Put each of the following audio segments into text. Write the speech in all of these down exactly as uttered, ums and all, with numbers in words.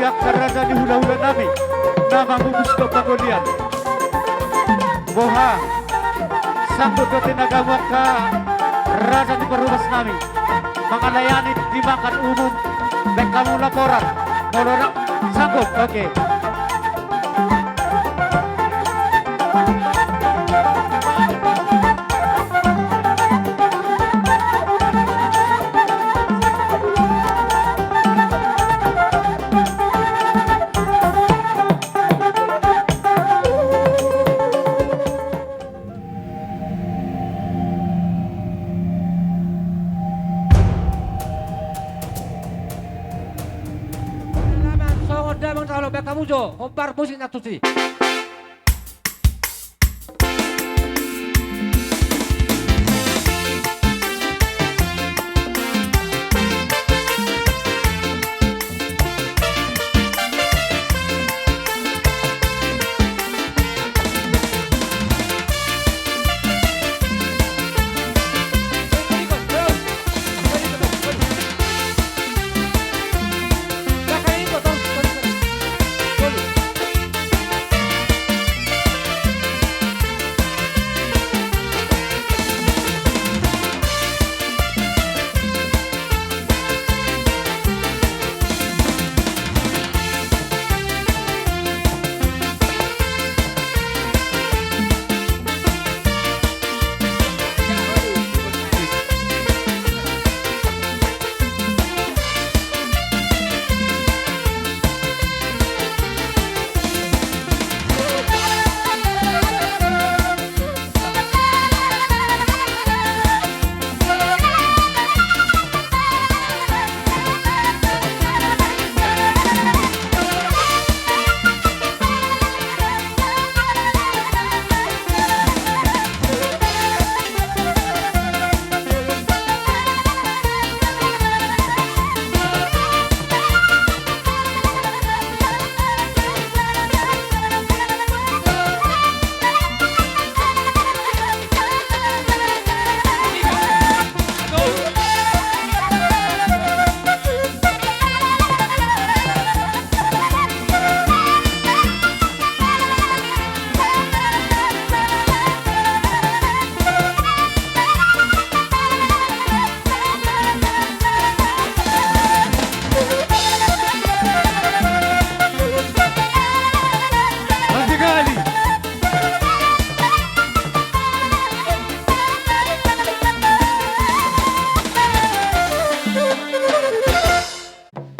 Angka raja ni hulahula nami na mamupus do pagolian. Boha, sanggup do tenagamu angka raja ni parhobas nami mangalayani di makan umum? Baen hamu laporan molo na sanggup. Oke. Songon damang na olo, baen hamu jo hombar musik na tusi.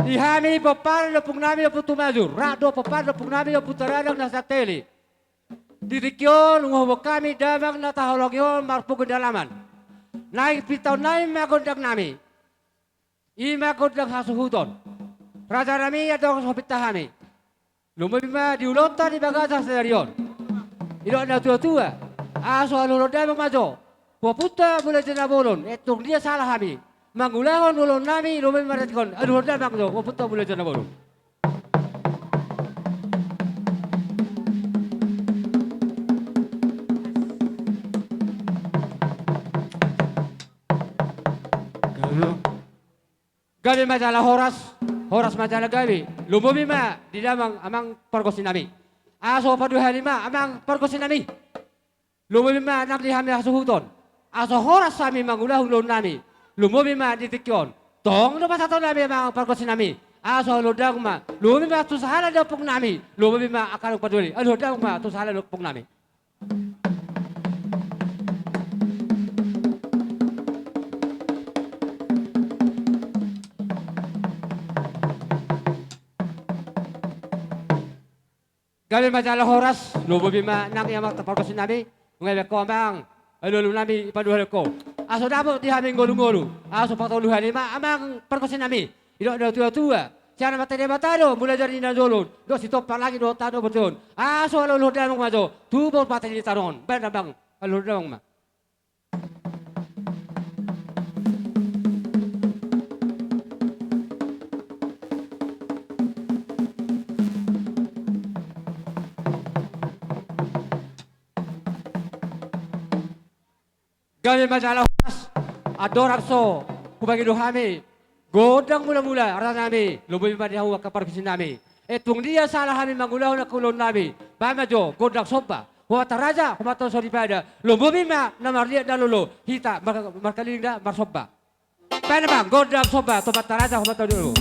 Di hami pomparan ni ompung nami Ompu Tumajur, rap dohot pomparan ni ompung nami Ompu Taradang na Santeli. Di tingki on huhut hami damang na taholongi on marpungu di alaman. Naeng pintaon nami ma gondang nami. I ma gondang hasuhuton. Raja nami, adong so pinta hami. Lumobi ma di ulaonta di bagasan sadari on. Didok na tuatua, asa aluhon damang ma jo tu ompunta Mulajadi Nabolon, antong dia sala hami mangulahon ulaon nami, lumobi ma di tingki on aluhon damang jo tu ompunta Mulajadi Nabolon. Gabe ma jala horas, horas ma jala gabe. Lumobi ma di damang amang pargonsi nami. Asa paduahali ma amang pargonsi nami. Lumobi ma nang di hami hasuhuton. Asa horas hami mangulahon ulaon nami. Lumobi ma di tingki on. Tong do pasahaton nami amang pargonsi nami. Asa aluhon damang ma. Lumobi ma tu sahala ni ompung nami. Lumobi ma angka na paduahali. Aluhon damang ma tu sahala ni ompung nami. Gabe ma jala horas, lumobi ma nang i amang pargonsi nami, nunga dibaen ho amang alualu nami paduahali ho. Asa dapot di hami ngolungolu, asa patoluhali ma amang pargonsi nami. Didok na tuatua, sian Amanta Debata do mulajadi na jolo on, dohot sitompa langit dohot tano bortibi on. Asa alualuhon damang ma jo tu boru pate ni tano on. Baen damang, alualuhon damang ma. Gabe ma jala horas, andorang so hupangido hami gondang mulamula, raja nami, lumobi ma di hamu angka pargonsi nami. Eh, tung dia sala hami mangulahon angka ulaon nami, baen ma jo gondang somba. Humbanta raja, humbanta soripada, lombomi ma na marliat na lolo, hita mar-, markaliling da marsomba. Baen ma gondang somba tu humbanta raja, humbanta lolo.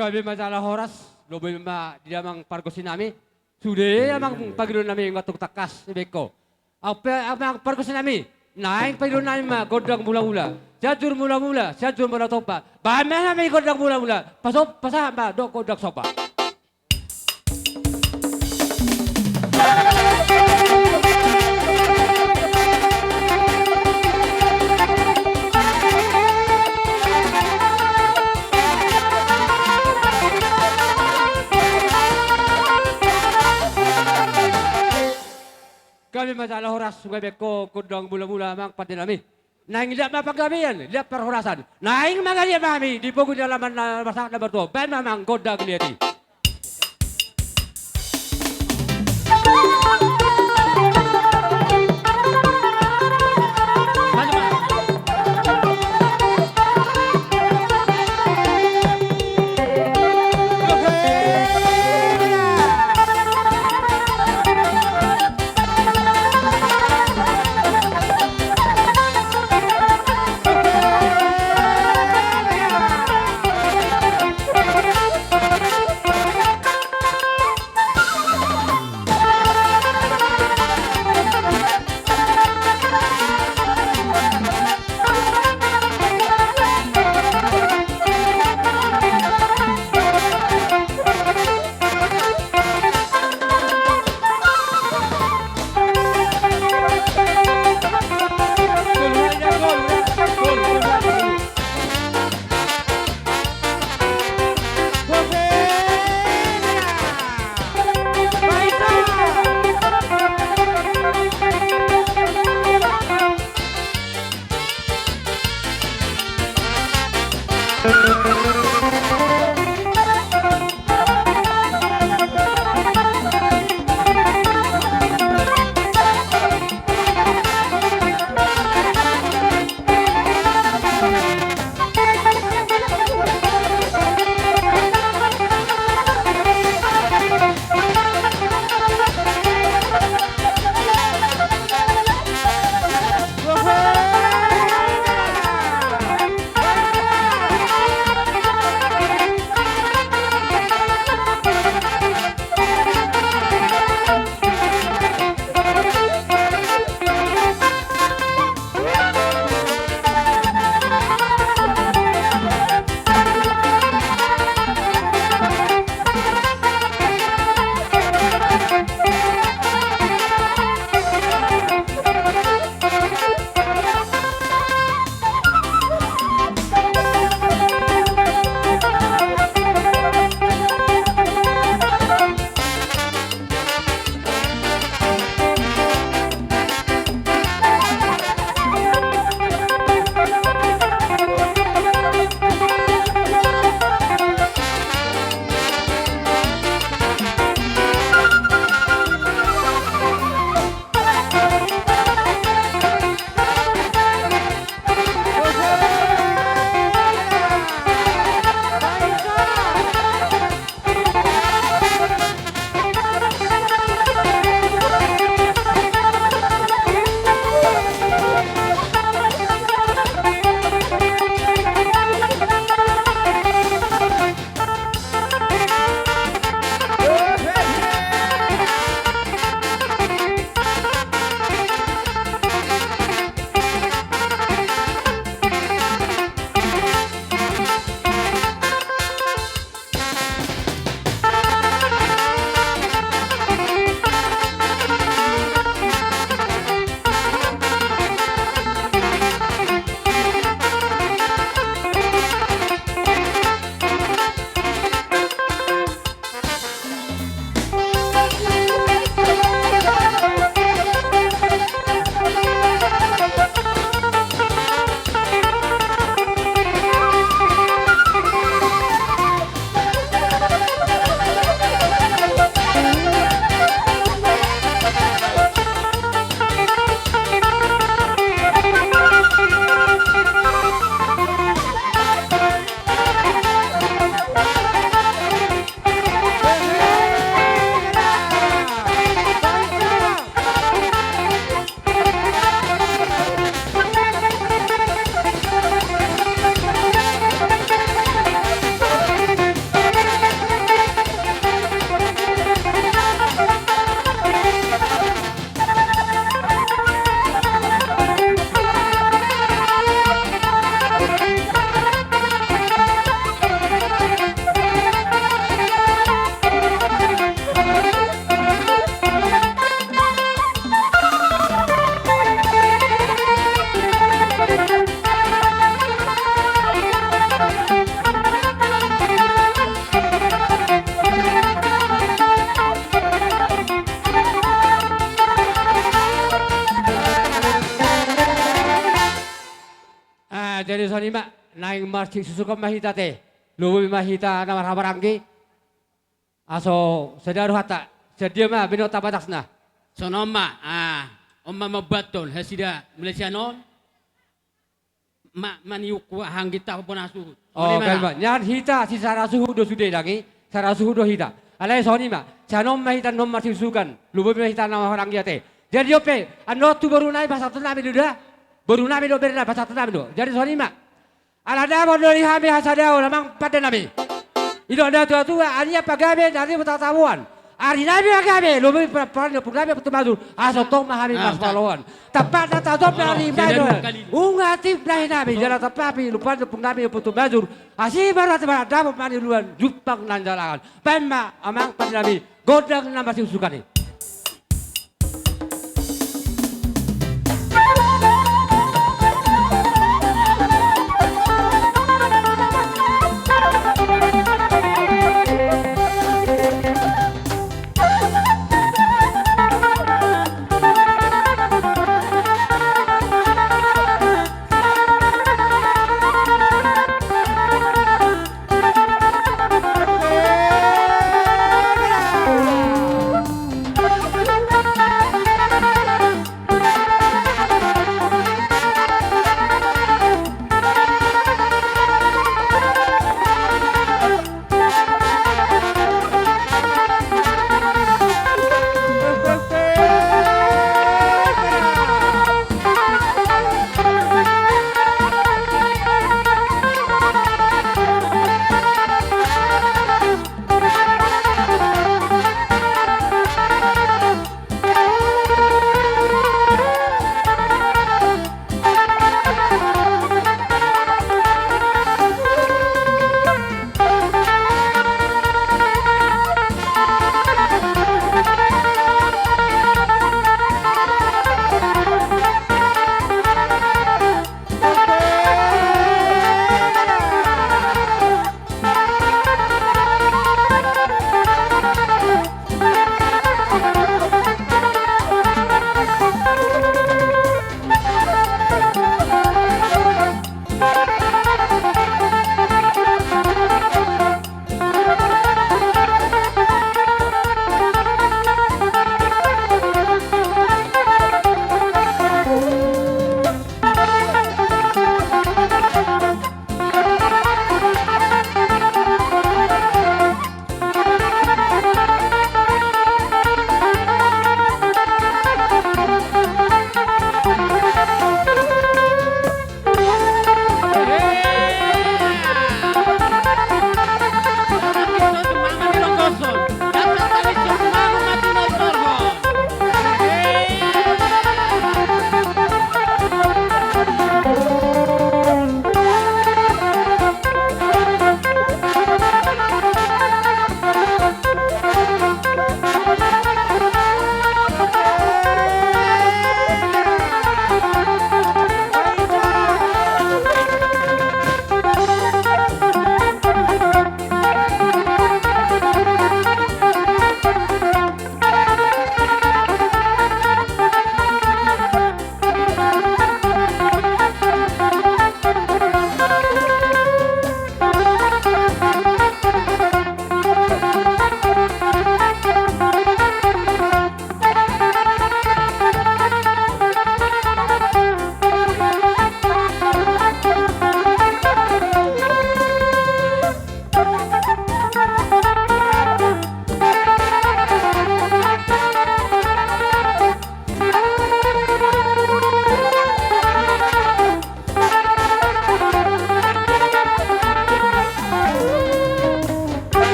Gabe ma jala horas, lombomi ma di damang pargonsi nami. Sude amang pangidoan nami, nga tung tangkas dibaen ho. Amang pargonsi nami, naeng pangidoan nami ma gondang mulamula, Sianjur Mulamula, Sianjur Mula Tompa. Baen ma hami gondang mulamula, pasahat ma dohot gondang somba. Gabe ma jala horas, gabe ho gondang mulamula amang pande nami. Naeng liat ma panggabean, liat parhorasan. Naeng mangaliat ma hami di pogu ni alaman na marsahat na martua. Baen ma amang gondang liat i. Ima, naeng marsisusukan ma hita ate. Lobi ma hita na marhahamaranggi. Aso sada do hata. Sadia ma baen on tapatapasna. Songon on ma, ah, on ma mamboathon hasida mulai sian on. Ma, maniuk hanggi ta bona suhut. Oh, songon i ma. Nian hita sisada suhut do sude dang i, sada suhut do hita. Alai songon i ma, sian on ma hita annon marsisusukan, lobi ma hita na marhahamaranggi ate. Jadi on pe, annon tu borunami pasahatonnami do da. Borunami do, bernami pasahatonnami do. Jadi songon i ma. Ala dapot do di hami hasadaon amang pandenami. Didok natuatua, ari na pagabe, na ribot hataboan. Arinami ma gabe, lobi parange ompung nami Ompu Tumajur, asa tong ma hami marsipaoloan. Tampakna tajom na ari baen on. Unga tip na hinami, jala tampakna lupa ompung nami Ompu Tumajur. Asi baru hati baru dapot maniluan, jumpang na jalangan. Baen ma amang pandenami, gondang na marsisusukan i.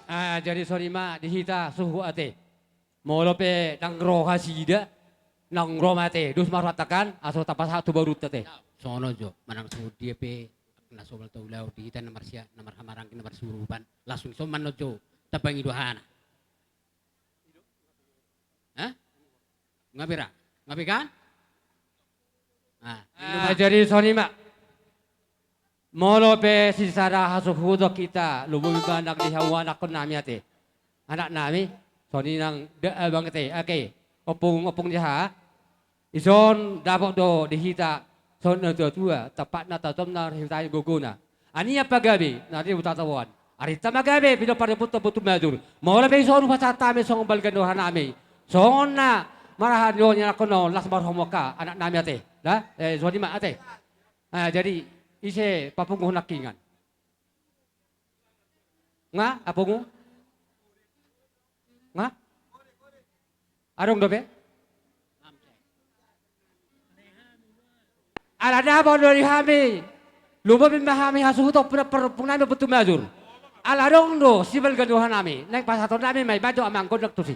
Ah, jadi songon i ma di hita suhut ate. Molo pe ndang ro hasida, ndang ro ma ate, dos ma rohanta kan, aso tapasahat tu borunta ate. Songon on jo, manang suhut dia pe, na somal tu ulaon di hita na marsia, na marhahamaranggi, na marsuruban, langsung somal on jo, tapangido hana. Hah? Nga bera. Nga pe kan? Nah, jadi songon i ma. Molo pe sisada hasuhuton hita, lumobi ma nang di hamu anakkonnami ate. Anaknami, songon i nang da abang ate, ake, ompung, ompung ni aha. Dison dapot do di hita, songon na tuatua, tampakna tatom na hita i gogona. Anian pagabe, na di huta taboan. Arinta ma gabe, pinompar ni ompunta Ompu Tumajur. Molo pe dison hupasahat hami songon balga ni rohanami. Songon na marahan do ni anakkon on, las ma rohamu angka anaknami ate. Da, eh, songon i ma ate. Ah, jadi, ise papungu nangkiningan. Nga, apungu? Nga? Adong dope? Ala dapot do di hami. Lumobi ma hami hasuhuton pinompar ni ompungnami Ompu Tumajur. Ala adong do sibalga ni rohanami. Naeng pasahatonnami ma i, bahen jo amang gondang tusi.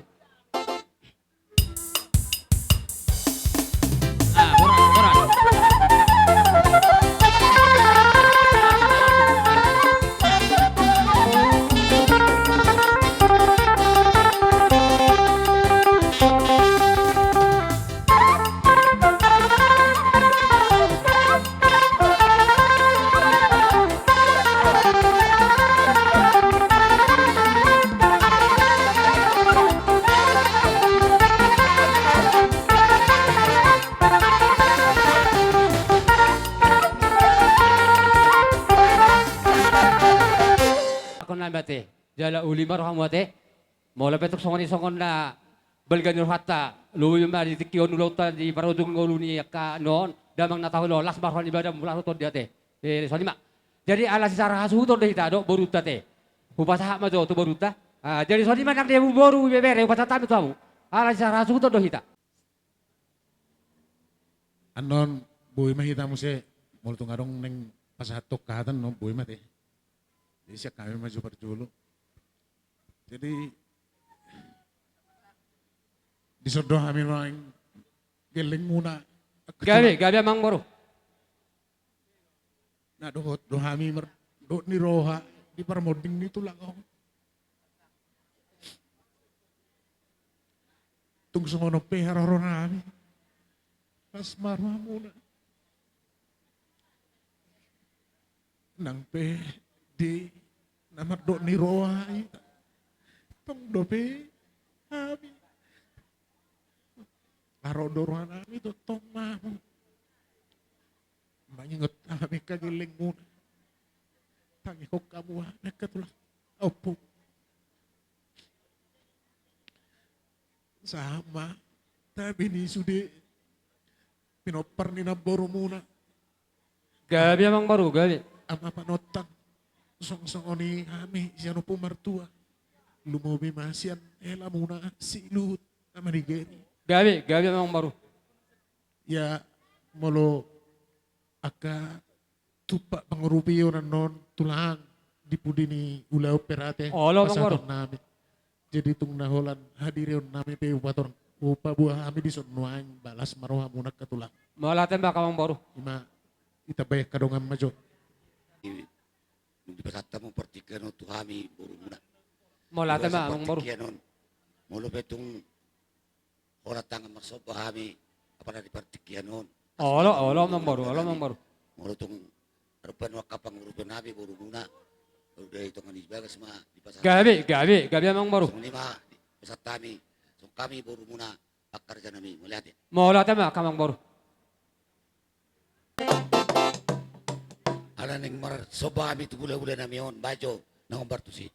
Angkon nami ate, jala uli ma rohamu ate. Molo pe tung songon i songon na balga ni rohanta, lumobi ma di tingki on ulaonta di parujung ngolu ni angka nuaeng, damang na tahu lo, las ma roha ni badanmu laho tondi ate. Eh, songon i ma. Jadi ala sisada hasuhuton do hita dohot borunta ate. Hupasahat ma jo tu borunta. Ah, jadi songon i ma nang di hamu boru ibebere, hupasahat hami tu hamu. Ala sisada hasuhuton do hita. Annon boi ma hita muse, molo tung adong naeng pasahathon hata annon boi ma ate. Jadi sian hami ma jo parjolo. Jadi dison do hami nuaeng gellengmuna. Gabe, gabe amang boru. Na dohot do hami mar-, dohot ni roha di parmonding ni tulang on. Tung songon on pe haroro nami. Las ma rohamuna. Nang pe di na mandok ni roha i, tong dope hami. Haroro do roha nami tongtong ma hamu. Mangingot hami angka gellengmuna. Tangihon hamu hami angka tulang. Opo. Sahat ma tabi ni sude pinompar ni namborumuna. Gabe amang boru, gabe. Ama Panontan, songon i hami sian Ompu Martua. Lumobi ma sian helamuna si Luhut Ama Nigeri. Gabe, gabe amang boru. Ia molo angka tumpak pangurupion annon tulang di pudi ni ulaon pe ra ate. Olo, Bang Boru. Pasahaton nami. Jadi tung na holan hadirion nami pe hupator, hupaboa hami dison nuaeng, balas ma rohamuna angka tulang. Mauliate ma, Bang Boru. Ima, ita bahen angka dongan ma jo. Dung dipasahat hamu partingkian on tu hami borumuna. Mauliate ma, Bang Boru. Partingkian on. Molo pe tung holan tangan marsomba hami, apala di partingkian on. Olo, olo, Amang Boru, olo, Amang Boru. Molo tung adong pe nuaeng angka pangurupion nami borumuna, molo di tonga ni bagas ma dipasahat. Gabe, gabe, gabe, Amang Boru. Songon i ma dipasahat hami, songon hami borumuna, pangkarja nami, mauliate. Mauliate ma, Amang Boru. Ala naeng marsomba hami tu hulahula nami on, bahen jo na hombar tusi.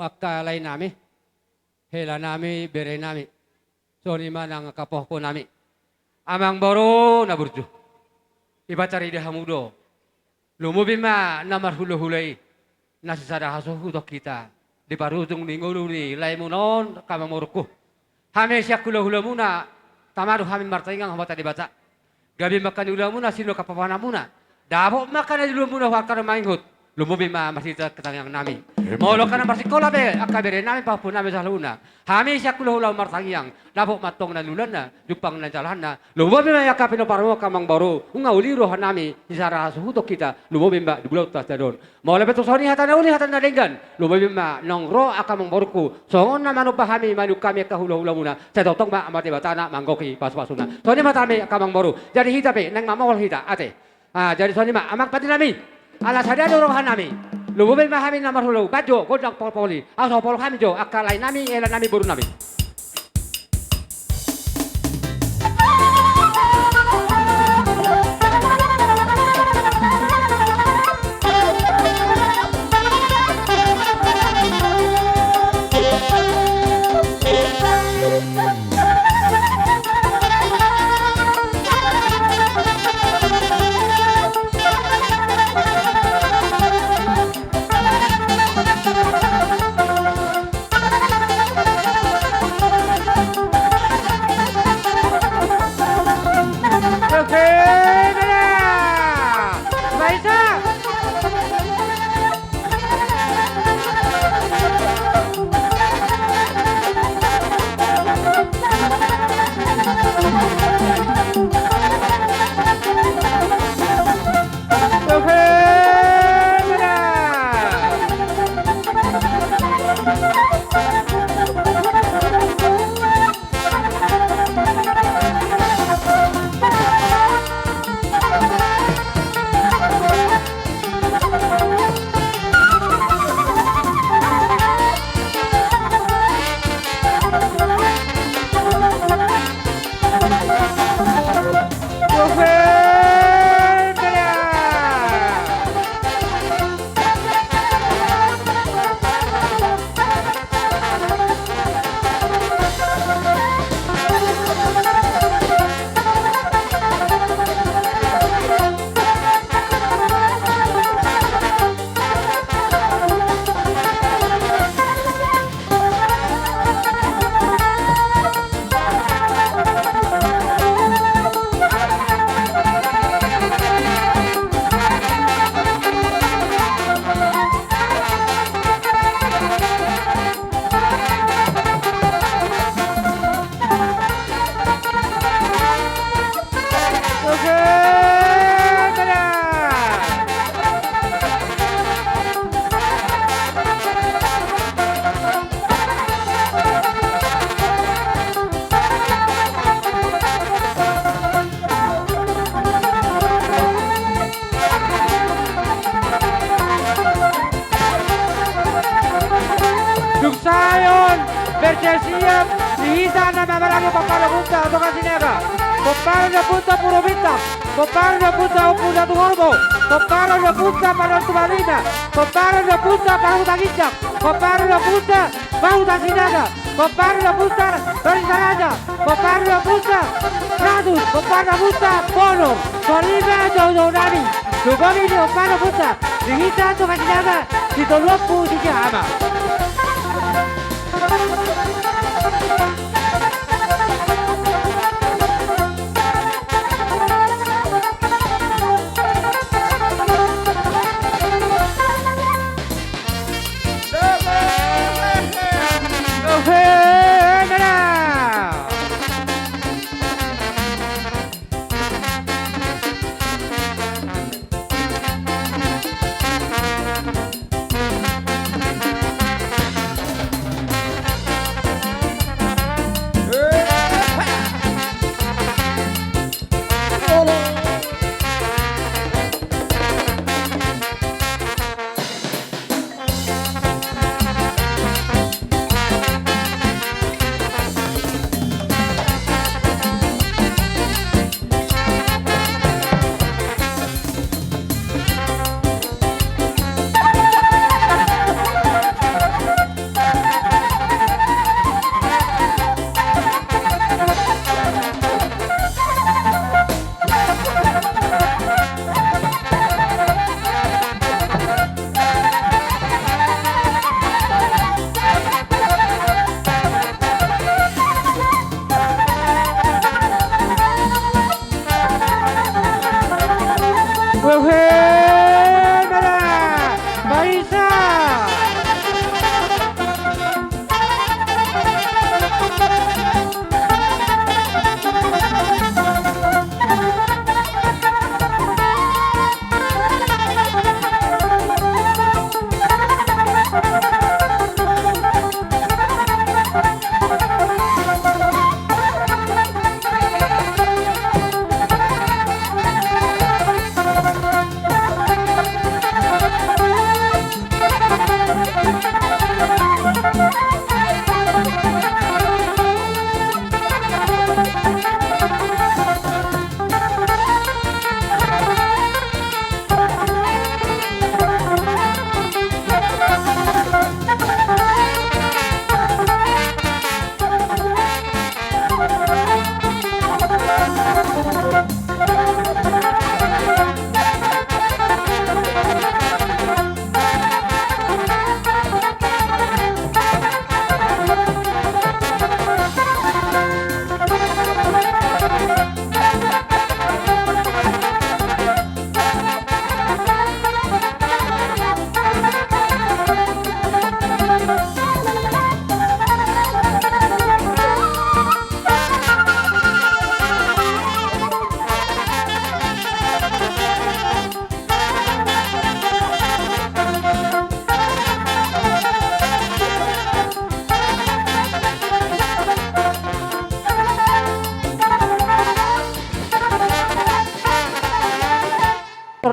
Angka lae nami, hela nami, bere nami, songon i ma nang angka pahompu nami, amang boru na burju, dipatarida hamu do. Lumobi ma na marhulahula i, na sisada hasuhuton hita di parujung ni ngolu ni laemuna on, angka amang boruku. Hami sian hulahulamuna, tama do hami martangiang tu Amanta Debata. Gabe ma angka na niulamuna, sinur angka pahomanmuna. Dapot ma angka na niulamuna, huangka na mangingot. Lumobi ma marhite tangiang nami. Emma tutu. Molo angka na marsikola pe angka bere nami, pahompu nami saluhutna, hami sian hulahula martangiang, dapot ma antong na niulanna, jumpang na nijalahanna. Lumobi ma angka pinompar, angka amangboru, nunga uli roha nami, sisada hasuhuton hita, lumobi ma di ulaonta sadari on. Molo pe tung songon i hata na uli, hata na denggan, lumobi ma naung ro angka amangborungku, songon na manomba hami, manungkun hami angka hulahulamuna, sai tongtong ma Amanta Debata na manggohi pasupasuna. Songon i ma hata nami angka amangboru. Jadi hita pe naeng mamungka hita ate. Ah, jadi songon i ma amang pande nami. Ala sada do roha nami. Lumobi ma hami na marhulahula, bahen jo gondang polopoli. Ahu so polop hami jo angka lae nami, hela nami, boru nami. Dung sae on, bersiap-siap di hita na mamarangi pomparan ni ompunta Tonga Sinaga, pomparan ni ompunta Purwo Bintang, pomparan ni ompunta Ompu Datu Horbo, pomparan ni ompunta Pardal Tumalina, pomparan ni ompunta Parhuta Ginjang, pomparan ni ompunta Parhuta Sinaga, pomparan ni ompunta Tori Saraja, pomparan ni ompunta Ratus, pomparan ni ompunta Bonor. Songon i ma joujounami, lumobi di pomparan ni ompunta di hita Tonga Sinaga, di tolu ompu di si ama.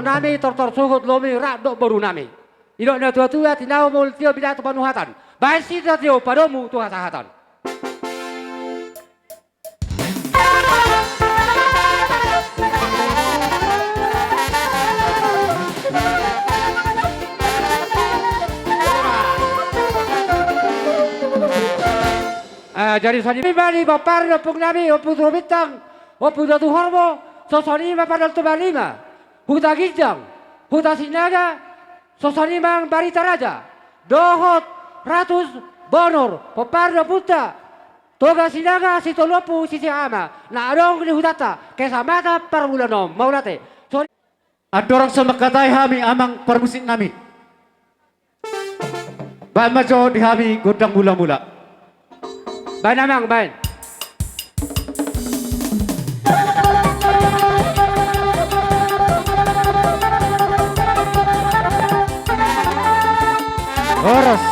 Nami tortor suhut lomi rap dohot boru nami. Didok na tua-tua, tinahu mangultio, binahen tu panuhatan. Baen sitio-tio padomu tu hasahatan. Eh, jadi songon i ma di pomparan ni ompung nami, Ompu Turu Bintang, Ompu Datu Horbo, songon i ma Pardal Tumpak Lima, Huta Ginjang, Huta Sinaga, songon i ma Barita Raja, dohot Ratus Bonor, pomparan ni ompunta, Toga Sinaga, Sitolopu, Sise Ama, na adong di hutanta, Kecamatan Parbulan on, mauliate. Songon i. Andorang so mangkatai hami amang parmusik nami, baen ma jo di hami gondang mula-mula. Baen amang, baen. Horas.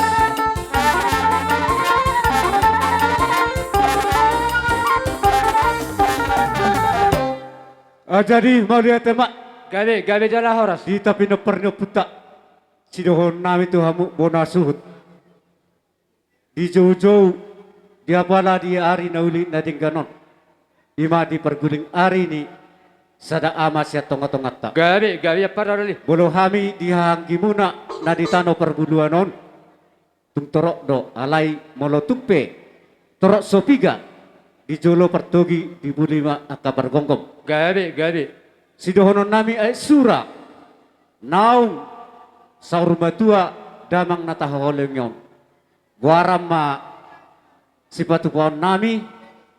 Ah, jadi mauliate ma. Gabe, gabe jala horas. Di hita pinompar ni ompunta, sidohonon nami tu hamu bona suhut. Di joujou, di apala di ari na uli na denggan on, i ma di parguling ari ni sada ama sian tonga-tonganta. Gabe, gabe, apa rarali. Molo hami di hahaanggimuna na di tano parbulan on, tung torop do, alai molo tung pe torop so piga, di jolo partogi, di buli ma angka pargomgom. Gabe, gabe. Sidohonon nami aek sura, naung saur matua damang na tahaholongi on. Goaran ma sipatupaon nami,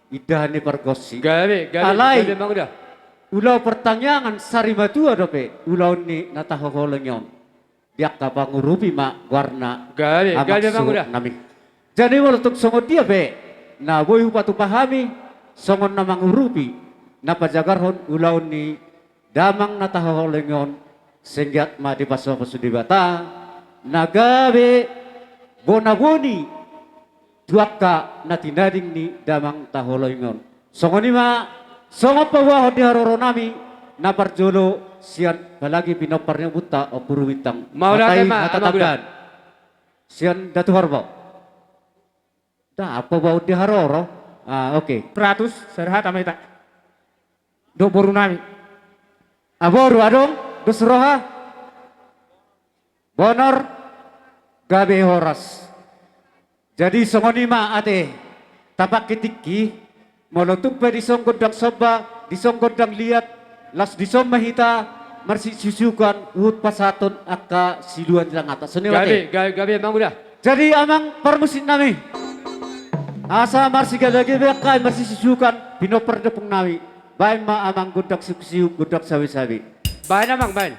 indahan ni pargonsi. Gabe, gabe, alai gabe, amang uda. Ulaon partangiangan sari matua dope ulaon ni na tahaholongi on. Di angka pangurupi ma goarna. Gabe, amang gabe, amang uda. Suhut nami. Jadi molo tung songon dia pe na boi hupatupa hami songon na mangurupi, na pajagarhon ulaon ni damang na tahaholongi on, senggiat ma dipasu-pasu Debata na gabe bona boni tu angka na tinading ni damang tahaholongi on. Songon i ma songon paboahon di haroro nami na parjolo sian apalagi pinompar ni ompunta Ompu Turu Bintang. Mauliate ma, amang uda. Sian Datu Horbo. Dapot paboahon di haroro. Ah, oke. Ratus, sahat ma hita. Dohot boru nami. Ah, boru adong dos roha. Bonor, gabe horas. Jadi songon i ma ate, tapangkitingki, molo tung pe dison gondang somba, dison gondang liat, laos dison ma hita marsisusukan huhut pasahathon angka siluan ni tanganta. Songon i ma ate. Gabe, gabe, gabe, amang uda. Jadi amang parmusik nami, asa marsigabegabea angka marsisusukan pinompar ni ompung nami. Baen ma amang gondang siuk-siuk, gondang sabe-sabe. Baen amang, baen.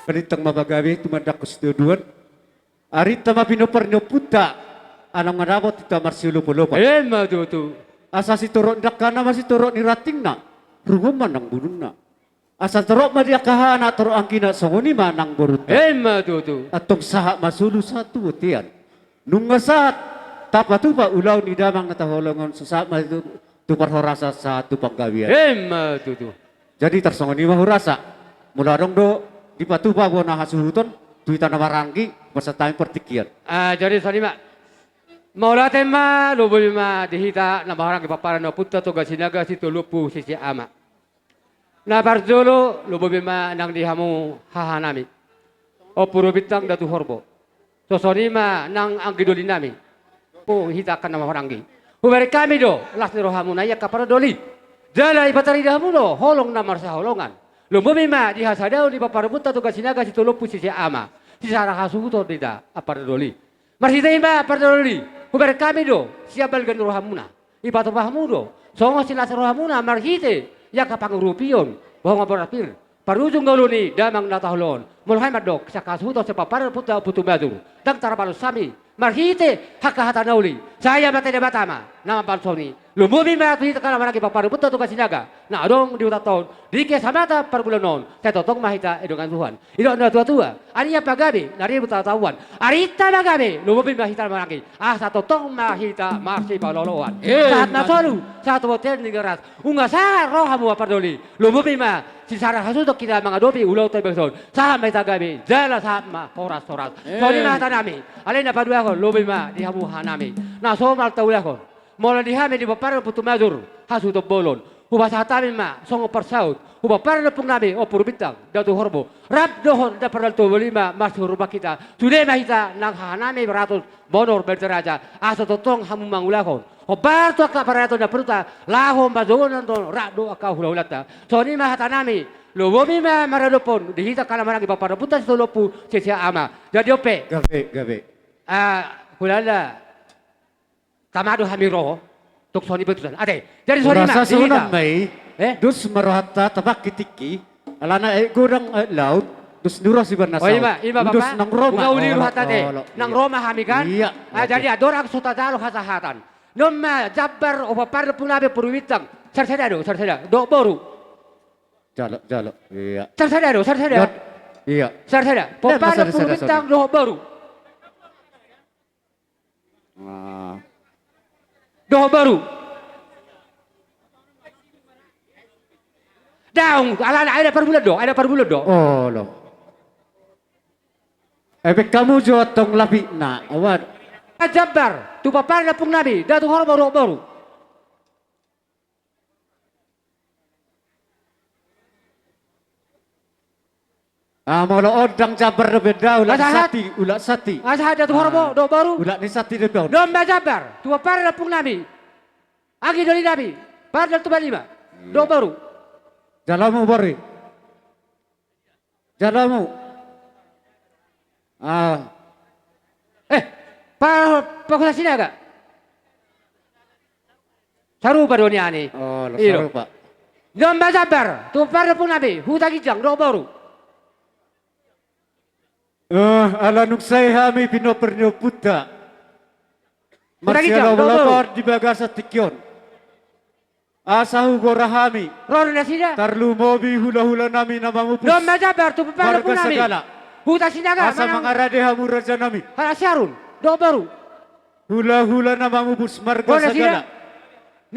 Balintang ma pagabe tumandangkon sitadoan. Arinta ma pinompar ni ompunta, ala nunga dapot hita marsiolopolopan. Emma tutu. Asa sitorop ni dangkana ma sitorop ni rantingna, rungon ma nang bulungna. Asa torop ma di angka hahana, torop anggina, songon i ma nang borunta. Emma tutu. Antong sahat ma solu sahat tu bontean. Nunga sahat tapatupa ulaon ni damang na taholongan, so sahat ma tu, tu parhorasan, sahat tu panggabean. Emma tutu. Jadi tarsongon i ma hurasa. Molo adong do dipatupa bona hasuhuton tu hita na marhahaanggi, pasahat hami partingkian. Ah, jadi songon i ma. Mauliate ma, lumobi ma di hita na marhahaanggi pomparan ni ompunta Toga Sinaga Sitolu Ompu Sise Ama. Na parjolo, lumobi ma nang di hamu hahanami, Ompu Rubintang Datu Horbo. Songon i ma nang anggi dolinami. O hita angka na marhahaanggi, hubereng hami do las ni rohamuna i angka paradoli. Jala dipatarida hamu do holong na marsihaholongan. Lumobi ma di hasadaon ni pomparan ni ompunta Toga Sinaga Sitolu Ompu Sise Ama. Sisada hasuhuton do hita angka paradoli. Marhite i ma paradoli, hubereng hami do sian balga ni rohamuna. Dipatupa hamu do songon silas rohamuna marhite angka pangurupion, bohong boras pir, parujung ngolu ni damang na taholongan. Molo hami mandok sian hasuhuton sian pomparan ni ompunta Ompu Tumajur, ndang tarpalus hami marhite angka hata na uli. Sai Amanta Debata ma na mampalsuhon i. Lumobi ma tu hita angka na marhahaanggi pomparan ni ompunta Toga Sinaga na adong di hutanta on, di Kecamatan Parbulan on. Sai tongtong ma hita didongani Tuhan. Didok na tuatua, arinta pagabe na ribut hatauan. Arinta ma gabe, lumobi ma hita na marhahaanggi, asa tongtong ma hita marsipaolooloan. Eh, sahat ma solu sahat tu bontean ni Tigaras. Nunga sahat rohamu amang parjolo i, lumobi ma sisada hasuhuton hita mangadopi ulaonta di bagasan on. Sahat ma hita gabe jala sahat ma horas-horas. Eh. Songon i ma hatanami. Alai na paduahon, lumobi ma di hamu hahanami na so martaulahon. Molo di hami di pomparan ni Ompu Tumajur hasuhuton bolon, hupasahat hami ma songon parsaut tu pomparan ni ompungnami Ompu Rubintang Datu Horbo rap dohot Datu Pardalan Tobolima, marsihuruman hita. Sude ma hita nang hahanami Ratus Bonor Balintang Raja, asa tongtong hamu mangulahon hombar tu angka paradaton na perluta laho manjouhon annon rap dohot angka hula-hulanta. Songon i ma hatanami, lumobi ma maradophon di hita angka na marhahaanggi pomparan ni ompunta Sitolu Ompu Sise Ama. Jadi on pe. Gabe, gabe. Ah, hulala. Tama do hami ro, tung songon i putusan. Ate, jadi songon i ma, hurasa di hita. Songon i ma i, eh? Dos ma rohanta tapangki tingki, alana aek godang aek laut, dos ni uras iba na saut. Oh, i ma, i ma, Bapa. Dos nang ro ma. Unang uli rohanta ate. Olo, olo, nang ro ma hami kan? Iya. Ah, oke. Jadi andorang so tajalo hasahatan, on ma jambar tu pomparan ni ompungnami Ompu Rubintang. Sarsada do, sarsada. Dohot boru. Jalo, jalo. Iya. Sarsada do, sarsada. Iya. Sarsada. Pomparan ni ompungnami Ompu Rubintang dohot boru. Ah. Dohot boru. Daong, alana aek na parbulan do, aek na parbulan do. Olo. Epek hamu jo antong lapikna, awan. Jambar tu pomparan ni ompungnami Datu Horbo dohot boru. Ah, molo on ndang jambar dope da, ulak ni santi, ulak santi. Asa hata tu Horbo dohot boru. Ulak ni santi dope on. On ma jambar tu pomparan ni ompungnami, anggi dolinami Pardalan Tobolima dohot boru. Jalo hamu boru. Jalo hamu. Ah. Eh, pa, pa Huta Sinaga. Sarupa do nian i. Oh, sarupa. On ma jambar tu pomparan ni ompungnami Huta Ginjang dohot boru. Eh, ala nunga sae hami pinompar ni ompunta. Huta Ginjang dohot boru. Marsiolopolopan di bagasan tingki on. Asa hugora hami. Ro do nasida. Tarlumobi hula-hulanami na mamupus. On ma jambar tu pomparan ni ompungnami. Marga Sagala. Huta Sinaga. Asa mangarade hamu rajanami. Halak Siharun dohot boru. Hula-hula na mamupus marga Sagala.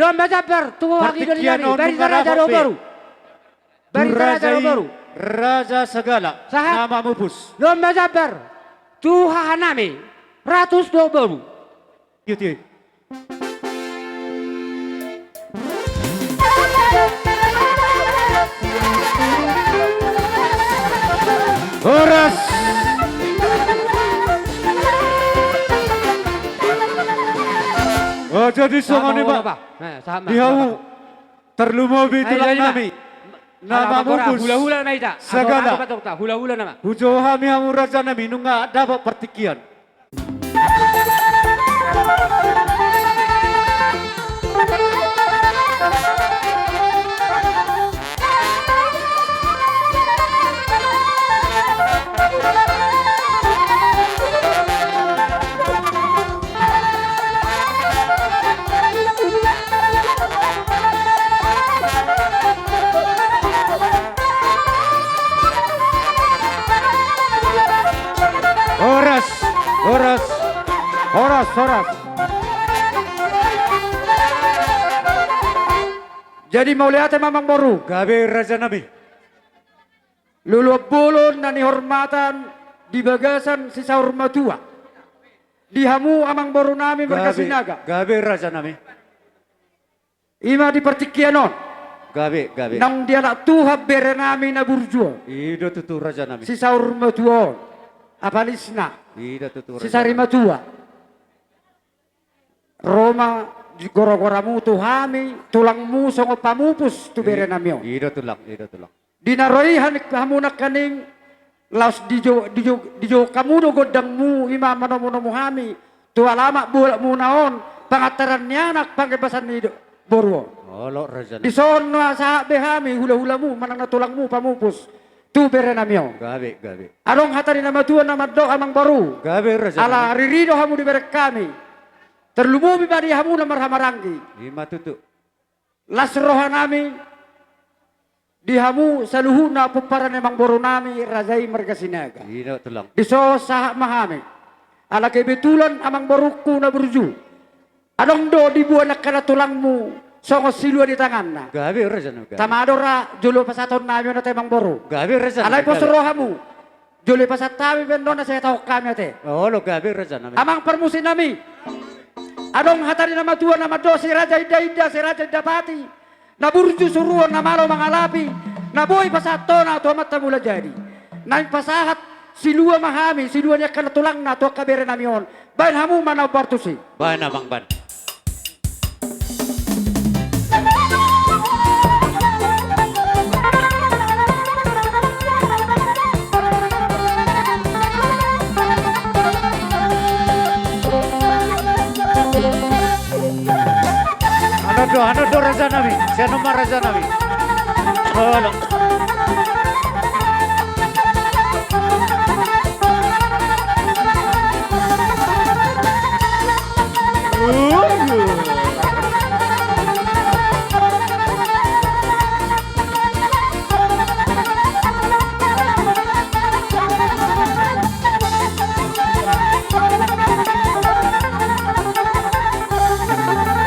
On ma jambar tu anggi dolinami Barita Raja dohot boru. Barita Raja dohot boru. Raja Sagala. Sahat. Na mamupus. On ma jambar tu hahanami Ratus dohot boru. Tio, tio. Horas. Oh, jadi songon i ma. Di hamu tarlumobi tulangnami na mamupus. Hula-hula nama. Hujou hami hamu rajanami nunga dapot partingkian. Jadi mauliate ma amangboru. Gabe rajanami. Luluan bolon na nihormatan di bagasan sisaur matua. Di hamu amangborunami marga Sinaga. Gabe rajanami. Ima di partingkian on. Gabe, gabe. Naung dialap Tuhan berenami na burju on. I do tutu rajanami. Sisaur matua on. Apalisna. I do tutu rajanami. Sisari matua. Ro ma goragoramu tu hami, tulangmu songon pamupus tu berenami on. I do tulang, i do tulang. Di na ro i han-, hamu nangkaning laos dijou-, dijou-, dijoujou hamu do gondangmu, ima manomunomu hami tu alamat bolakmuna on, pangantaran ni anak, pangembasan ni do-, boru on. Olo rajanami. Dison na sahat be hami hulahulamu manang na tulangmu pamupus tu berenami on. Gabe, gabe. Adong hata ni na matua na mandok amangboru. Gabe rajanami. Ala riri do hamu dibereng hami. Tarlumobi ma di hamu na marhahamaranggi. Ima tutu. Las rohanami di hamu saluhutna pomparan ni amangborunami raja i marga Sinaga. I do tulang. Dison sahat ma hami. Ala kebetulan amangborungku na burju. Adong do diboan angka na tulangmu songon silua ni tanganna. Gabe rajanami, gabe. Tama do ra jolo pasahatonnami on ate amangboru. Gabe rajanami, gabe. Alai pos rohamu. Jolo pasahat hami pe annon na sai hatahon hami ate. Olo gabe rajanami. Amang parmusiknami. Adong hata ni na matua na mandok si raja indainda, si raja indapati. Na burju suruon na malo mangalapi. Na boi pasahat hona tu amanta mula jadi. Naeng pasahat silua ma hami, silua ni angka na tulangna tu angka berenami on. Baen hamu ma na umbar tusi. Baen amang baen. Annon do, annon do rajanami. Sian on ma rajanami. Olo.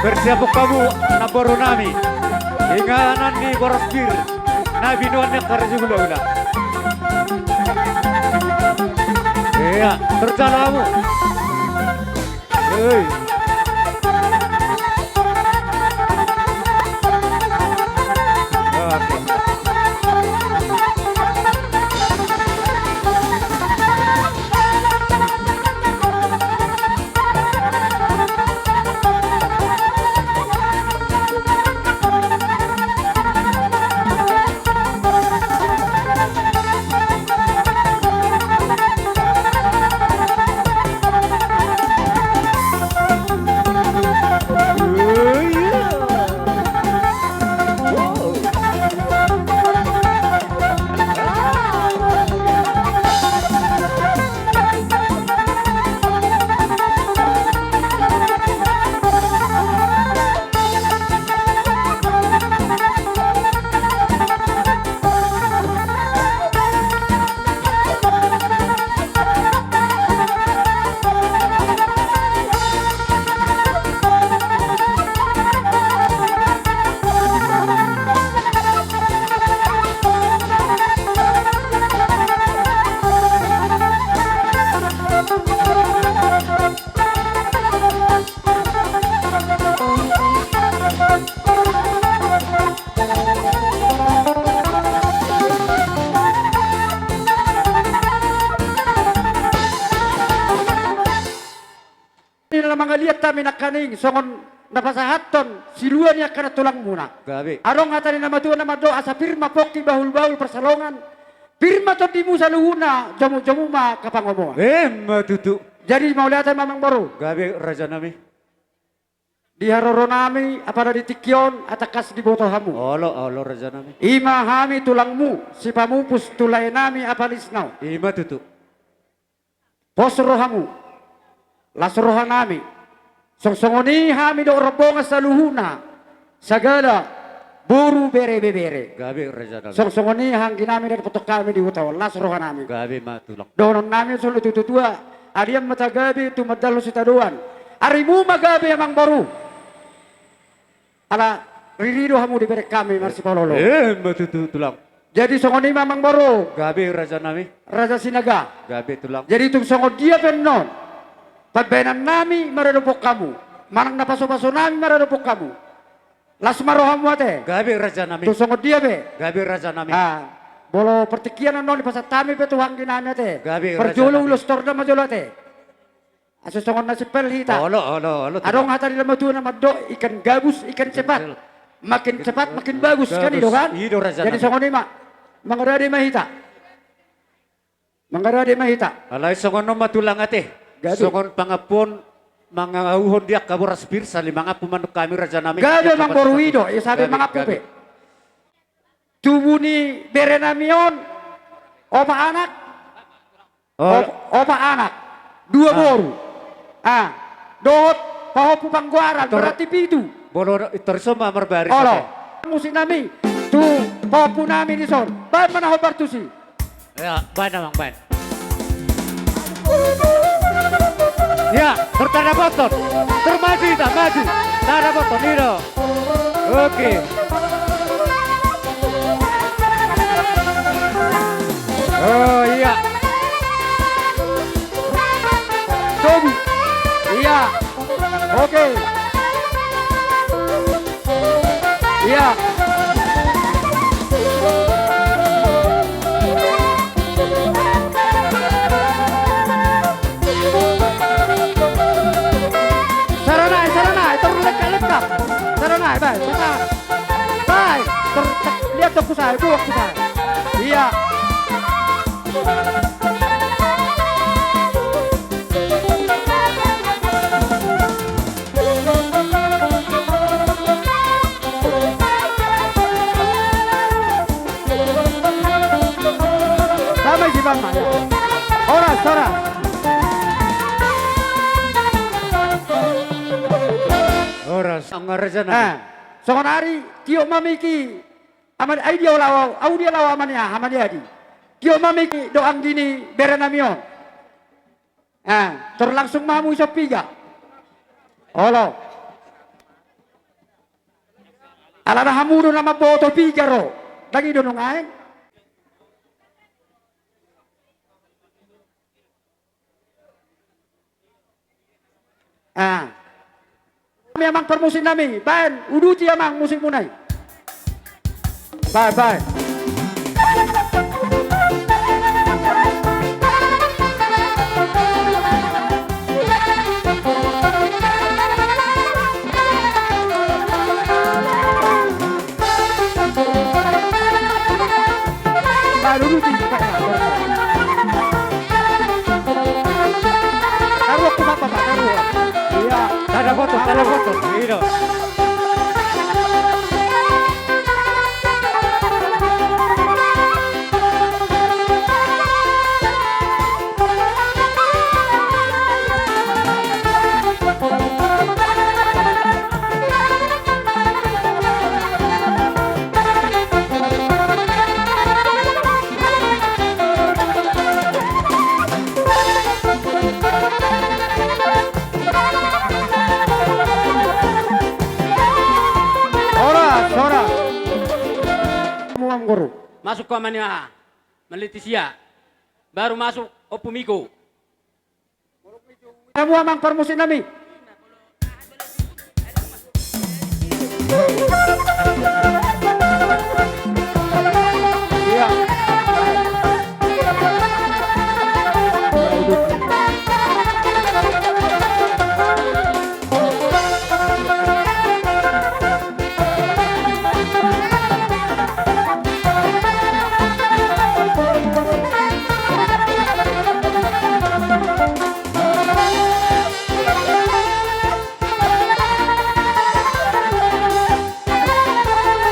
Bersiap hamu namborunami. Inganan ni boras pir. Na binoan ni angka raja hulahula. Ia, terjalo hamu. Hei. Oke. Ni na mangaliat hami nangkaning songon na pasahathon silua ni angka na tulangmuna. Gabe. Adong hata ni na matua na mandok asa pir ma pongki bahulbahul pansalongan. Pir ma tondimu saluhutna, jomu-jomu ma angka pangomoan. Emma tutu. Jadi mauliate ma amangboru. Gabe rajanami. Di haroronami, apala di tingki on, tangkas diboto hamu. Olo, olo rajanami. Ima hami tulangmu, sipamupus tu laenami Apalisna on. Ima tutu. Pos rohamu, las rohanami. Songon i hami dohot rombongan saluhutna. Sagala boru bere ibebere. Gabe rajanami. Songon i angginami na dipothon hami di huta on, las rohanami. Gabe ma tulang. Dohononnami songon i tu tuatua, adian ma tagabe, tumandalhon sitadoan. Arimu ma gabe amangboru. Ala Riri do hamu dibereng hami marsipaolo-olo. Eh, ima tutu, Tulang. Jadi songon i ma, Amangboru. Gabe, Rajanami. Raja Sinaga. Gabe, Tulang. Jadi tung songon dia pe annon pambahenannami maradophon hamu, manang na pasopasonami maradophon hamu, las ma rohamu ate. Gabe, Rajanami. Tung songon dia pe. Gabe, Rajanami. Ah, molo partingkian annon dipasahat hami pe tu angginami ate. Gabe, Rajanami. Parjolo ulos torda ma jolo ate. Asa songon na simpel hita. Olo, olo, olo, Tulang. Adong hata ni na matua na mandok, ikan gabus, ikan cepat. Betul. Makin cepat, makin bagus, kan i do, kan? I do, Rajanami. Jadi songon i ma. Mangarade ma hita. Mangarade ma hita. Alai songon on ma, Tulang, ate. Gabe. Songon pangampuon, mangahuhon di angka boras pir, saling mangampu ma annon hami, Rajanami. Gabe, Amangboru, i do, ia sabe mangampu pe. Gabe, gabe. Tubu ni berenami on, opat anak. Oh. Op-, opat anak. Dua boru. Ah. Dohot pahompu panggoaran, berarti pitu. Molo i tor so ma marbaris. Olo. Musiknami, tu pahompunami dison. Baen ma na hombar tusi. Ya, baen, Amang, baen. Ya, tor tadapothon. Tor maju hita, maju. Tadapothon, i do. Oke. Oh, iya. Tobi. Iya. Oke. Iya. Sada nai, sada nai, tor lengka, lengka. Sada nai, baen, sada. Baen, tor, lihat dong kusae, buat kusae. Iya. Damai si Bama, ya. Horas, horas. Horas. Angga raja na. Ah, songon ari, tiop ma miki. Ama ni, ai dia laho, au dia laho ama ni, ah, ama ni adi. Tiop ma miki do anggi ni berenami on. Ah, tor langsung ma hamu dison piga. Olo. Alana hamu do na mamboto piga ro. Ndang i do nuaeng. Ah. Nami amang parmusiknami, baen, uduti amang musikmuna i. Baen, baen. Baru lu tinggi, Pak, ya. Taruh aku, Pak, Pak, taruh. Iya. Tanda foto, tanda foto. Iya. Horas, horas. Masuk ke mana? Maletisia. Baru masuk Ompu Miko. Hamu amang parmusiknami. Iya.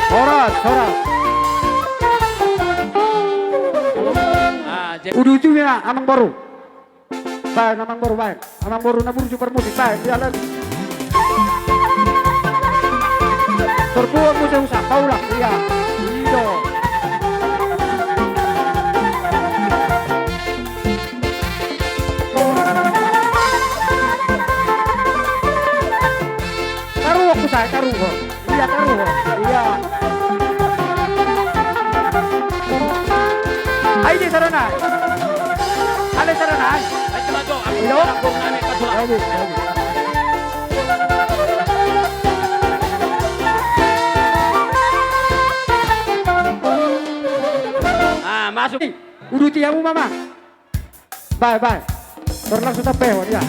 Horas, horas. Uduti ma amang boru. Baen, amang boru, baen. Amang boru na burju parmusik, baen. Dia lagi. Terbuat musik usah, kau lah, iya. Ido. Taruhon husae, taruhon. Iya, taruhon. Ai dia sana nai. Ale sana nai. Ai coba jo, aku. Iyo. Aku nani, aku. Bagus, bagus. Ah, masuk. Uduti hamu ma amang. Bae, bae. Torang so tampehon, ya.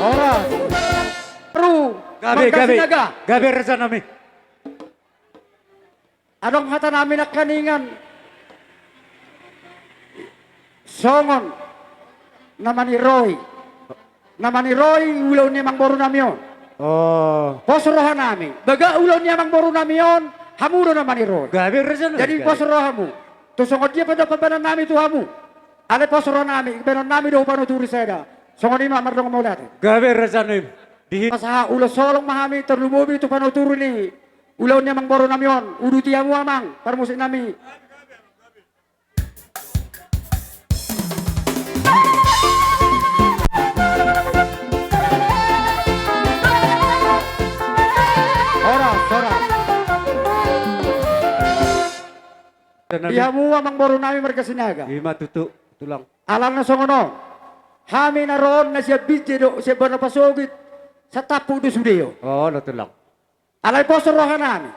Horas. Ru. Gabe, gabe. Gabe, raja nami. Adong hata nami nangkiningan songon na maniroi, na maniroi ulaon ni amangboru nami on. Oh. Pos roha nami, baga ulaon ni amangboru nami on, hamu do na maniroi. Gabe, raja nami. Jadi gabe. Pos rohamu. Tung songon dia pe do pambahenan nami tu hamu. Alai pos roha nami, bahenon nami do panuturi sada. Songon i ma, mardongan mauliate. Gabe, raja nami. Dihi- Pasahat ulos holong ma hami, tarlumobi tu panuturi ni ulaon ni amangboru nami on, uduti hamu amang, parmusik nami. Horas, horas. Di hamu amangboru nami marga Sinaga. Ima tutu, tulang. Alana songon on. Hami na ro on na sian Binjai dohot sian bona pasogit, satampuk do sude on. Olo, tulang. Alai pos roha nami.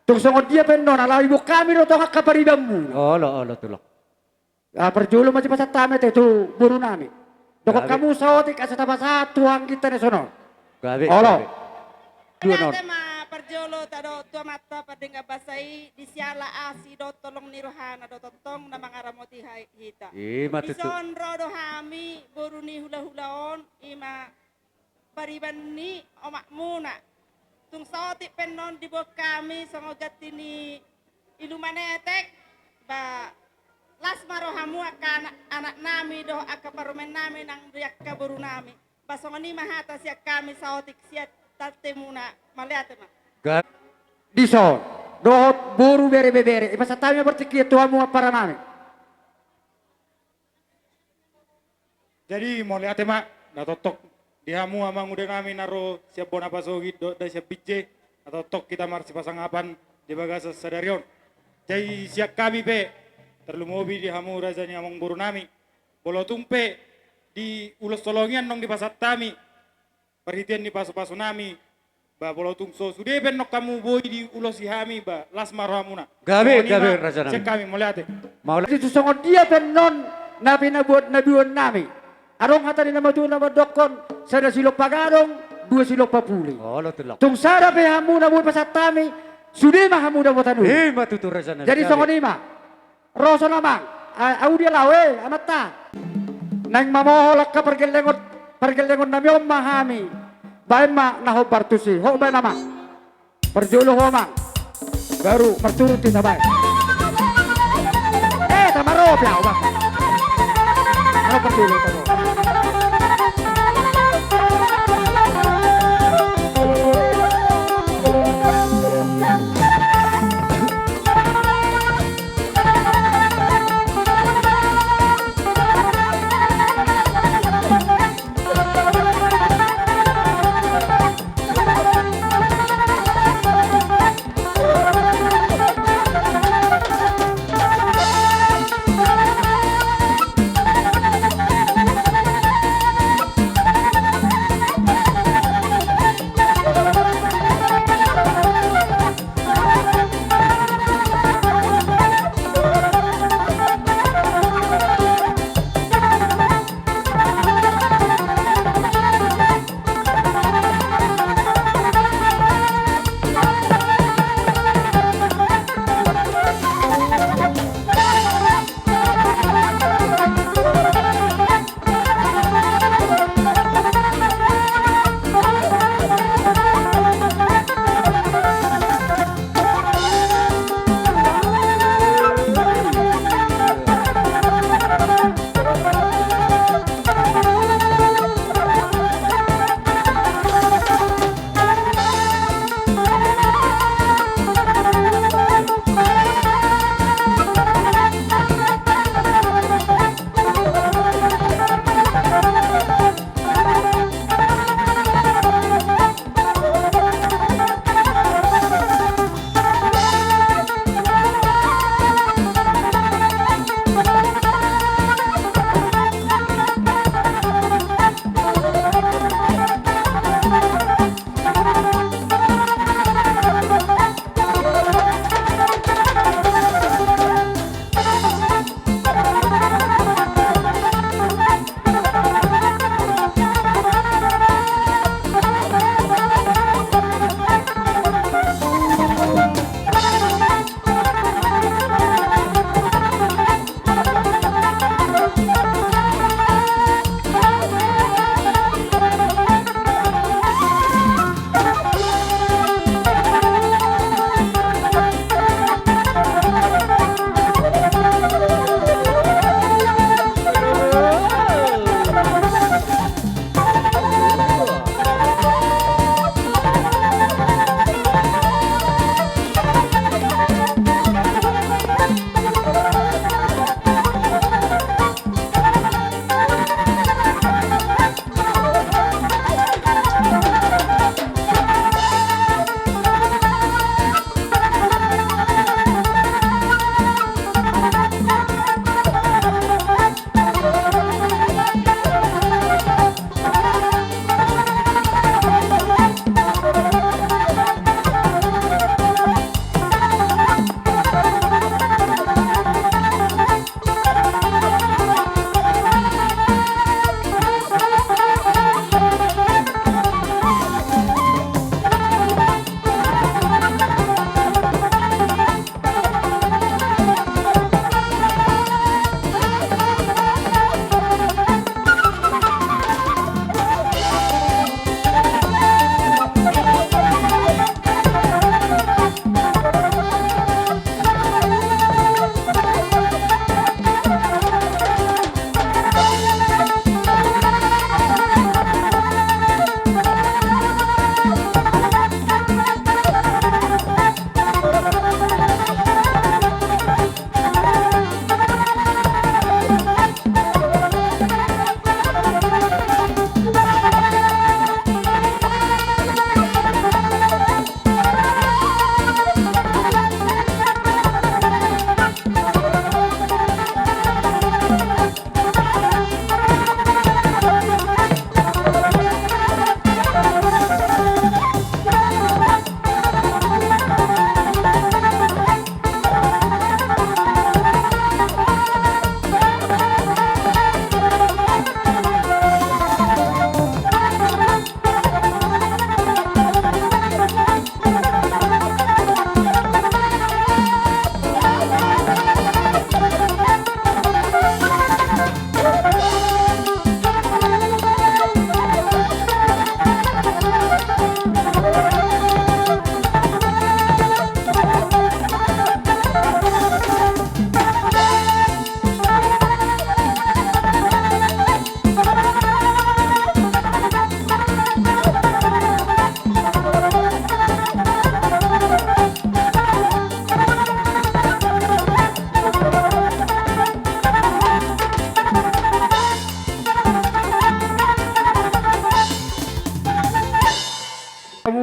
Tung songon dia pe annon, alai diboan hami do tong angka paribanmuna. Olo, olo, tulang. Ah, parjolo ma dipasahat hami ate tu boru nami. Dohot hamu saotik asa tapasahat tu angginta na dison on. Gabe, olo. Gabe. Dua non. Ate ma parjolo tadok tu Amanta pardenggan basa i, di siala asi dohot holong ni rohana do tongtong na mangaramoti hai-, hita. Ima tutu. Dison ro do hami boru ni hulahula on, ima pariban ni omakmuna. Tung saotik pe annon diboan hami songon ganti ni iluman etek, ba las ma rohamu angka anak, anak nami dohot angka parumaen nami nang di angka boru nami. Ba songon i ma hata sian hami saotik sian tantemuna, mauliate ma. Ga-, dison, dohot boru, bere, ibebere, ipasahat hami ma partingkian tu hamu ampara nami. Jadi mauliate ma, na tongtong di hamu amanguda nami na ro sian bona pasogit dohot na sian Binjai, na tongtong hita marsipasangapan di bagasan sadari on. Jadi sian hami pe, tarlumobi di hamu raja ni amangboru nami, molo tung pe di ulos holong i annon dipasahat hami, parhitean ni pasupasu nami, ba molo tung so sude pe annon hamu boi diulosi hami, ba las ma rohamuna. Gabe, gabe, raja nami. Sian hami, mauliate. Mauliate. Jadi tung songon dia pe annon na pinabuat na binoan nami. Adong hata ni na matua na mandokkon, sada silompa gadong, dua silompa puli. Olo, tulang. Tung sada pe hamu na boi pasahat hami, sude ma hamu dapotan ulu. Ima tutu, raja nami. Jadi songon i ma. Ro son amang, a-, ahu dia laho, e, amanta. Naeng mamohol angka pargellengon, pargellengon nami on ma hami. Baen ma na hombar tusi, ho baen amang. Parjolo ho amang. Baru marturut hita baen. E, tama ro pe ahu, bang. Ro parjolo, tama ro.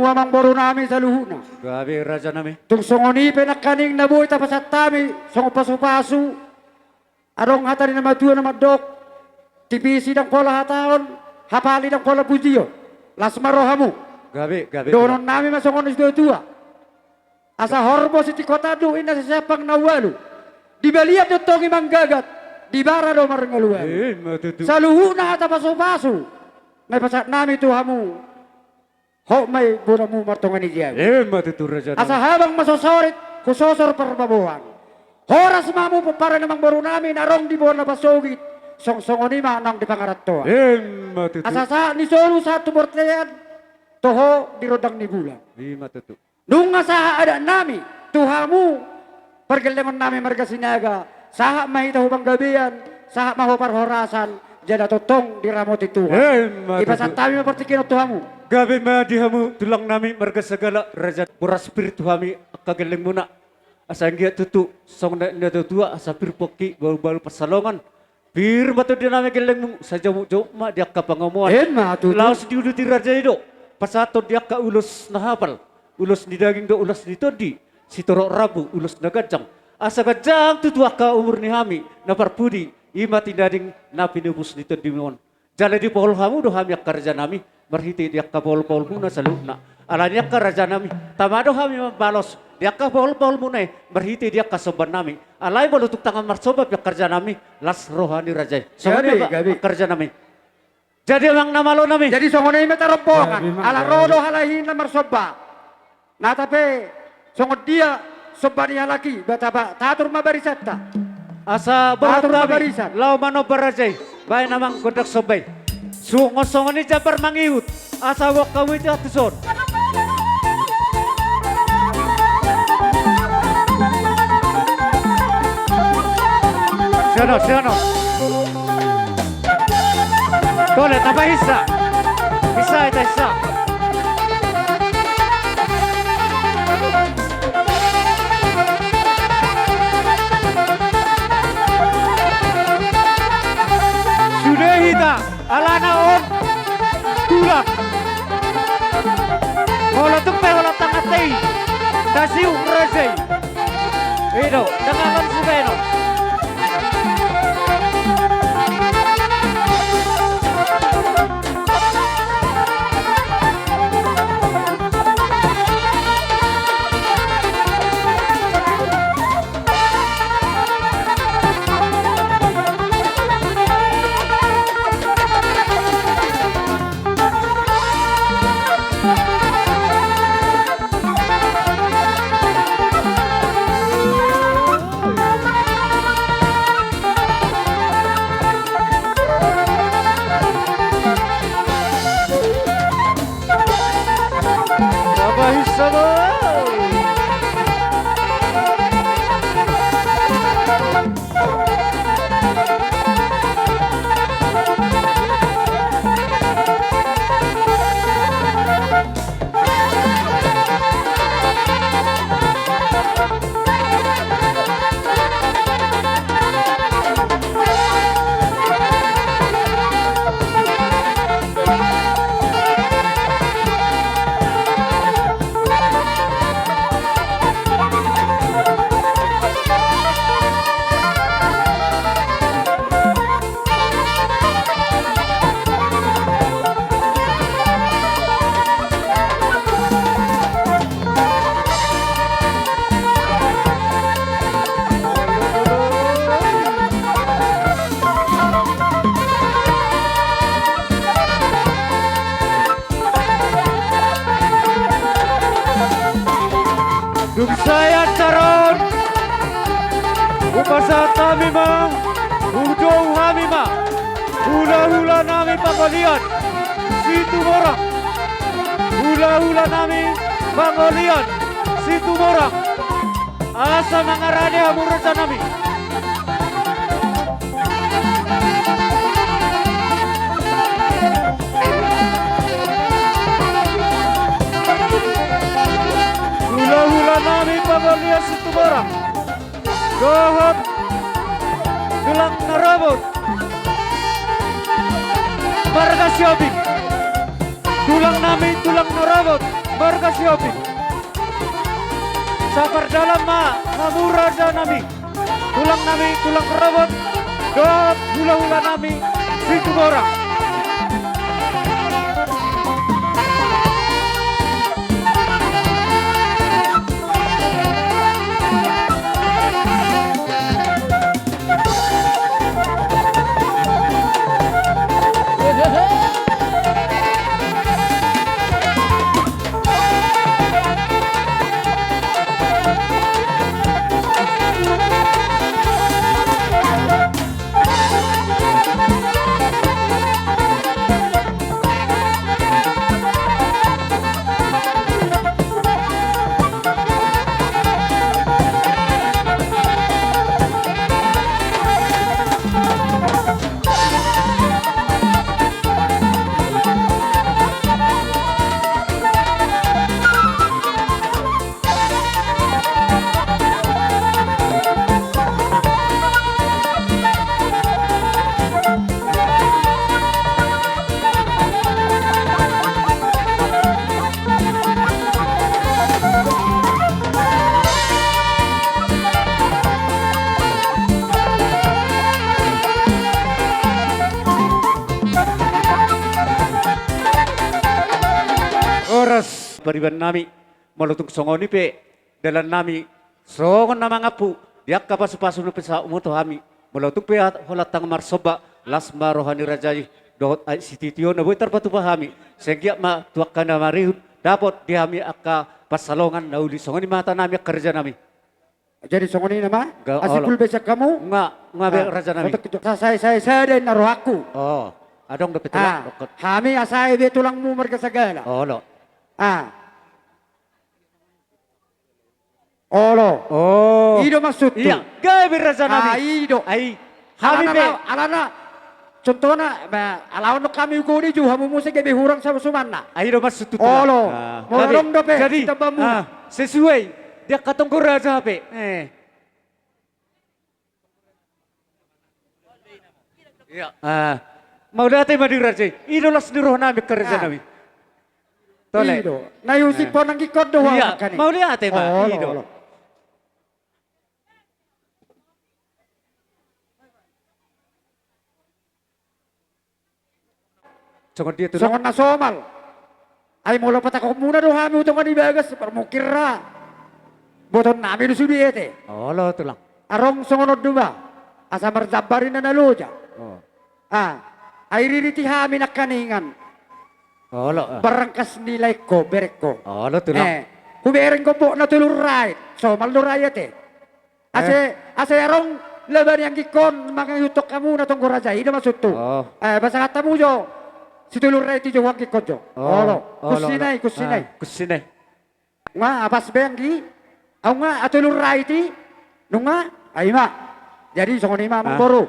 Amangboru nami saluhutna. Gabe, raja nami. Tung songon i pe nangkaning na boi tapasahat hami songon pasupasu. Adong hata ni na matua na mandok: Tipisi ndang pola hataon, hapali ndang pola pujion. Las ma rohamu. Gabe, gabe. Dohonon nami ma songon na situatua: Asa horbo sitingko tanduk, inna sisiampang na ualu. Di balian do tong i manggagat, di bara do marngalualu. Ima tutu. Saluhutna hata pasupasu na pasahat nami tu hamu, hot ma i bonamu martonga ni jabu. Ima tutu, raja nami. Asa habang ma so sorit, husosor parbaboan. Horas ma hamu pomparan ni amangboru nami na adong di bona pasogit, song songon i ma nang di pangarantoan. Ima tutu. Asa sahat ni solu sahat tu bontean, toho di rondang ni bulan. Ima tutu. Nunga sahat adat nami tu hamu, pargellengon nami marga Sinaga, sahat ma hita hu panggabean, sahat ma hu parhorasan, jala tongtong diramoti Tuhan. Ima tutu. Dipasahat hami ma partingkian on tu hamu. Gabe ma di hamu tulang nami marga Sagala, raja, boras pir tu hami angka gellengmuna. Asa anggiat tutu songon na, na tuatua, asa pir pongki, balu-balu pansalongan. Pir ma tondi nami gellengmu, sai jamuk-jamuk ma di angka pangomoan. Ima tutu. Laos diuduti raja i do pasahathon di angka ulos na hapal, ulos ni daging dohot ulos ni tondi, sitorop rambu ulos na ganjang. Asa ganjang tutu angka umur ni hami na parpudi, i ma tinading na pinupus ni tondimu on. Jala dipaol hamu do hami angka raja nami, marhite di angka paol-paolmuna saluhutna. Alani i angka raja nami, tama do hami mambalos di angka paol-paolmuna i, marhite di angka somba nami. Alai molo tung tangan marsomba pe angka raja nami, las roha ni raja i. Songon i ma, gabe, gabe, angka raja nami. Jadi amang na malo nami. Jadi songon i ma tarombongan. Gabe ma, ala ro do halak i na marsomba. Nata pe songon dia somba ni halak i, ba taba, tatur ma barisanta. Asa borhat hami laho manomba raja i. Baen amang gondang somba i. Songon, songon i jambar mangihut. Asa boan hamu i tu son. Sian on, sian on. Tole, tamba hinsa. Hinsa, hita hinsa. Sude hita, alana on tulang. Molo tung pe holan tanganta i tasiuk raja i. I do, dang akan sibaenon. Dung sae acara on, hupasahat hami ma, hudou hami ma hulahula nami pangolian Situmorang. Hulahula nami pangolian Situmorang. Asa mangarade hamu raja nami. Hulahula nami pangolian Situmorang. Dohot tulang na robot marga Sihombing. Tulang nami, tulang na robot Marga Sihombing. Sapardalan ma hamu raja nami, tulang nami, tulang robot, dohot hulahula nami Situmorang. Horas pariban nami, molo tung songon i pe dalan nami, songon na mangampu di angka pasupasu na pinasahatmu tu hami. Molo tung pe holan tang marsomba, las ma roha ni raja i dohot aek sitio-tio na boi tarpatupa hami, sai anggiat ma tu angka na marihut dapot di hami angka pansalongan na uli. Songon i ma hata nami angka raja nami. Jadi songon i nama. Ga, olo. Asi pulbesiak hamu. Nga, nga be raja nami. Sasae-sae sada inna rohangku. O, adong dope tulang. Hami asae be tulangmu marga Sagala. Olo. A. Olo. O. I do maksudhu. Ia, gabe raja nami. A, i do. Ai. Hami alana pe. Alana, contohna, ba, ala on do hami ugoni jou, hamu muse gabe hurang sama sumanna. A, i do maksudhu tulang. Olo. Molo adong dope. Jadi, sesuai. Di angka tonggo raja hape. E. Ia. A. Mauliate ma di raja i. I do las ni roha nami angka raja nami. Tole. I do. Na iusip ho nangkikkon do. Ia. Mauliate ma. Olo, i do. Olo. Songon dia tulang? Songon na somal. Ai molo patahonmuna do hami tu tonga ni bagas, parmukir ra. Botoonnami do sude ate. Olo tulang. Adong songon on do ba. Asa marjambar inna na loja. O. A. Ai ririti hami nangkaningan. Olo. Barangkas ni laengko, berengko. Olo tulang. E. Hubereng gombokna tu Lurrait. Somal do ra i ate. Ase, ase adong laba ni anggikkon mangihuthon hamu na tonggo raja i do maksudhu. O. E, pasahat hamu jo. Si Tulurrait i jo huanggikkon jo. O. Olo. Olo, olo. Kusinai, kusinai. A, kusinai. Nga, apas be anggi. Au nga, a Tulurrait i. Nunga, ai ma. Jadi songon i ma amangboru.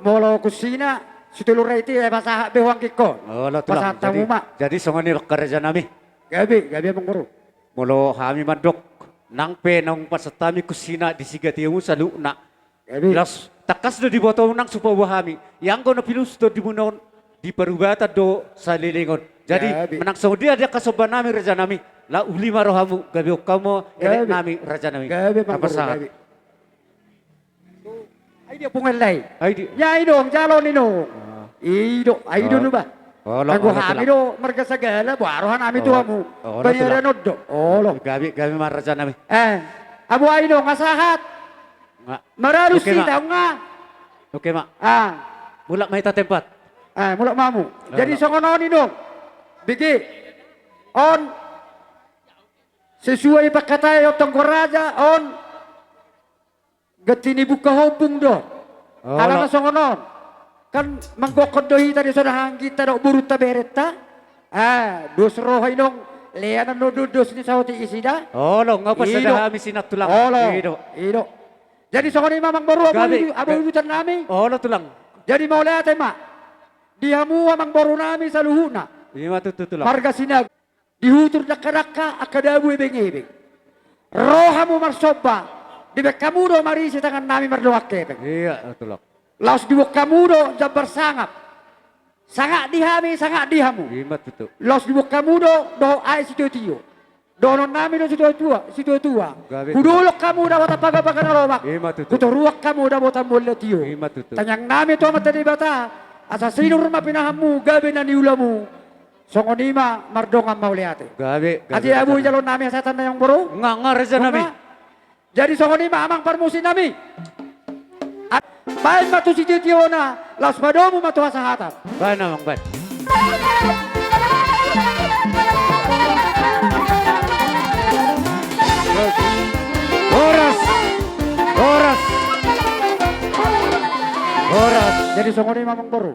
Molo kusina, si Tulurrait i, e, pasahat be huanggikkon. Olo tulang. Pasahat hamu ma. Jadi songon i do angka raja nami. Gabe, gabe amangboru. Molo hami mandok, nang pe naung pasahat hami kusina di sigationmu saluhutna. Gabe. Laos tangkas do dibotomu nang sipaboa hami. Ianggo na pinus tondimuna on, di parubatan do saleleng on. Jadi, gabe. Manang songon dia di angka somba nami raja nami, laho uli ma rohamu, gabe on hamu elek nami raja nami. Gabe amangboru, gabe. Ai dia punguan lai. Ai dia. Ia i do, jalo ni no. A. I do, ai do ba. Olo, olo tulang. Anggo hami do marga Sagala, boha roha nami tu hamu. Olo, olo tulang. Bariaran on do. Olo. Gabe, gabe ma raja nami. E. Aboa i do, nga sahat. Nga. Maralusi tau nga. Oke ma. A. Mulak ma hita tempat. E, mulak ma hamu. Olo. Jadi songon on i do. Bege. On. Sesuai pangkataion tonggo raja on. Ganti ni buka hombung do. Olo. Alana songon on. Kan manggokhon do hita di sonang angginta dohot borunta berenta. A, dos roha inong, leanan do dos ni saotik i sida. Olo, nga pasada hami sinat tulang. Olo. I do. I do. Jadi songon i ma amangboru, aboa uju-, aboa ujutan nami. Olo tulang. Jadi mauliate ma di hamu amangboru nami saluhutna. I ma tutu tulang. Marga Sinaga. Di hutur dangka-dangka, angka dabu ebeng-ebeng. Ro hamu marsomba, dibaen hamu do marisi tangan nami mardongan hepeng. Ia, tulang. Laos diboan hamu do jambar sangap. Sangap di hami, sangap di hamu. I ma tutu. Laos diboan hamu do dohot aek sitio-tio. Dohonon nami do situa-tua, situa-tua. Gabe. Hudolok hamu dapotan pagabaga na lomak. Ima tutu. Hutoruan hamu dapotan mual na tio. Ima tutu. Tangiang nami tu Amanta Debata, asa sinur ma pinahanmu gabe na niulamu. Songon i ma, mardongan mauliate. Gabe, gabe. Ate, hamu jalo nami hasahatan nami, amang boru? Nga, nga, raja nami. Nga. Jadi songon i ma, amang parmusik nami. A-, baen ma tu sitio-tiona, laos padomu ma tu hasahatan. Baen, amang, baen. Horas. Horas. Horas. Jadi songon i ma, amang boru.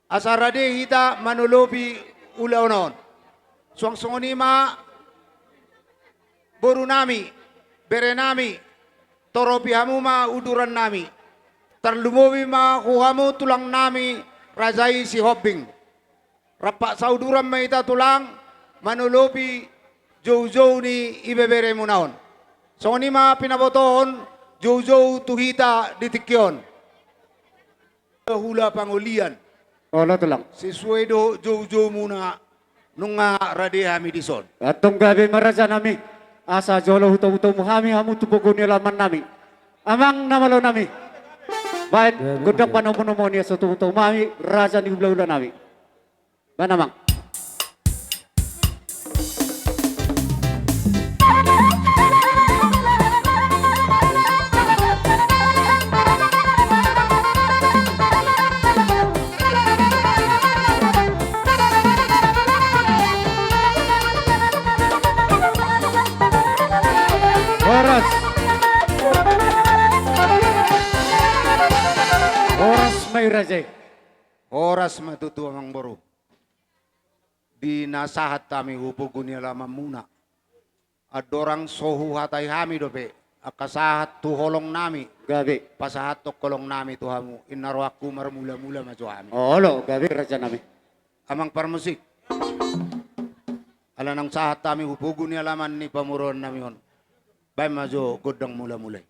Asa rade hita manolopi ulaon on. Suang songon i ma, boru nami, bere nami, toropi hamu ma uduran nami. Tarlumobi ma tu hamu tulang nami, raja i Sihombing. Rampak sauduran ma hita, tulang, manolopi joujou ni ibeberemuna on. Songon i ma pinabotohon joujou tu hita di tingki on. Hula pangolian. Olo, tulang. Sesuai do joujoumuna, nunga rade hami dison. Antong gabe ma, raja nami. Asa jolo hutomutomu hami hamu tu pogu ni alaman nami. Amang na malo nami. Baen, gabe, gondang, gabe, panomunomuni asa hutomutomu hami, raja ni hulahula nami. Baen, amang. Horas. Horas ma i, raja i. Horas ma tutu, amang boru. Di na sahat hami hu pogu ni alamanmuna. Andorang so huhatai hami dope angka sahat tu holong nami. Gabe. Pasahathon holong nami tu hamu, inna rohangku marmulamula ma jo hami. Olo, gabe, raja nami. Amang parmusik. Ala naung sahat hami hu pogu ni alaman ni pamoruon nami on, baen ma jo gondang mulamula i.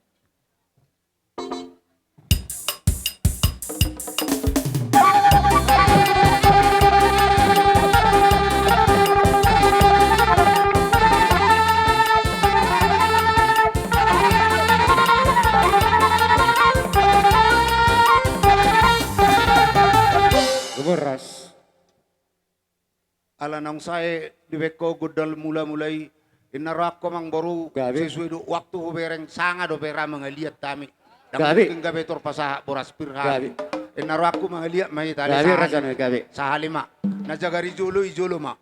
Horas. Ala naung sae dibaen ho gondang mulamula i, inna rohangku, amang boru, gabe, sesuai do waktu hubereng, sanga dope ra mangaliat hami. Ndang, gabe, mungkin gabe tor pasahat boras pir hami. Gabe. Inna rohangku, mangaliat ma hita, gabe, sahali, raja nami, gabe, sahali ma. Na jagar i jolo, i jolo ma.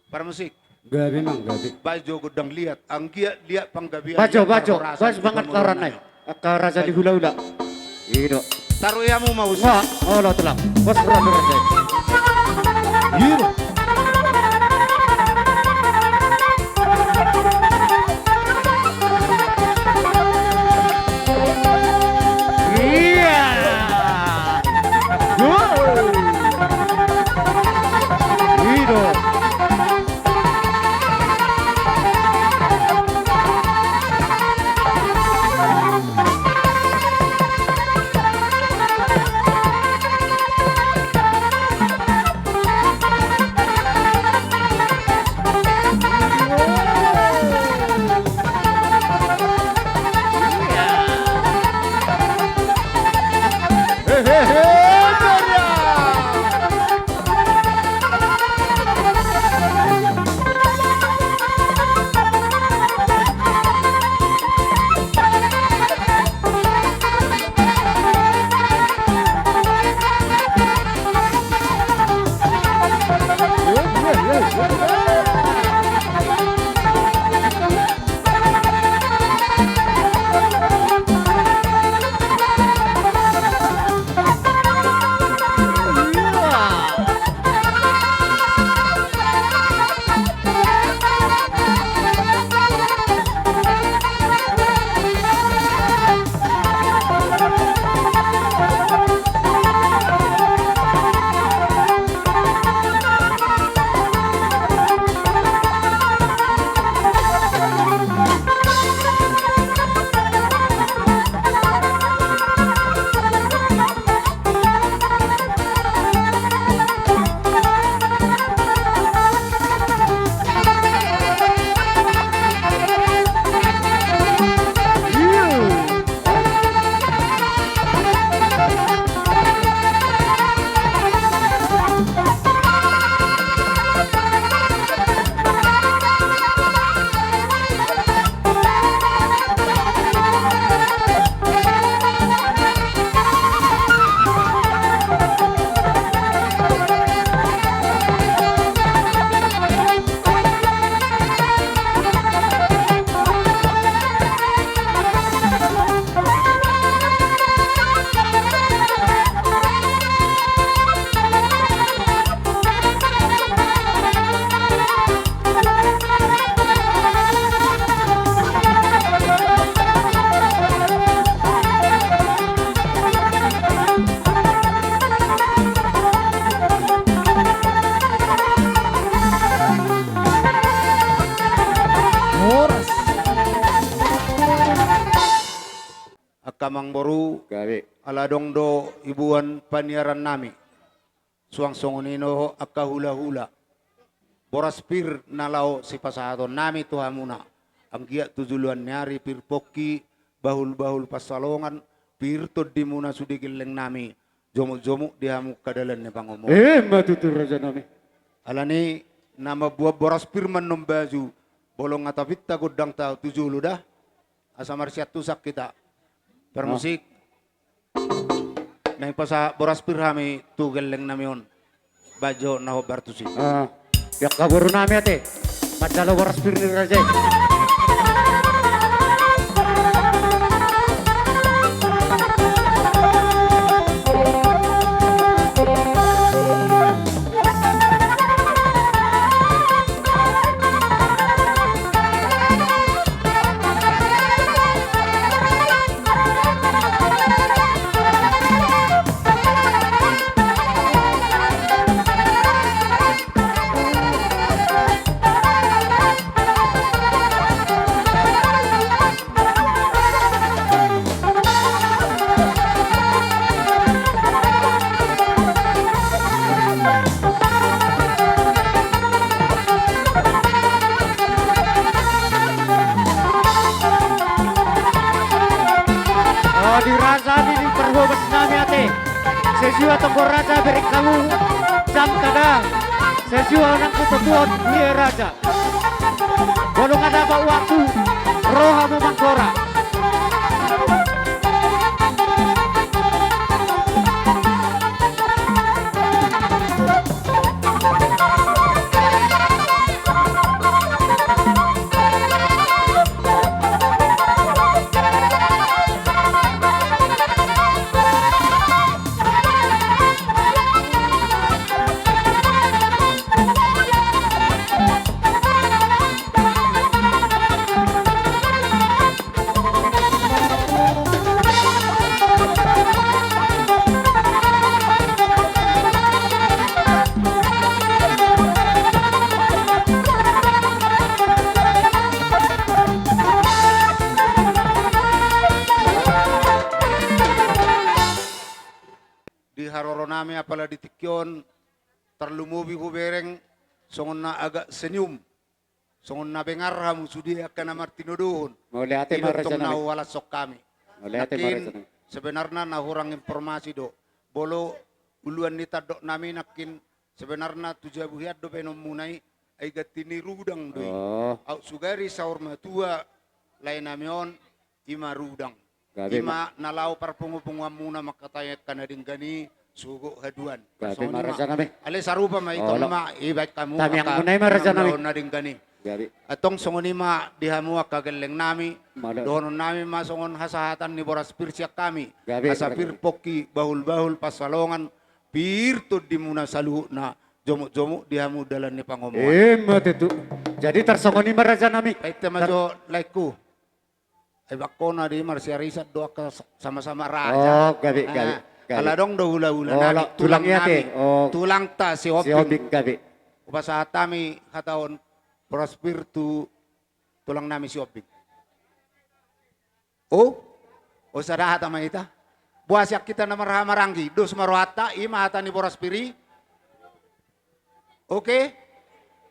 Parmusik. Gabe, amang, gabe. Baen jo gondang liat, anggiat liat panggabean, baen jo, liat, baen jo, parhorasan, baen jo, di pangataran pamoruon nai. Angka raja ni hulahula. I do. Taruhon hamu ma, Bos. Wah, olo, tulang. Bos, berani, berani. I do. Iya. Wow. I do. Angka amangboru, gabe, ala adong do iboan paniaran nami. Suang songon i do angka hulahula. Boras pir na laho sipasahaton nami tu hamuna. Anggiat tu joloan ni ari pir pongki, bahul-bahul pansalongan, pir tondimuna sude gelleng nami, jomuk-jomuk di hamu angka dalan ni pangomoan. Ima tutu raja nami. Alani na mamboan boras pir ma annon baju, molo nga tapinta gondangta tu jolo da. Asa marsiantusan hita. Parmusik. Naeng pasahat boras pir hami tu gelleng nami on. Baen jo na hombar tusi. Ah, di angka boru nami ate. Manjalo boras pir ni raja i. Adi raja di parhobas nami ate. Sesua tonggo raja berek kamu jam kada. Sesua nang kututuan dia raja. Bolong ada bau waktu roha memang gora. Di haroro nami apala di tingki on, tarlumobi hubereng songon na agak senyum, songon na bengar hamu sude angka na martinodohon. Mauliate ma raja nami. Idok tong na huhalashon hami. Mauliate ma raja nami. Nangkin sebenarna na hurang informasi do. Molo uluan ni tandok nami nangkin sebenarna tu jabu hian do baenonmuna i, ai ganti ni rudang do i. Oh. Aut sugari saur matua lae nami on, ima rudang. Gabe ma. Ima na laho parpungupunguanmuna mangkatai angka na denggan i, sogot haduan. Gabe ma raja nami. Alai sarupa ma i, tong ma i baen hamu angka na denggan i. Gabe. Antong songon i ma di hamu angka gelleng nami. Dohonon nami ma songon hasahatan ni boras pir sian hami. Gabe. Asa pir pongki, bahul-bahul pansalongan, pir tondimuna saluhutna, jomuk-jomuk di hamu dalan ni pangomoan. Ima tutu. Jadi tarsongon i ma raja nami. Baen ma jo laengku. Ai bangkona di marsiarisan do angka sa-, sama-sama raja. Oh, gabe, gabe. Ala adong do hulahula nami, tulang nami. Tulangta Sihombing. Gabe. Hupasahat hami hata on boras pir tu tulang nami Sihombing. Oh, oh, sada hata ma hita. Boasa hita na marhaha maranggi, dos ma rohanta, ima hata ni boras pir i. Oke.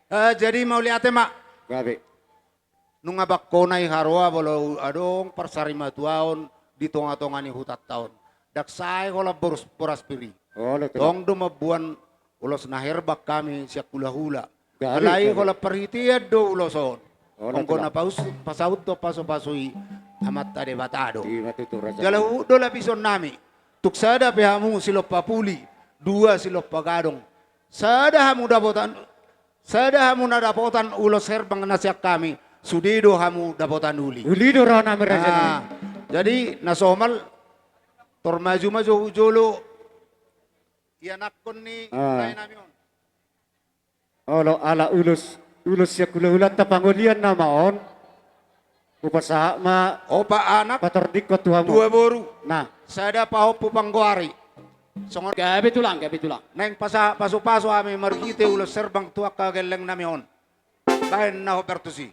Eh, jadi mauliate ma. Gabe. Nunga bangkona i haroa molo adong parsarimatuaon di tonga-tonga ni hutanta on. Ndang sae holan boras, boras pir i. Tong do mamboan ulos na herbang hami sian hulahula. Gabe, gabe. Alai holan parhitean do ulos on. Olo, anggo na pasaut-, pasauthon pasupasu i Amanta Debata do. Ima tutu raja. Jala huhut do lapison nami. Tung sada pe hamu silompa puli, dua silompa gadong. Sada hamu dapotan, sada hamu na dapotan ulos herbang na sian hami, sude do hamu dapotan uli. Uli do roha nami raja nami. Ah, jadi na somal, tor maju ma jo hu jolo ianakhon ni lae nami on. Olo, ala ulos, ulos sian hulahulanta pangolian nama on. Hupasahat ma opat anak, patordingkon tu hamu. Dua boru. Nah. Sada pahompu panggoari. Songon gabe tulang, gabe tulang. Naeng pasahat pasupasu hami marhite ulos herbang tu angka gelleng nami on. Baen na hombar tusi.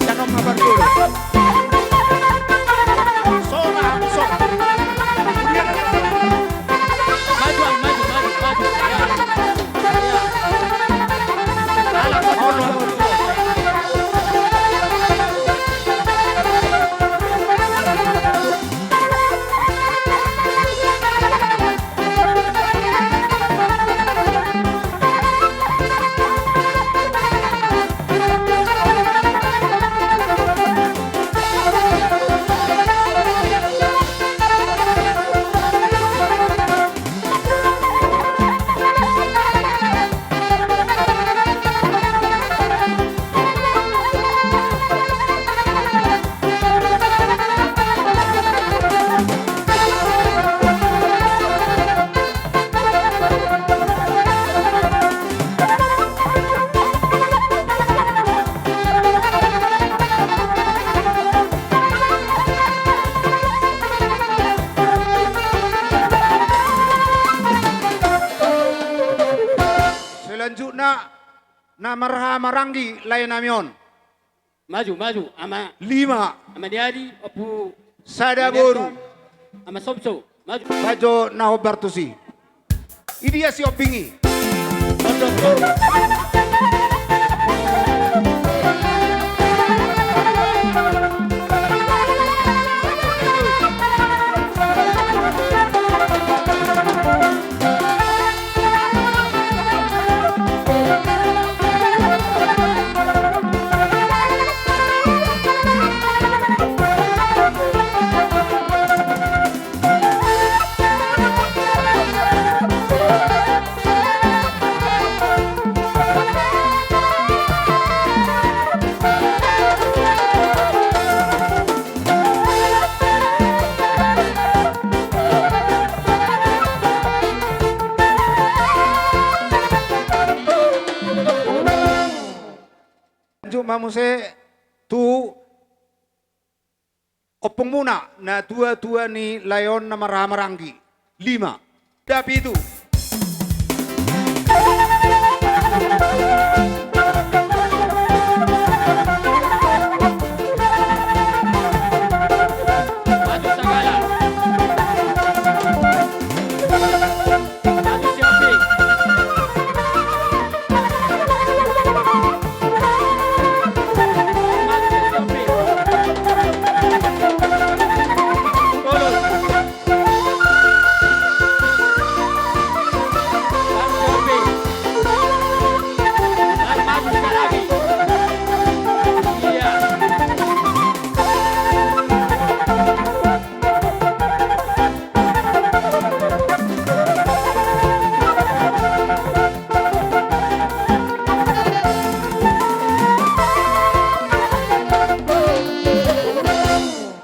Danon ma parjolo. Selanjutna, na marhaha maranggi lae nami on. Maju, maju, ama. Lima. Ama ni Adi, Ompu. Sada boru. Ama Somso, maju. Bajo na hombar tusi. Idia si Omping i. Lanjut ma muse tu ompungmuna, na tua-tua ni lae on na marhaha maranggi. Lima. Dapi tu.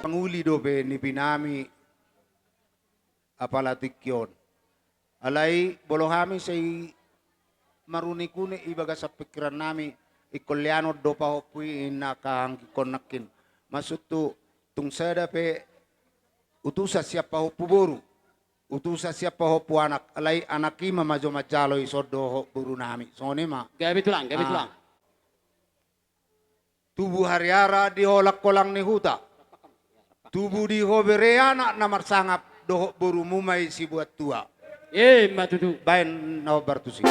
Panguli dope nipi nami apala tingki on. Alai molo hami sai marunik-unik i bagasan pingkiran nami, ingkon leanon do pahompu i, inna angka anggingkon nangkin. Maksudhu tung sada pe utusan sian pahompu boru, utusan sian pahompu anak, alai anak i ma majo manjalo i, songon dohot boru nami. Songon i ma. Gabe tulang, gabe tulang. Tubu hariara di holang-holang ni huta. Tubu di ho bere anak na marsangap, dohot borumu ma i sibuat tua. Ima tutu. Baen na hombar tusi.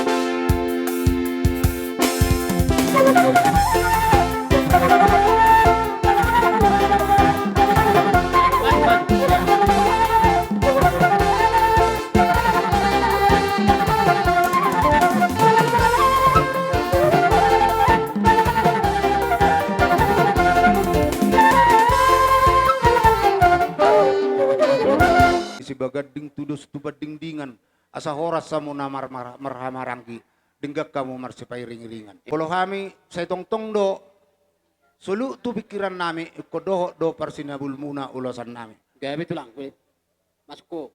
Sibaganding tudos tu pandingdingan, asa horas hamu na mar-, mar-, marhaha maranggi, denggan hamu marsipairing-iringan. Molo hami sai tongtong do solup tu pingkiran nami, ingkon dohot do parsinabulmuna ulosan nami. Gabe tulang, gabe. Masuk.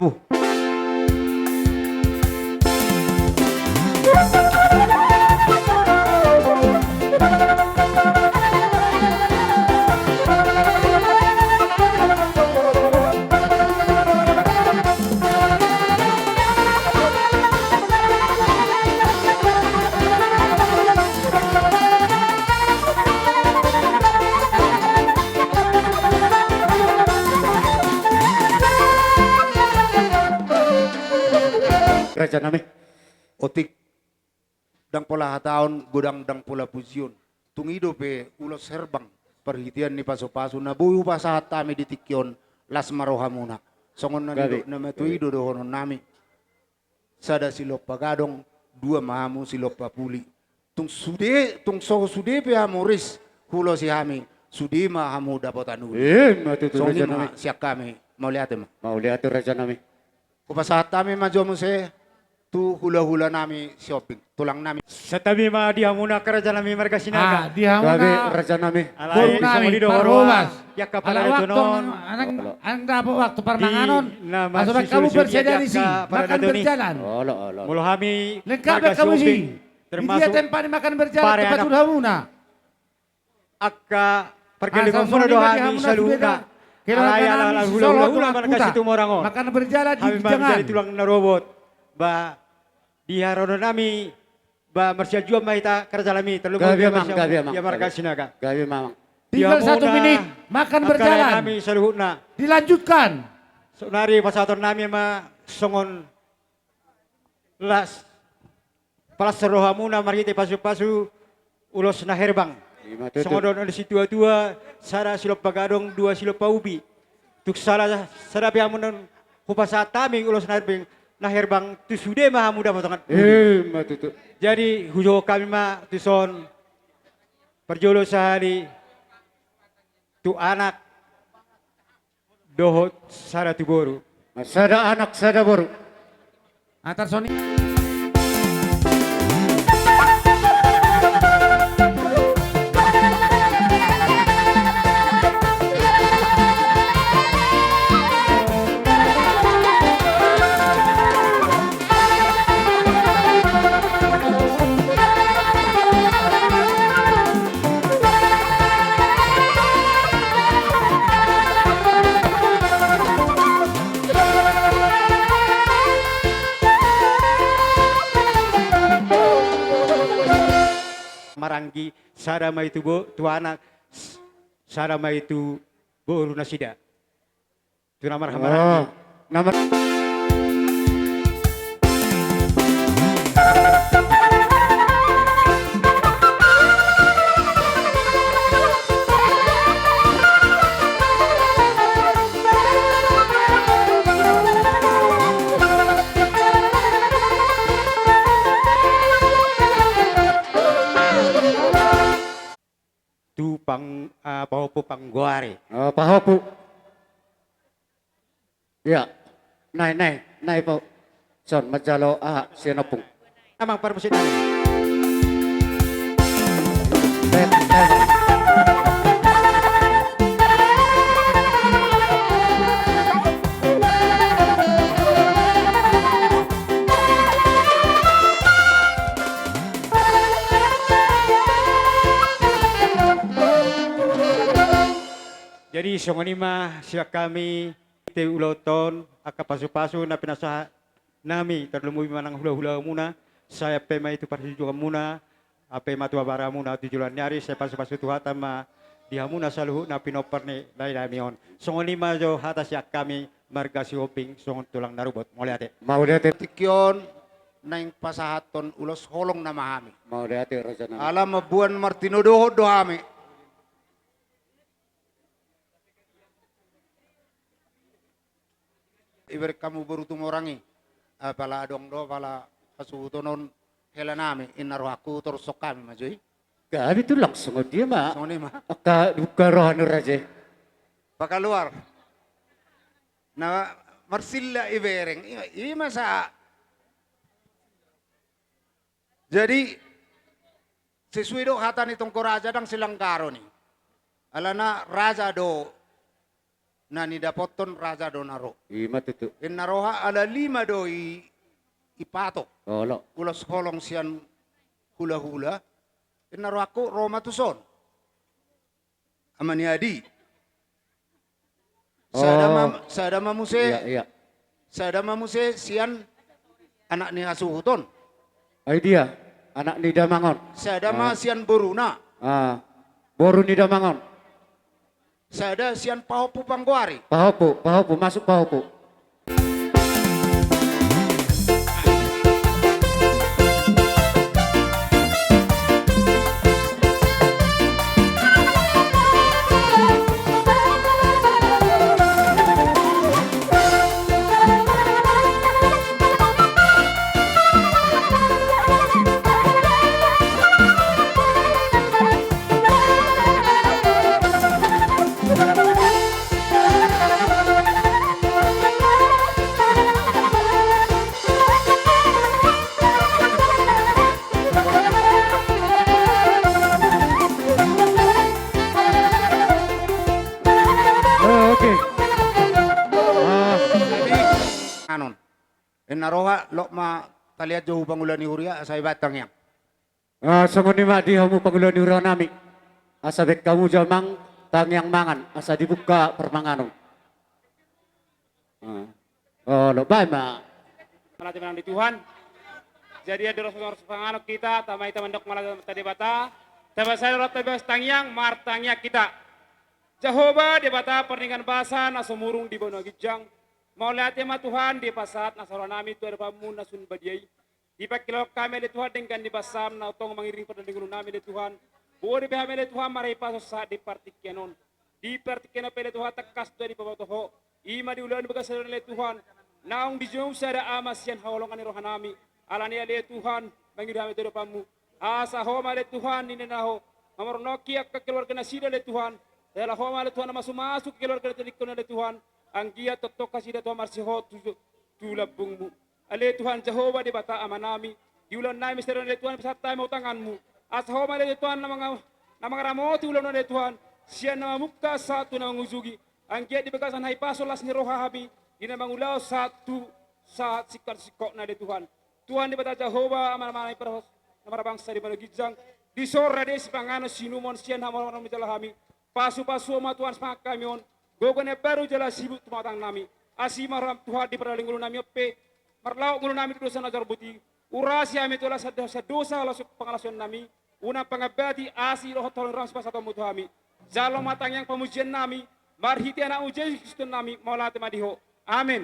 Raja nami. Otik. Ndang pola hataon, godang ndang pola pujion. Tung i dope ulos herbang, parhitean ni pasupasu na boi hupasahat hami di tingki on, las ma rohamuna. Songon na nidok na matua i do dohonon nami. Sada silompa gadong, dua ma hamu silompa puli. Tung sude, tung so sude pe hamu ris, hulosi hami, sude ma hamu dapotan uli. Ima tutu, raja nami. Sian hami, mauliate ma. Mauliate, raja nami. Hupasahat hami ma jo muse tu hulahula nami Sihombing, tulang nami. Santabi ma di hamuna angka raja nami marga Sinaga. Ah, di hamuna. Gabe, raja nami. Alai songon i do, parhobas. Ala waktu, ndang dapot waktu parmanganon. Asa baen hamu bersedia disi, makan berjalan. Olo, olo. Molo hami lengkap marga Sihombing, termasuk di dia tempat ni makan berjalan, tempat tu hamuna. Angka pargellengon muna do hami saluhutna. Alai ala hulahula marga Situmorang on, makan berjalan di Ginjangan. Hami manjadi tulang na robot. Ba di haroro nami, ba marsianjuan ma hita angka raja nami, tarlumobi ma sian hami marga Sinaga. Gabe ma amang. Tinggal satu menit, makan berjalan. Angka raja nami saluhutna. Dilanjutkan. Saonari pasahaton nami ma songon las, palas rohamuna marhite pasupasu ulos na herbang. Ima tutu. Songon dohonon ni situatua, sada silompa gadong, dua silompa ubi. Tung sala sada pe hamu naeng hupasahat hami ulos na herbang, na herbang tu sude ma hamu dapotan uli. Ima tutu. Jadi hujou hami ma tuson parjolo sahali tu anak dohot sada tu boru. Sada anak sada boru. Atar soni. Maranggi, sada ma i tu bo-, tu anak, s-, sada ma i tu boru nasida. Tu na marhamaranggi. Oh, na mar- Tu pang-, ah, pahompu panggoari. Oh, pahompu. Ia. Nai, nai, nai, pahompu. Son, manjalo aha, sian ompung. Amang parmusik nai. Baik, baik. Jadi songon i ma sian hami, te ulaonta on, angka pasupasu na pinasahat nami, tarlumobi manang hulahula muna, sai ampe ma i tu parjujungan muna, ampe ma tu abara muna tu joloan ni ari, sai pasupasu Tuhanta ma di hamuna saluhutna pinompar ni lae nami on. Songon i ma jo hata sian hami marga Sihombing songon tulang na robot. Mauliate. Mauliate. Tingki on naeng pasahathon ulos holong nama hami. Mauliate raja nami. Ala mamboan martinodohon do hami. Ibereng hamu boru Tumorang i. Apala adong do, apala hasuhuton on hela nami, inna rohangku torus songon hami ma jo i. Gabe tulang songon dia ma. Songon i ma. Angka dungka roha ni raja i. Pakaluar. Na marsila ibereng, i, i ma sa. Jadi sesuai do hata ni tonggo raja, ndang silanggaron i. Alana raja do na nidapothon, raja do na ro. I ma tutu. Inna roha ala lima do i, ipatok. Olo. Ulos holong sian hulahula. Inna rohangku ro ma tuson. Ama ni Adi. Sada ma, oh, sada ma muse. Iya, iya. Sada ma muse sian anak ni hasuhuton. Ai dia, anak ni damangon. Sada ma, ah, sian boruna. Ah, boru ni damangon. Sada sian pahompu panggoari. Pahompu, pahompu, masuk pahompu. Na roha, lok ma taliat jo hu pangula ni huria, asa ibat tangiang. Ah, songon i ma di hamu pangula ni huria nami. Asa baen hamu jo amang tangiang mangan, asa dibuka parmanganon. Ah. Oh, lo, baen ma. Mauliate ma di Tuhan. Jadi, andorang so ro panganon hita, tama hita mandok mauliate ma tu Debata. Tama sada ro, tama tangiang, martangiang hita. Jahowa, Debata pardenggan basa, na sumurung di banua ginjang. Mauliate ma Tuhan, dipasahat nasa roha nami tu adopanmu na sun badia i. Dipangkilala hami ale Tuhan denggan ni basaM na tong mangiring pardalanan ni ngolu nami ale Tuhan. Boi be hami ale Tuhan marhahipason sahat di partingkian on. Di partingkian on pe ale Tuhan tangkas do dipaboto Ho. I ma di ulaon bagas sadari on ale Tuhan. Naung dijou sada ama sian haholongan ni roha nami. Alani i ale Tuhan, mangido hami tu adopanmu. Asa Ho ma ale Tuhan ninna Ho. Mamornoki angka keluarga nasida ale Tuhan. Jala Ho ma ale Tuhan na masumasu keluarga na tadingkon ale Tuhan. Anggiat tongtong nasida Tuhan marsihohot tu, tu lambungmu. Ale Tuhan Jahowa Debata Ama nami, di ulaon nami sadari on ale Tuhan, dipasahat hami tu tanganmu. Asa Ho ma ale Tuhan na manga-, na mangaramoti ulaon on ale Tuhan, sian na mamungka sahat tu na mangujugi. Anggiat di bagasan hahipason las ni roha hami, di na mangulahon sahat tu, sahat singkot-singkotna ale Tuhan. Tuhan Debata Jahowa, Ama nami na marbangsa di banua ginjang, dison rade sipanganon siinumon sian hamu na manjalo hami. Pasu-pasu Ho ma Tuhan sipanganon nami on, gogo na imbaru jala sibuk tu pamatang nami. Asi ma rohaM Tuhan di pardalanan ni ngolu nami on pe, marlaok ngolu nami tu dosa na jarbut i. Urasi hami tu las dosa, las pangalaosion nami. Unang pangambati asi dohot holong ni rohaM sipasahatonmu tu hami. Jalo ma tangiang pamujian nami, marhite AnakMu Jesus Kristus Tuhan nami, mauliate ma di Ho. Amen.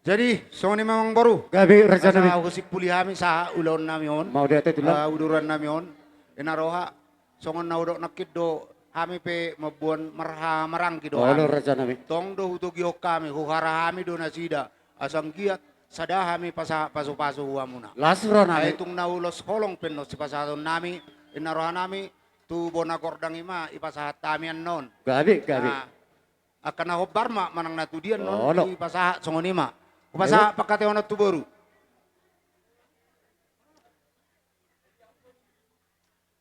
Jadi, songon i ma amang boru. Gabe, raja nami. Asa husimpuli hami sahat ulaon nami on. Mauliate tulang. Ah, uduran nami on. Ina roha, songon na hudok nangkin do, hami pe mamboan marhamaranggi do hami. Olo, raja nami. Tong do hutogihon hami, huhara hami do nasida. Asa anggiat sada hami pasahat pasu-pasu tu hamuna. Las roha nami. Ai tung na ulos holong pe annon sipasahaton nami, ina roha nami, tu bona gordang i ma dipasahat hami annon. Gabe, gabe. Nah, angka na hombar ma manang na tudia annon. Olo. Dipasahat songon i ma. Hupasahat pangkataion on tu boru.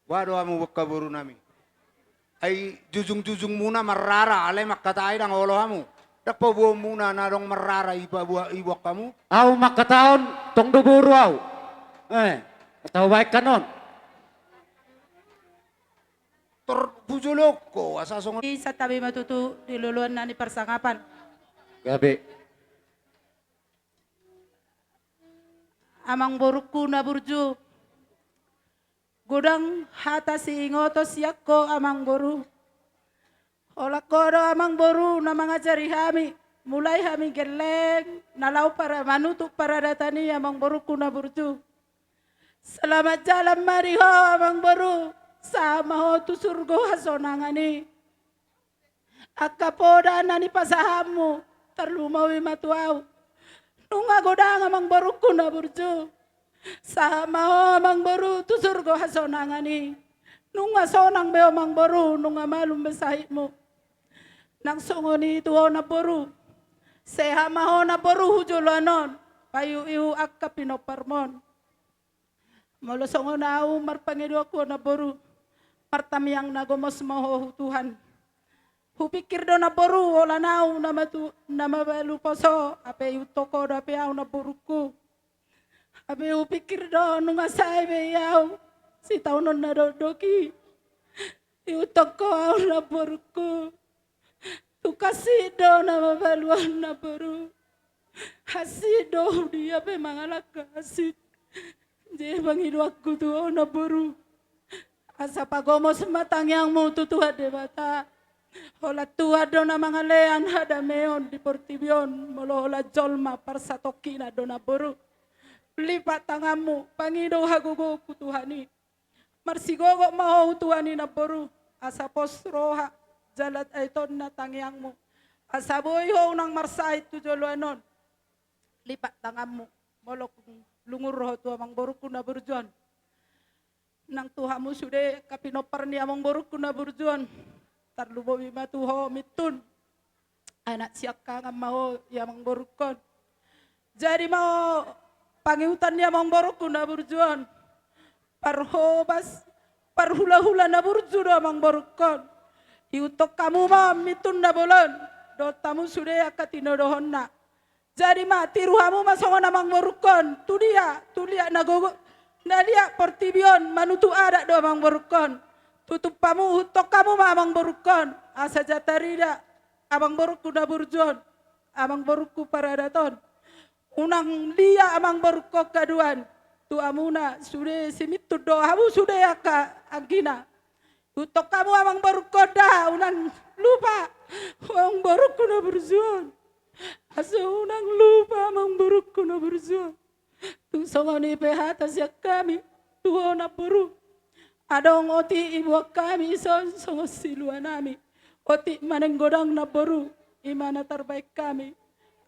Boha do hamu angka boru nami? Ai jujung-jujungmuna marrara, alai mangkatai ndang olo hamu. Ndang paboaonmuna na adong marrara dipaboa, diboan hamu? Ahu mangkatahon, tong do boru ahu. Eh, tahu baik kan on. Tor hujolo ho, asa songon i. Santabi ma tutu di loloan na ni parsangapan. Gabe. Amang borungku na burju. Godang hata siingoton sian ho amang boru. Holan ho do amang boru na mangajari hami. Mulai hami gelleng, na laho para-, manutup paradatan i amang borungku na burju. Selamat jalan ma di ho, amang boru. Sahat ma ho tu surgo hasonangan i. Angka poda na nipasahatmu, tarlumobi ma tu ahu. Nunga godang, amang borungku na burju. Sahat ma ho, amang boru, tu surgo hasonangan i. Nunga sonang be ho, amang boru, nunga malum be sahitmu. Nang songon i tu ho, namboru. Sehat ma ho, namboru, tu joloan on. Paihu-ihu angka pinomparmon. Molo songon ahu marpangidoan ho, namboru, martamiang na gomos ma ho tu Tuhan. Hupingkir do, namboru, holan ahu na matu-, na mabalu poso, hape ihuthon ho dope ahu, namborungku. Hape hupingkir do, nunga sae be i ahu sitaonon na dokdok i. Ihuthon ho ahu, namborungku. Tung hansit do na mabalu ahu, namboru. Hansit do, dia pe mangalangka hansit. Jadi pangidoanku tu ho, namboru, asa pagomos ma tangiangmu tu Tuhan Debata. Holan Tuhan do na mangalean hadameon di portibi on. Molo holan jolma, parsatongkinan do, namboru. Lipat tanganmu, pangido hagogoonku Tuhan i. Marsigogot ma ho tu Tuhan i, namboru, asa pos roha jala aitonna tangiangmu, asa boi ho unang marsahit tu joloan on. Lipat tanganmu, molo lungun roha tu amang borungku na burju on. Nang tu hamu sude angka pinompar ni amang borungku na burju on, tarlumobi ma tu ho Mintun. Anak siangkangan ma ho i, amang borungkon. Jadi ma ho pangihutan ni amang borungku na burju on. Parhobas, parhulahula na burju do, amang borungkon. Ihuthon hamu ma Mintun na bolon dohot hamu sude angka tinodohonna. Jadi ma, tiru hamu ma songon amangborungkon, tu dia, tu liat na gogo, na liat portibi on, manutu adat do amangborungkon. Tutup hamu, huthon hamu ma amangborungkon, asa ja tarida amangborungku na burju on, amangborungku paradaton. Unang liat amangborungkon haduan, tu hamuna sude simintur do hamu sude angka anggina. Huthon hamu amangborungkon da, unang lupa amangborungku na burju on. Asa unang lupa amangborungku na burju on. Tung songon i pe hata sian hami, tu ho namboru. Adong otik iboan hami ison songon silua nami. Otik manang godang namboru, i ma na tarbaen hami.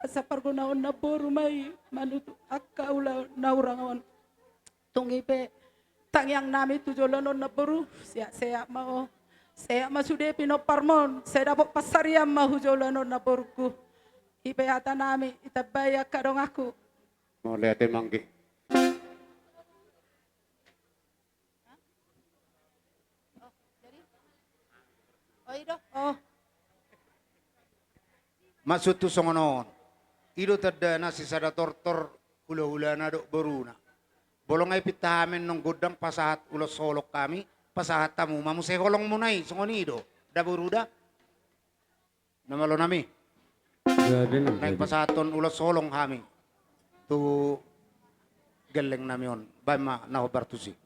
Asa pargunaon namboru ma i manutu angka ulaon na hurang on. Tung i pe tangiang nami tu joloan on namboru, sehat-sehat ma ho. Sehat ma sude pinomparmon, sai dapot pansarian ma hu joloan on namborungku. I pe hata nami, ditambai angka donganku. Mauliate manggi. Oh, i do. Oh. Maksudhu songon on. I do tandana sisada tortor hulahulana dohot boruna. Molo nga i pinta hami annon gondang pasahat ulos holong hami, pasahat hamu ma muse holongmuna i, songon i do. Da boru da. Na malo nami. Naeng pasahathon ulos holong hami tu gelleng nami on, baen ma na hombar tusi.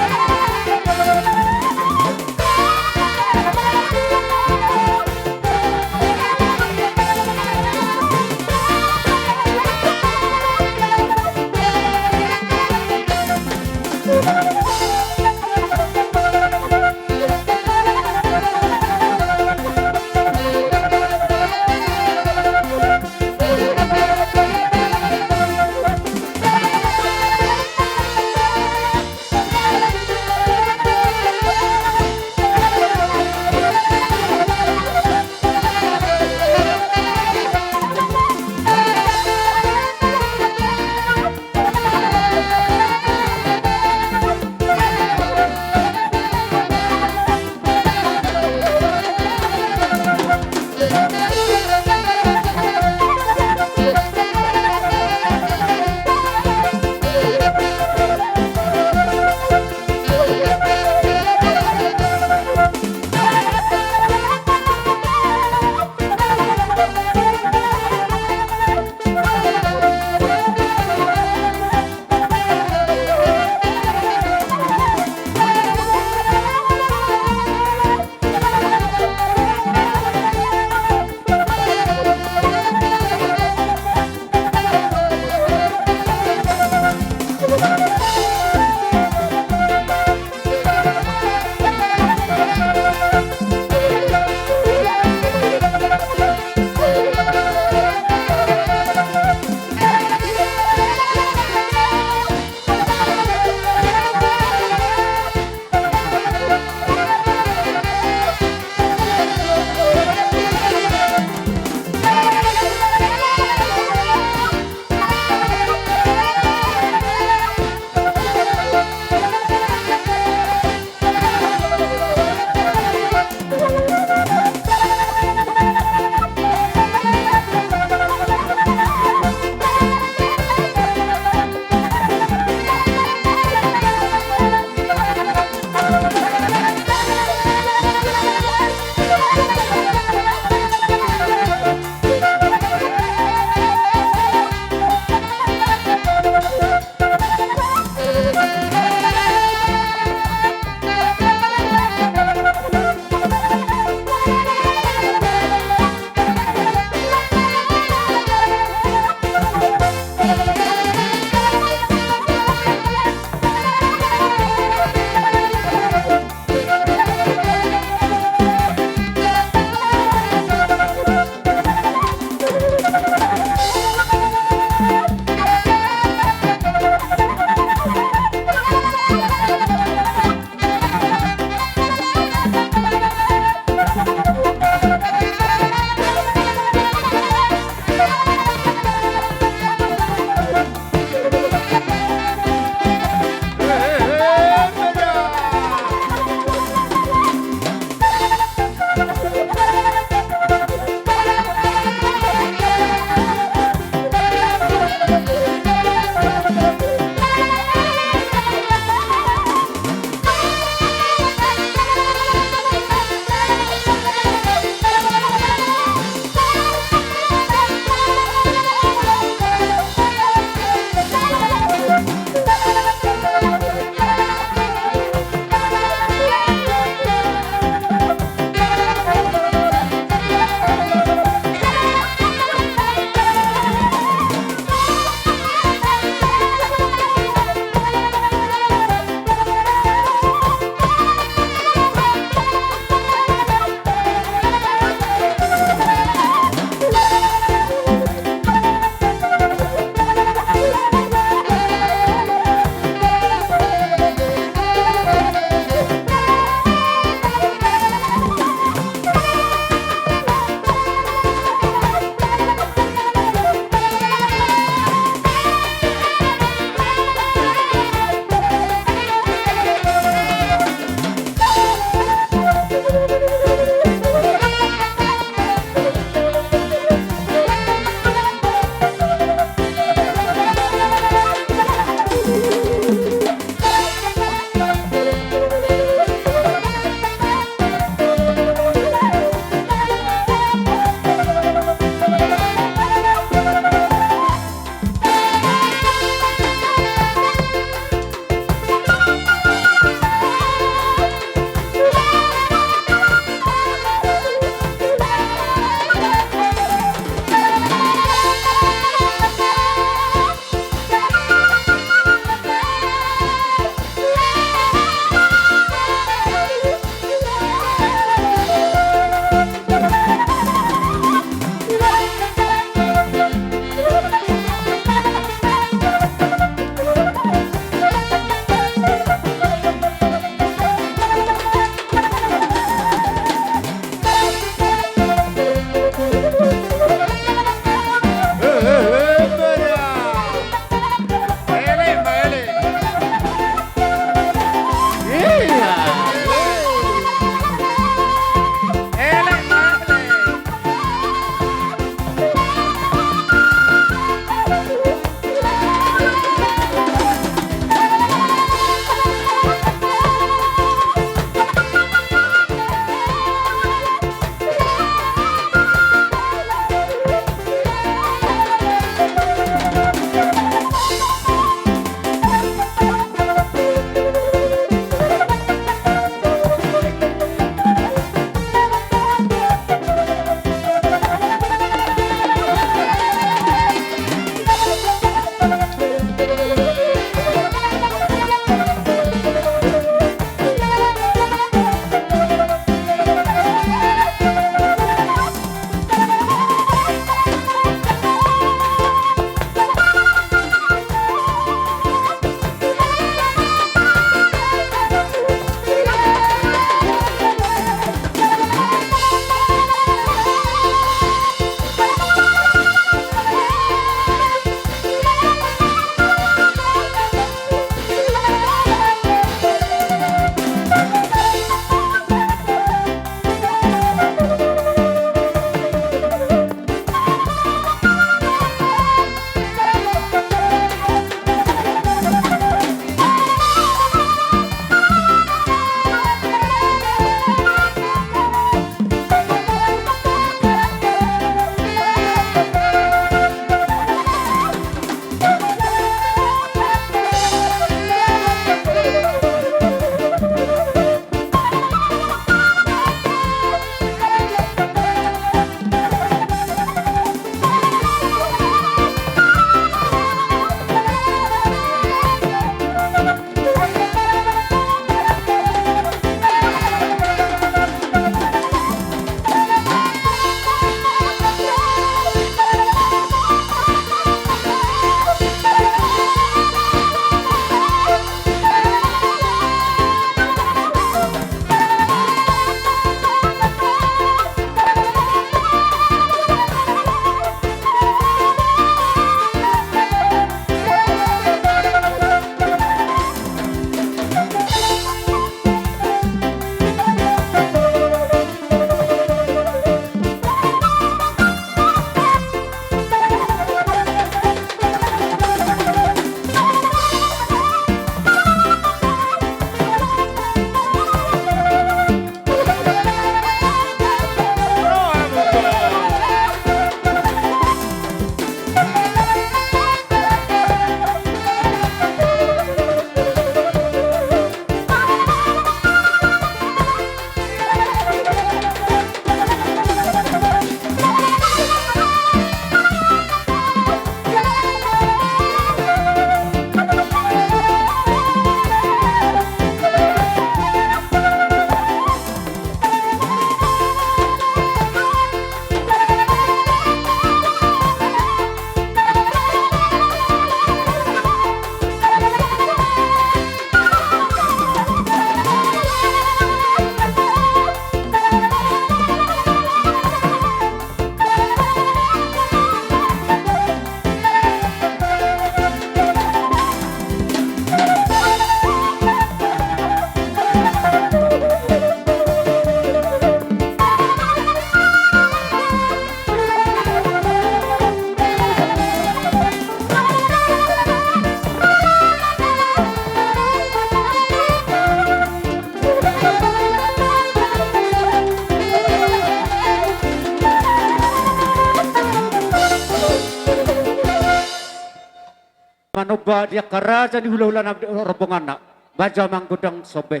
Ba di angka raja ni hulahula na rombonganna. Baja manggondang sombe.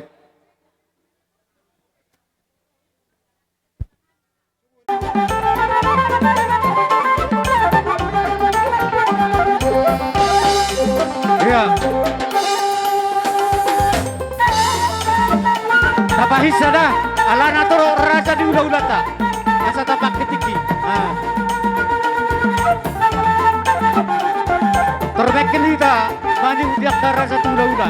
Ia. Tapahinsa da, alana torop raja ni hulahulanta. Asa tapangke tingki. Ah. Torbengkel hita, mani di angka raja ni hulahula.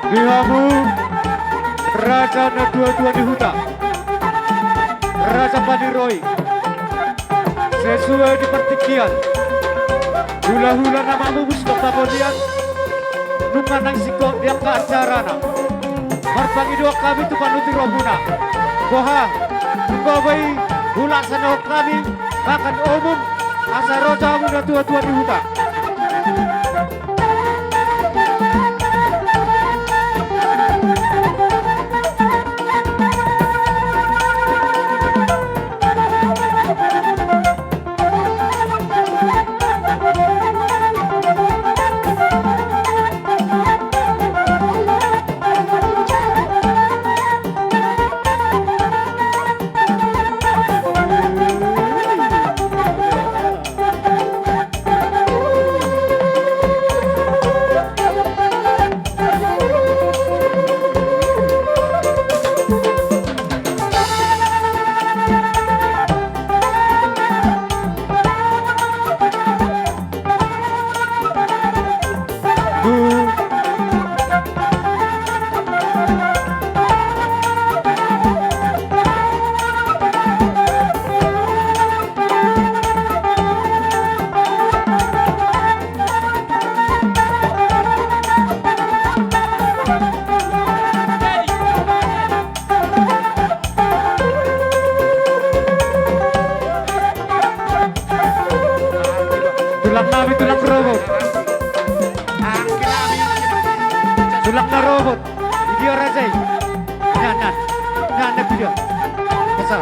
Di hamu raja na tuatua ni huta, raja paniroi, sesuai di partingkian, hulahula na mamupus dohot pangolian, nunga naeng singkop di angka acarana. Marpangidoan hami tu panuturi ompunta. Boha, nunga boi hulaksanaon hami mangan umum, asa ro hamu na tuatua ni huta. Tulang nami, tulang robot. Tulang na robot. Idia raja i. Nan, nan. Nan, nan, idia. Asa.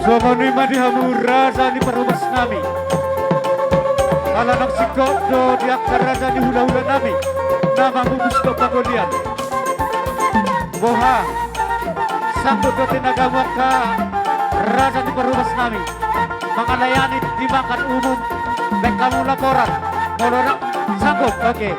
Songon i ma di hamu raja ni parhobas nami. Ala naung singkop do di angka raja ni hulahula nami na mamupus dohot pangolian. Boha, sanggup do tenagamu angka raja ni parhobas nami mangalayani di mangan umum? Baen hamu laporan molo ndang sanggup. Oke.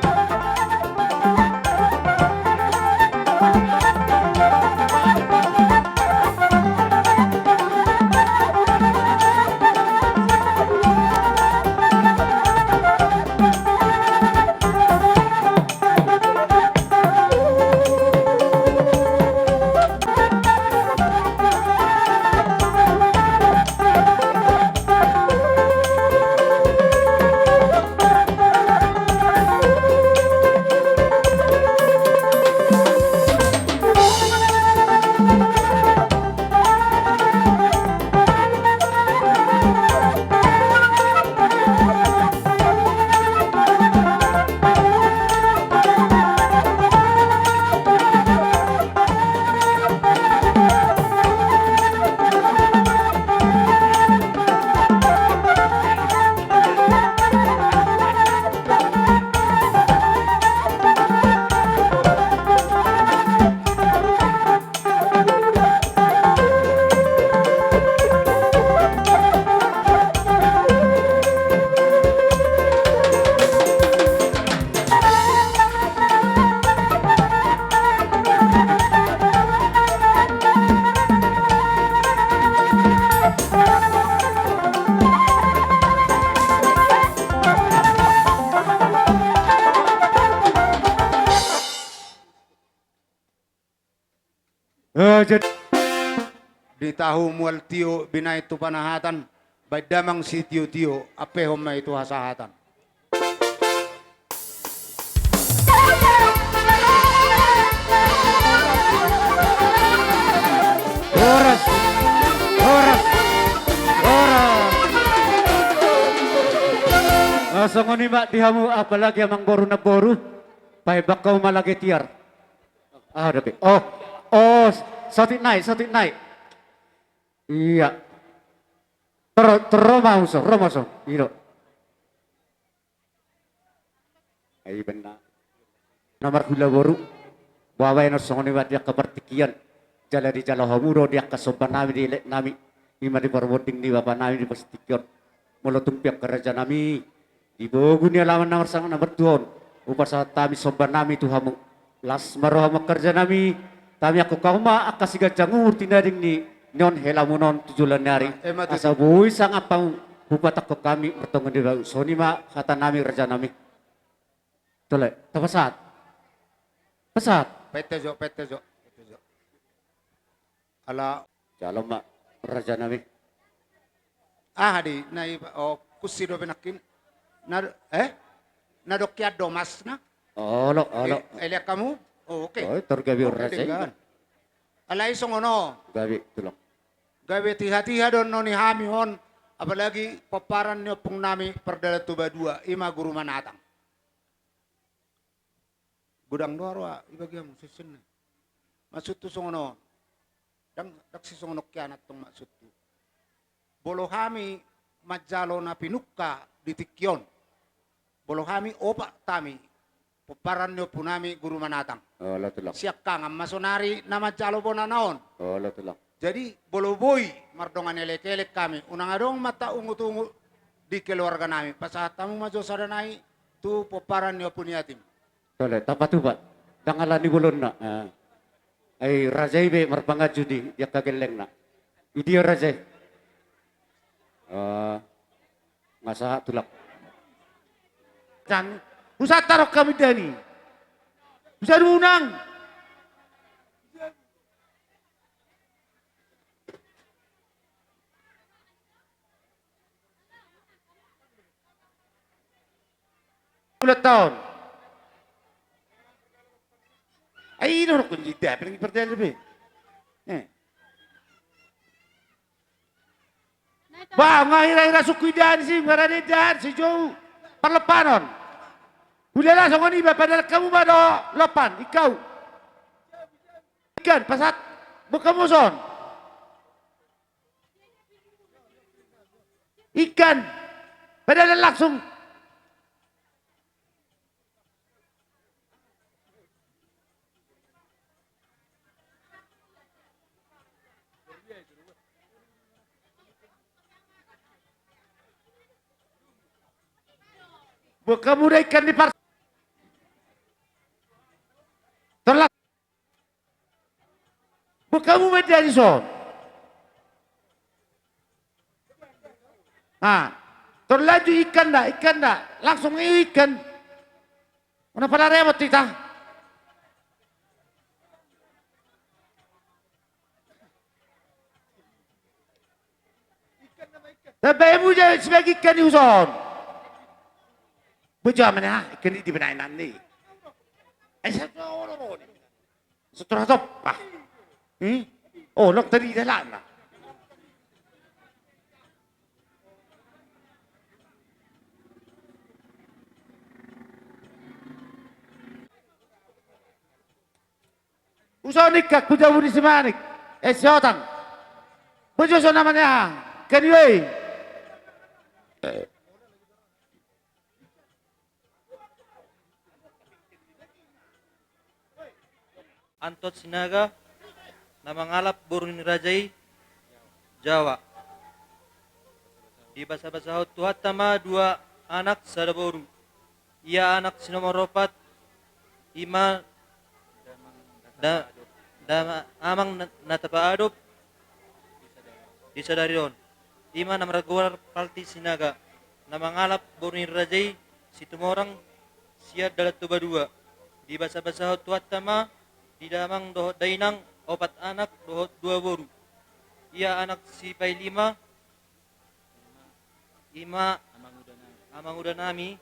Eh, jadi di tahu mual tio binaen tu panahatan, baen damang sitiotio, ampehon ma i tu hasahatan. Horas, horas, horas. Ah, songon i ma di hamu, apalagi amangboru namboru, pahebat hamu ma lage tiar. Ah, dope. Oh, oh, saotik nai, saotik nai. Iya. Ro, ro ma uso, ro ma uso. I do. Ai benda. Na marhula boru. Baenon songon i ma di angka partingkian. Jala dijalo hamu do di angka somba nami, di elek nami. I ma di parbonding ni bapa nami di partingkian. Molo tung pe angka raja nami, di bogu ni alaman na marsangap na martua on, hupasahat hami somba nami tu hamu. Las ma roha hamu angka raja nami, tamiangkon hamu ma angka siganjang umur tinading ni on helamu on tu joloan ni ari. Ah, ema tutu. Asa boi sangap hamu hupatangkon hami martonga ni bayu. Songon i ma hata nami raja nami. Tole, tapasahat. Pasahat. Pete jo, pete jo. Pete jo. Ala. Jalo ma raja nami. Ah, di na i, oh, kusi do benakkin. Na, eh? Na dokian do mas na? Olo, olo. Eh, elek hamu? Oh, oke. Oh, tor gabe. Oke, raja i. Denggan. Alai songon on. Gabe, tulang. Gabe tiha-tiha do annon ni hami on, apalagi pomparan ni ompung nami Pardalan Toba dua, i ma Guru Manatang. Godang do roha i bagi hamu sesena. Maksudhu songon on. Ndang, ndang sisongon on hian antong maksudhu. Molo hami manjalo na pinungka di tingki on. Molo hami opat hami. Pomparan ni ompu nami Guru Manatang. Olo, tulang. Siangkangan ma sonari na manjalo bona na on. Olo, tulang. Jadi, molo boi mardongan elek-elek hami, unang adong ma taungut-ungut di keluarga nami. Pasahat hamu ma jo sada nai tu pomparan ni ompu ni yatim. Tole, tapatupa. Ndang ala ni bolonna. Ah. Ai raja i be marpanganju di, di angka gellengna. Idia raja i? Ah, nga sahat, tulang. Jan, husanta ro hami dani. Husadunang. Ulang tahun. Ai, ino rokon jida, paling percaya lebih. Eh. Bah, nga hira-hira suku idan si, nga rade idan si jou. Parlompanon. Ulala songon iba, padahal hamu ma do lompan, ingkau. Ingkan, pasahat, buka muson. Ingkan, padahal langsung. Buka muda ingkan di par-, terla-, Buka mu media di son. Ah, terlanjur ingkan da, ingkan da. Langsung i ingkan. Mana pada repot kita. Tapi mu jadi sebagai ingkan di son. Bejaman ya, ingkan di, di benainan ni. Eh, satu orang. Setelah top. Ah. Hmm? Oh, lok tadi dah lama. Usaha nikah, kujabu di simanik. Eh, si Otang. Bojo so namanya. Kan yoi. Anton Sinaga, na mangalap boru ni raja i, Jawa. Dibasabasahon Tuhanta ma dua anak sada boru. Ia anak si nomor opat, i ma da-, da-, amang na, na tapaadop di sadari on. I ma na margoar Palti Sinaga, na mangalap boru ni raja i Situmorang sian Dalan Toba dua. Dibasabasahon Tuhanta ma di damang dohot dainang opat anak dohot dua boru. Ia anak sipailima, ima amanguda nami,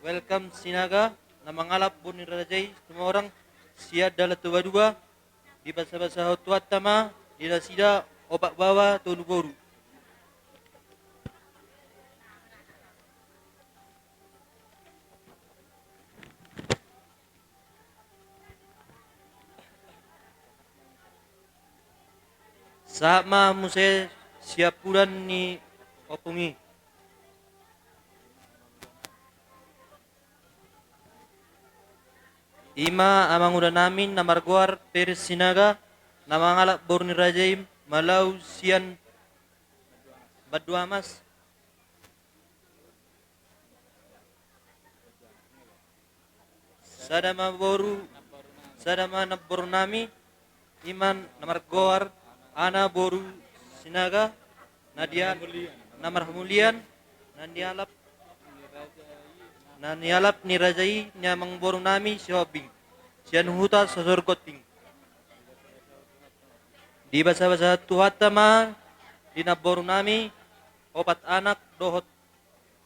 Welcome Sinaga, na mangalap boru ni raja i Situmorang sian Dalan Toba dua. Dibasabasahon Tuhanta ma di nasida opat baoa tolu boru. Sahat ma muse siampudan ni ompung i. Ima amanguda nami na margoar Peres Sinaga, na mangalap boru ni raja i Malau sian Banduamas. Sada ma boru, sada ma namboru nami, ima na margoar Ana boru Sinaga, na dia, na marhamulian, na nialap, na nialap ni raja i ni amangboru nami Sihombing sian huta Sosor Gonting. Dibasabasa Tuhanta ma di namboru nami opat anak dohot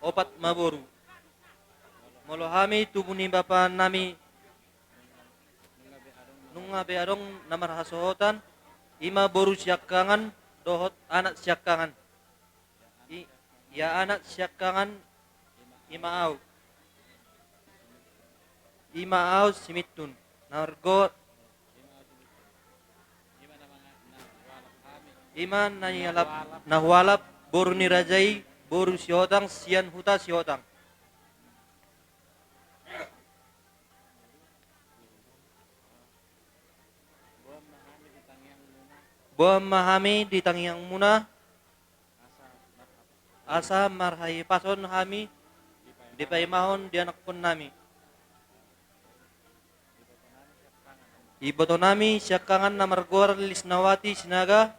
opat ma boru. Molo hami tubu ni bapa nami nunga be adong na marhasohotan, ima boru siangkangan dohot anak siangkangan. I, ia anak siangkangan ima au. Ima au Simintun. Na margoar ima na nialap, na hualap boru ni raja i boru Sihotang sian huta Sihotang. Boan ma hami di tangiangmuna, asa marhahipason hami dipaimahon di anakkon nami. Iboto nami siangkangan na margoar Lisnawati Sinaga,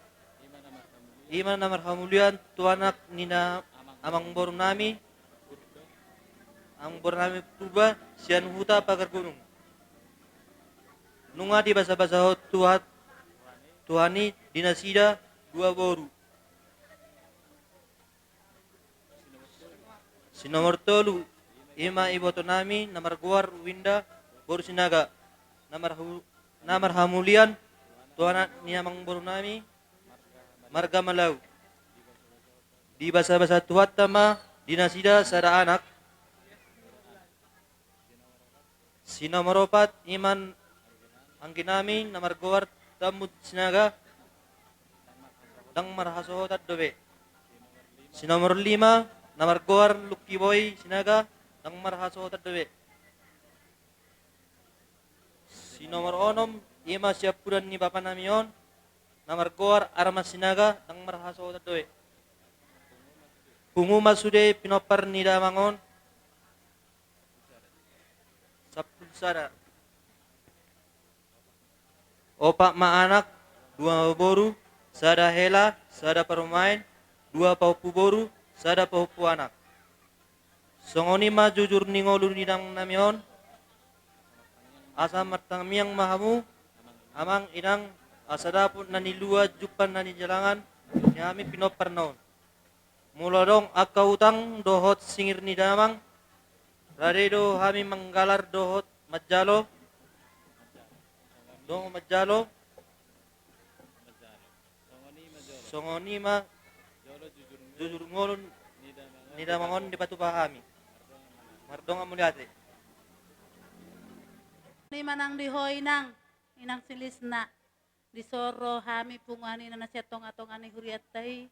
ima na marhamulian tu anak ni amangboru nami, amangboru nami Purba sian huta Pagar Gunung. Nunga dibasabasahon Tuhan, Tuhan i di nasida dua boru. Si nomor tolu, ima iboto nami na margoar Winda boru Sinaga, na marhu-, na marhamulian tu anak ni amangboru nami marga Malau. Dibasabasa Tuhanta ma di nasida sada anak. Si nomor opat, ima anggi nami na margoar Tambun Sinaga, ndang marhasohotan dope. Si nomor lima, na margoar Lucky Boy Sinaga, ndang marhasohotan dope. Si nomor onom, ima siampudan ni bapa nami on, na margoar Arman Sinaga, ndang marhasohotan dope. Pungu ma sude pinompar ni damang on, sampulu sada. Opat ma anak, dua boru, sada hela, sada parumaen, dua pahompu boru, sada pahompu anak. Songon i ma jujur ni ngolu ni damang nami on. Asa martangiang ma hamu, amang inang, asa dapot na nilua jumpang na nijalahan ni hami pinomparna on. Molo adong angka utang dohot singir ni damang, rade do hami manggalar dohot manjalo, dohot manjalo. Songon i ma jolo jujur ngolu ni damang on dipatupa hami. Mardongan mauliate. Songon i ma nang di ho inang, inang si Lisna. Dison ro hami punguan ina na sian tongatonga ni hurianta i,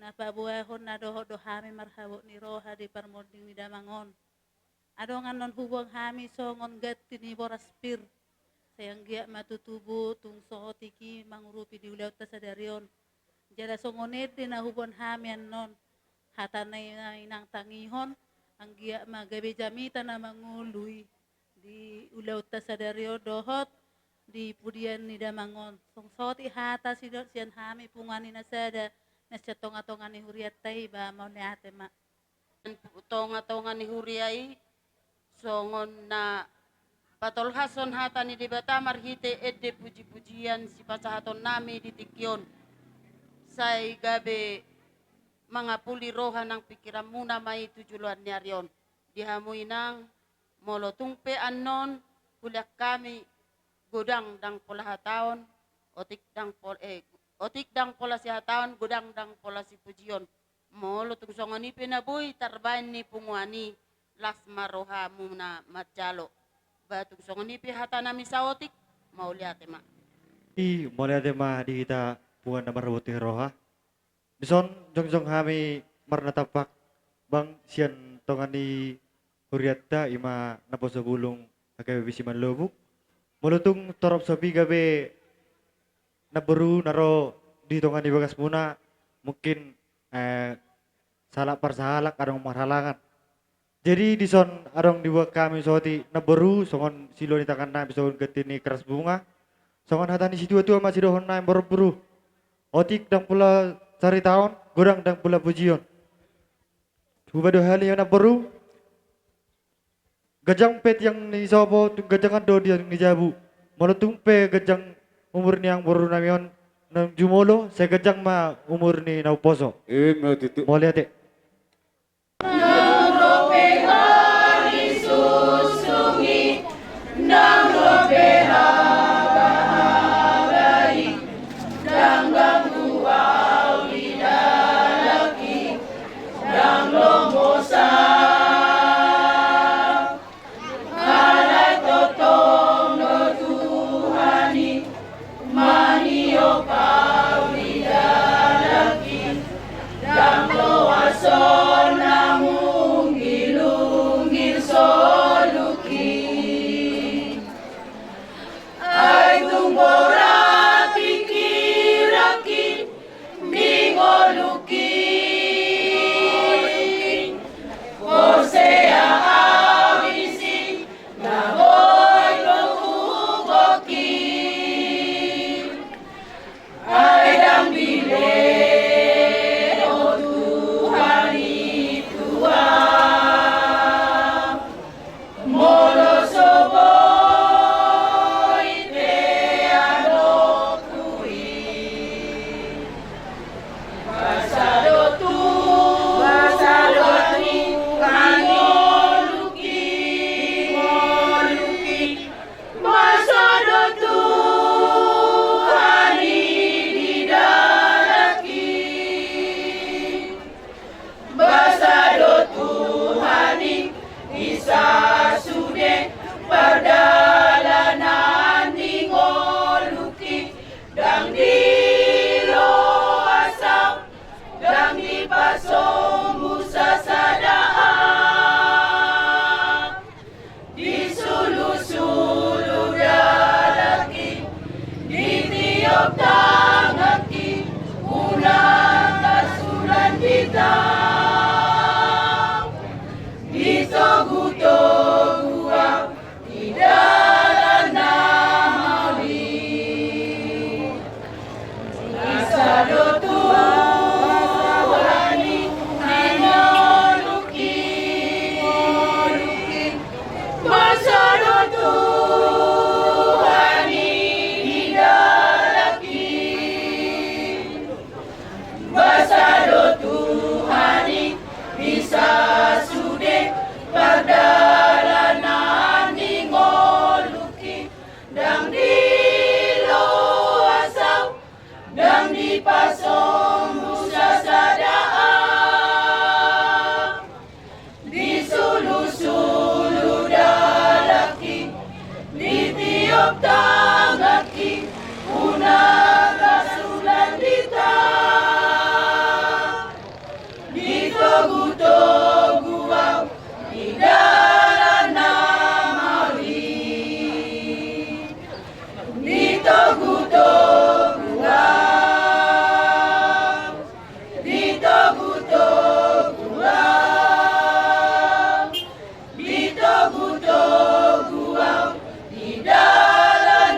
na paboahon na dohot do hami marhabot ni roha di parmonding ni damang on. Adong annon huboan hami songon ganti ni boras pir. Sai anggiat ma tutubu tung so otik i mangurupi di ulaonta sadari on. Jala songon ende na huboan hami annon. Hata na inang tangihon, anggiat ma gabe jamita na mangolu i di ulaonta sadari on dohot di pudian ni damang on. Songon i hata sian hami punguan ina sada na sian tongatonga ni hurianta i, ba mauliate ma. Tongatonga ni huria i, songon na Patolhashon hata ni Debata marhite ende pujipujian sipasahatonnami di tingki on, sai gabe mangapuli roha nang pingkiranmuna ma i tu joloan ni ari on. Di hamu inang, molo tung pe annon hulean hami godang ndang pola hataon, otik ndang pol-, eh, otik ndang pola sihataon, godang ndang pola sipujion. Molo tung songon i pe na boi tarbaen ni punguan i, las ma rohamuna manjalo. Ba tung songon i pe hatanami saotik, mauliate ma. I, mauliate ma di hita punguan na marboti roha. Dison jongjong hami marnatampak bang sian tonga ni hurianta, i ma Naposobulung H K B P Simalobuk. Molo tung torop sopi gabe namboru na ro di tonga ni bagasmuna, mungkin, eh, sahalak parsahalak adong marhalangan. Jadi dison adong dibuat hami saotik namboru songon silua ni tangannami, songon ganti ni keras bunga. Songon hata ni situatua ma sidohononnami namboru. Otik ndang pola saritaon, godang ndang pola pujion. Hupaduahali ma namboru. Ganjang pe tiang ni sopo, tung ganjangan do tiang ni jabu. Molo tung pe ganjang umur ni amangborunami on naung jumolo, sai ganjang ma umur ni na umposo. Ima tutu. Mauliate. Ndang dope hami susungi, ndang dope habahabai, ndang ganggu au di dalanki, ndang lomo sa. Alai tongtong do Tuhan i maniop au di dalanki, ndang loas on na munggil-unggil soluki. Ai tung borat pingkiranki di ngolungki, porsea au disi na boi do hugoki. Ai ndang dilehon Tuhan i tu ahu. Molo so boi pe adong hu i. Basa do tu, basa do tu, ngolungki, ngolungki. Basa do Tuhan i di dalanki. Basa do Tuhan i, i sasude pardalanan ni ngolungki, ndang diloas au, ndang dipasombu sasada au. Di sulusulu dalanki, di tiop tanganki, unang tasulan di tau. Ditogutogu au di dalan na mauli. Basa do Tuhan i, ngolungki, ngolungki. Basa do Tuhan i di dalanki. Basa do Tuhan i, i sasude pardalanan ni ngolungki, ndang diloas au, ndang dipasombu sasada au. Di sulusulu dalanki, di tiop tanganki, unang tasulan di tau. Ditogutogu au di dalan na mauli. Ditogutogu au, ditogutogu au, ditogutogu au di dalan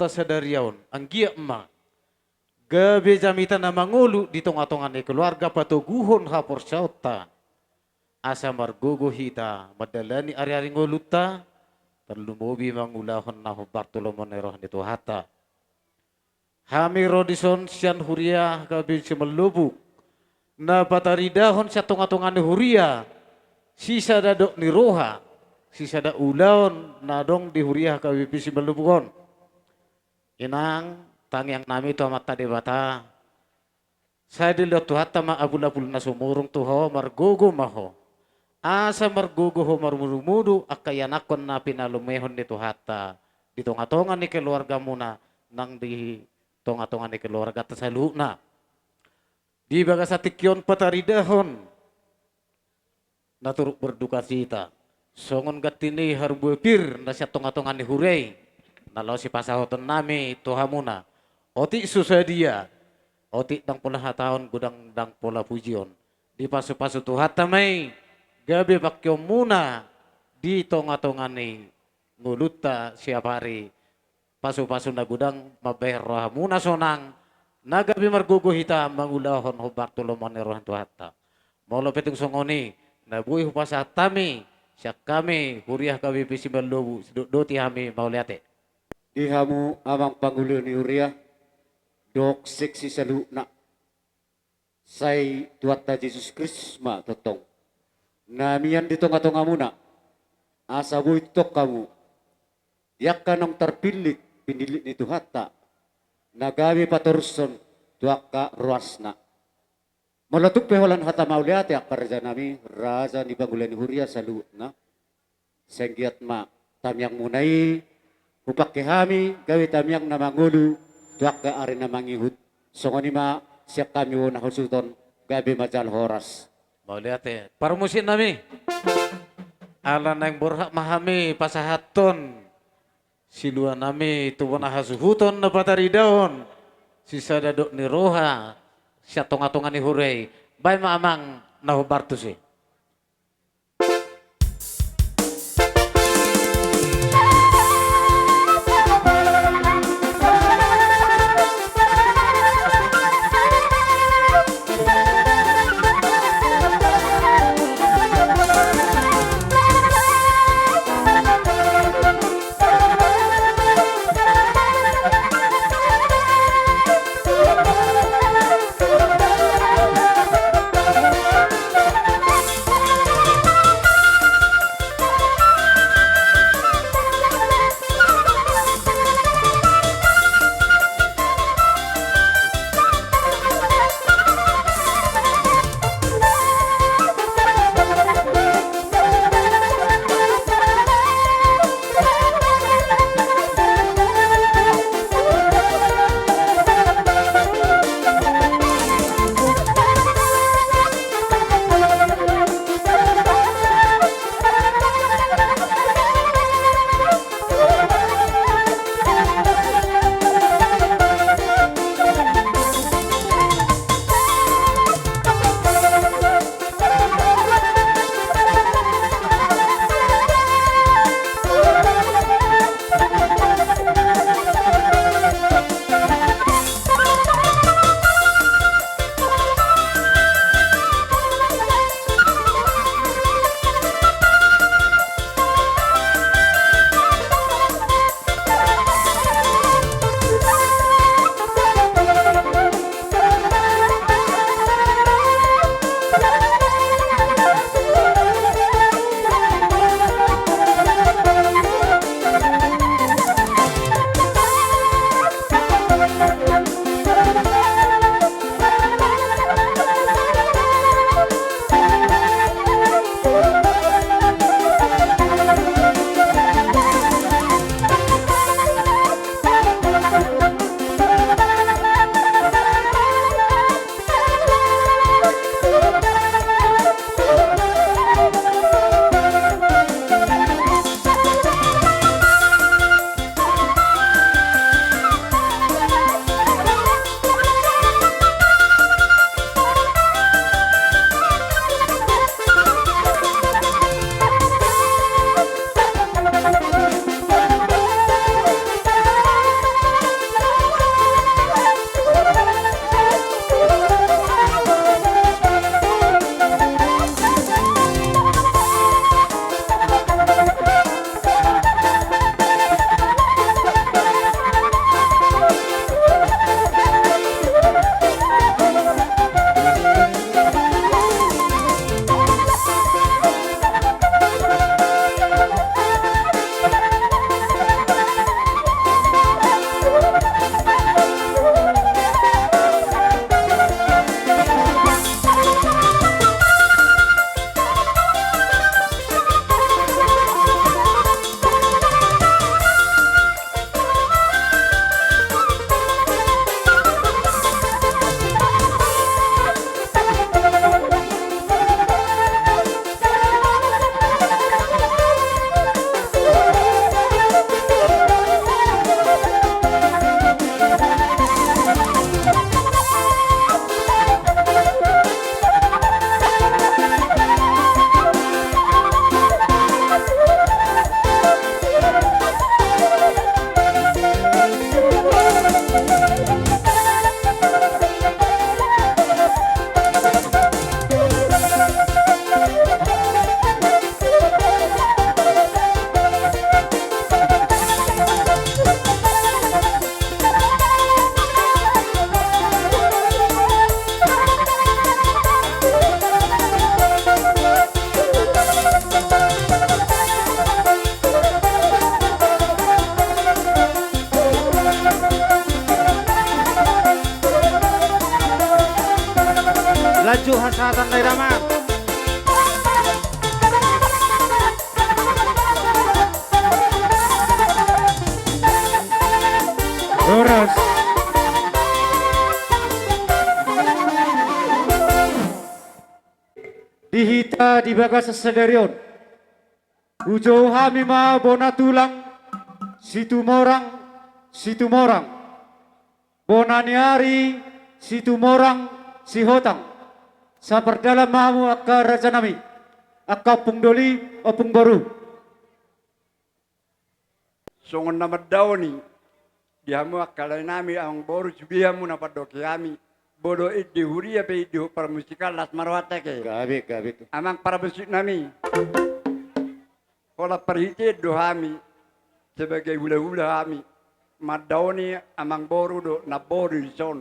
sadarion, anggiat ma gabe jamita na mangolu di tongatonga ni keluarga patoguhon haporseaonta, asa margogo hita mandalani ariari ngolunta, tarlumobi mangulahon na hombar tu lomo ni roha ni Tuhanta. Hami ro dison sian huria H K B P Simalobuk, na pataridahon sian tongatonga ni huria, sisada dok ni roha, sisada ulaon na adong di huria H K B P Simalobuk on. Inang, tangiang nami tu Amanta Debata, sai dilehon Tuhanta ma apulapul na sumurung tu ho, margogo ma ho. Asa margogo ho marmudumudu angka ianakhon na pinalumehon ni Tuhanta di tongatonga ni keluargamuna nang di tongatonga ni keluarganta saluhutna. Di bagasan tingki on pataridahon na turut berdukacita, songon ganti ni harbue pir na sian tongatonga ni huria i, na laho sipasahaton nami tu hamuna. Otik so sadia, otik ndang pola hataon, godang ndang pola pujion. Dipasupasu Tuhanta ma i, gabe pangkeonmuna di tongatonga ni ngolunta siap ari, pasupasu na godang mambahen rohamuna sonang, na gabe margogo hita mangulahon hombar tu lomo ni roha ni Tuhanta. Molo pe tung songon i, na boi hupasahat hami, sian hami huria H K B P Simalobuk, sidok doti hami, mauliate. Di hamu amang pangulu ni huria, dohot seksi saluhutna, sai Tuhanta Jesus Kristus ma tongtong na mian di tongatongamuna, asa boi tongtong hamu di angka naung tarpillit, pinillit ni Tuhanta, na gabe patorushon tu angka ruasna. Molo tung pe holan hata mauliate, angka raja nami, raja ni pangula ni huria saluhutna, sai anggiat ma tamiangmuna i hupangke hami gabe tamiang na mangolu tu angka ari na mangihut. Songon i ma sian hami, bona hasuhuton, gabe ma jala horas. Mauliate parmusik nami. Ala naeng borhat ma hami pasahathon silua nami tu bona hasuhuton na pataridahon sisada dok ni roha sian tongatonga ni huria i. Baen ma amang na hombar tusi. Ajo hasahatan na iraman. Horas. Di hita di bagasan sadari on, hujou hami ma bona tulang Situmorang, Situmorang, bona ni ari Situmorang, Sihotang. Sapardalan ma hamu angka rajanami, angka ompung doli, ompung boru. Songon na mandaoni di hamu angka laenami, amang boru, sude hamu na pandoki hami, bodo ende huria pe, ende parmusikan, las ma rohanta, ke? Gabe, gabe tu. Amang parmusiknami, holan parhitean do hami, sebagai hulahula hami mandaoni amang boru dohot namboru dison.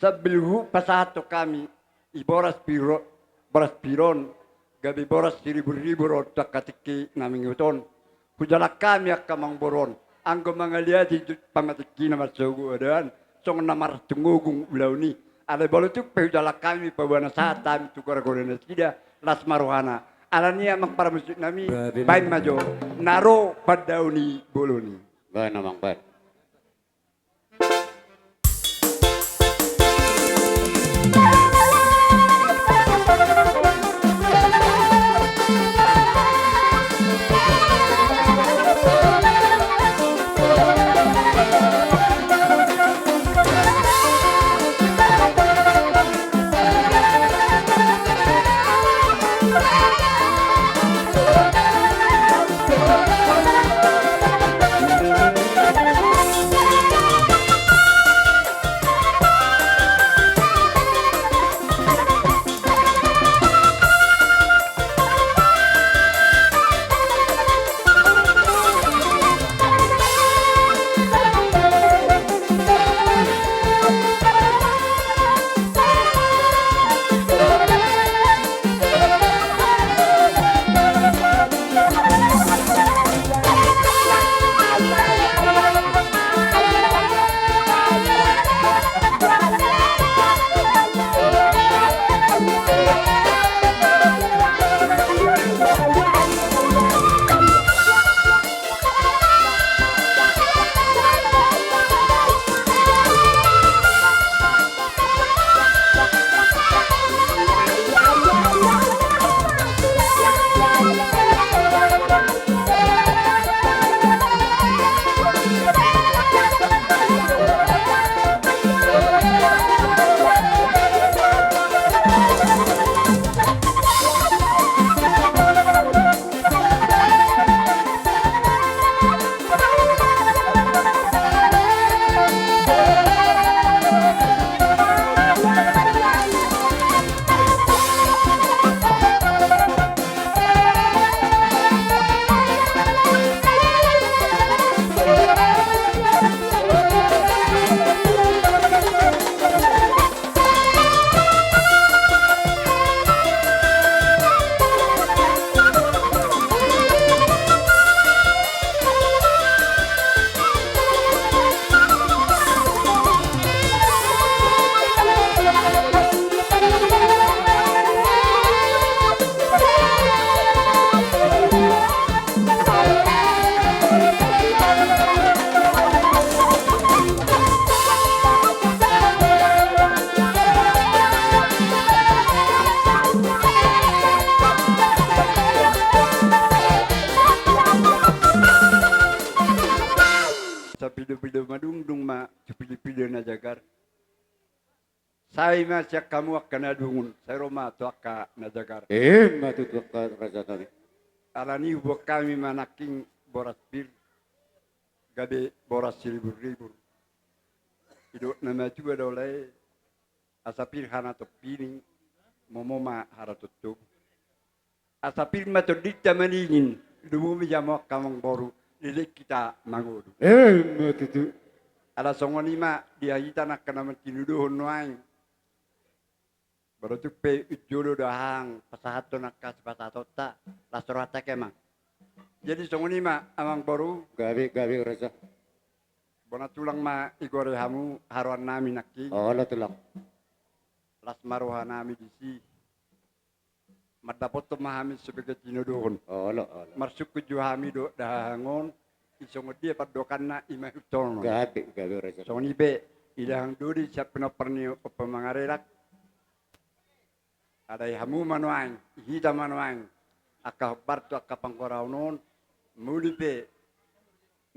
Sambil hupasahathon hami i boras pir on, boras pir on, gabe boras siriburribur on tu angka tingki na mangihut on. Hujalang hami angka amang boru on, anggo mangaliati tu pamatingkina marsogot adaon, songon na martungogung ulaon i. Alai molo tung pe hujalang hami, paboa na sahat hami tu goragora nasida, las ma rohana. Alani i amang parmusiknami, baen ma jo, na ro pandaon ni bolon i. Baen amang, baen. Sapidopido madungdung ma tu pidopido na jagar. Sai ma sian hamu angka na dungun, sai ro ma tu angka na jagar. Emma tutu angka rajanami. Alani i huboan hami ma nangkin boras pir, gabe boras siriburribur. Didok na matua do lae, asa pir hana tompini, momo ma hara tontobu. Asa pir ma tondinta maningin, lumobi hamu angka amang boru, leleng hita mangolu. Emma tutu. Ala songon i ma di hita angka na mangkinudohon nuaeng. Molo tung pe unjolo do hahang pasahathon angka sipasahatonta, las rohanta, ke, amang? Jadi songon i ma amang boru. Gabe, gabe raja. Bona tulang ma igorei hamu haroannami nangkin. Olo tulang. Las ma roha nami disi. Mandapothon ma hami sebagai tinodohon. Olo, olo. Marsungkun jo hami dohot dahahang on, i songon dia pandohanna i ma ihuthon on. Gabe, gabe raja. Songon i pe, i dahahang do di sian pinompar ni ompu mangarelak. Alai hamu ma nuaeng, hita ma nuaeng, angka hombar tu angka panggoraon on, muli pe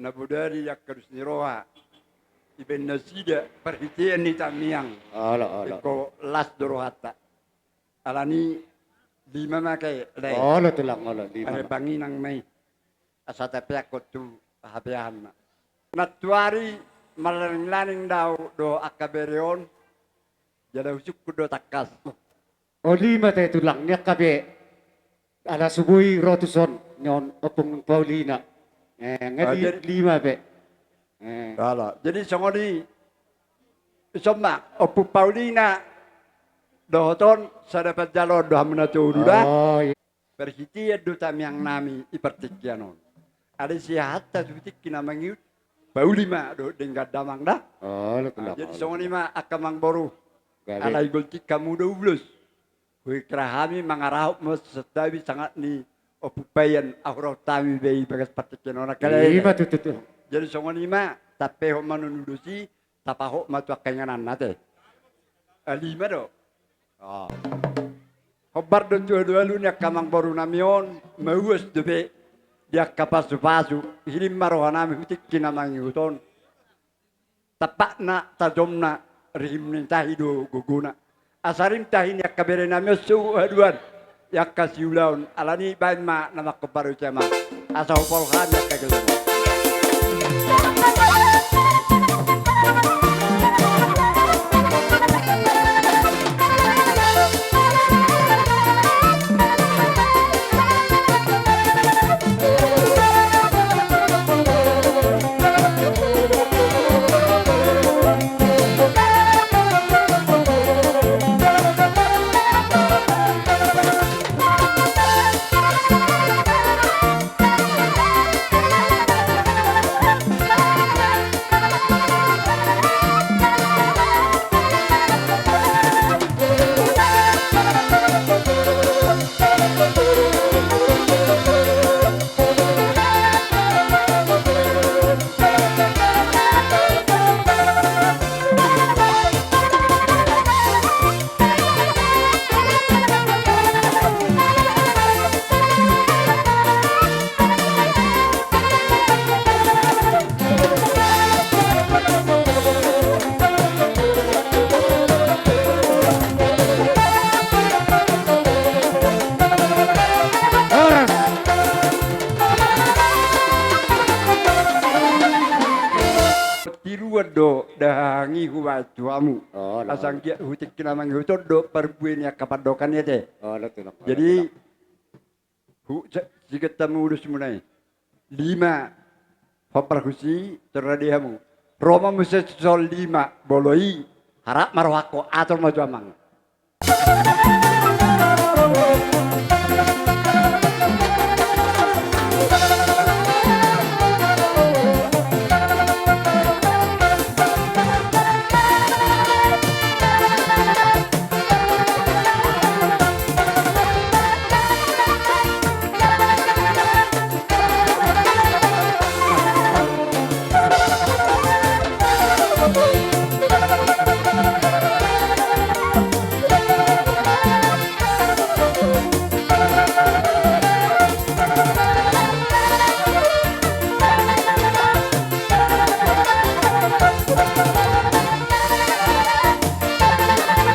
na bodari angka dos ni roha, dibaen nasida parhitean ni tangiang. Olo, olo. Ingkon las do rohanta. Alani lima ma ke, Lae. Olo, tulang, olo, lima ma. Panginang ma i. Asa tapeakhon tu hapeahanna. Nantuari marlaning-laning do au dohot angka bere on, jala husungkun do tangkas. O, lima te, tulang, ni angka be. Ala so boi ro tuson, nion Ompung Paulina. Eh, nga di lima be. Eh. Olo, jadi songon i, ison ma, Ompung Paulina, dohot on, sada panjaloon do hamu na tolu da. O, iya. Parhitean do tangiang nami i partingkian on. Alai sihahatta tu tingki na mangihut, pauli ma dohot denggan damang da. Olo, tulang. Jadi songon i ma angka amangboru. Gabe. Alai gol tingki hamu do ulos. Huhira hami mangarahut ma santabi sangap ni Ompu Payan, ahurahut hami be i bagas partingkian on, angka Lae. Ima tutu, tulang. Jadi songon i ma, tampehon ma non ulos i, tapahot ma tu angka ingananna te. Ah, lima do. O. Hombar do tu alualu ni angka amangboru nami on, mauas dope di angka pasupasu, hirim ma roha nami tu tingki na mangihut on. Tampakna, tajomna, rihim ni tahi do gogona. Asa rim tahi ni angka bere nami on sogot haduan, di angka siulaon, alani baen ma na manghombar, use ma. Asa hupolhon angka geleng. Horas. Tiruan do dahahang i hubaen tu hamu. O, asa anggiat tu tingki na mangihut on do parbue ni angka pandohan i ate. O, olo, tulang. Jadi, hu-, sa-, sigat hamu ulos muna i. Lima. Hombar husi, torrade hamu. Ro ma muse tu son lima, molo i, harap ma rohangku, atur ma tu amang.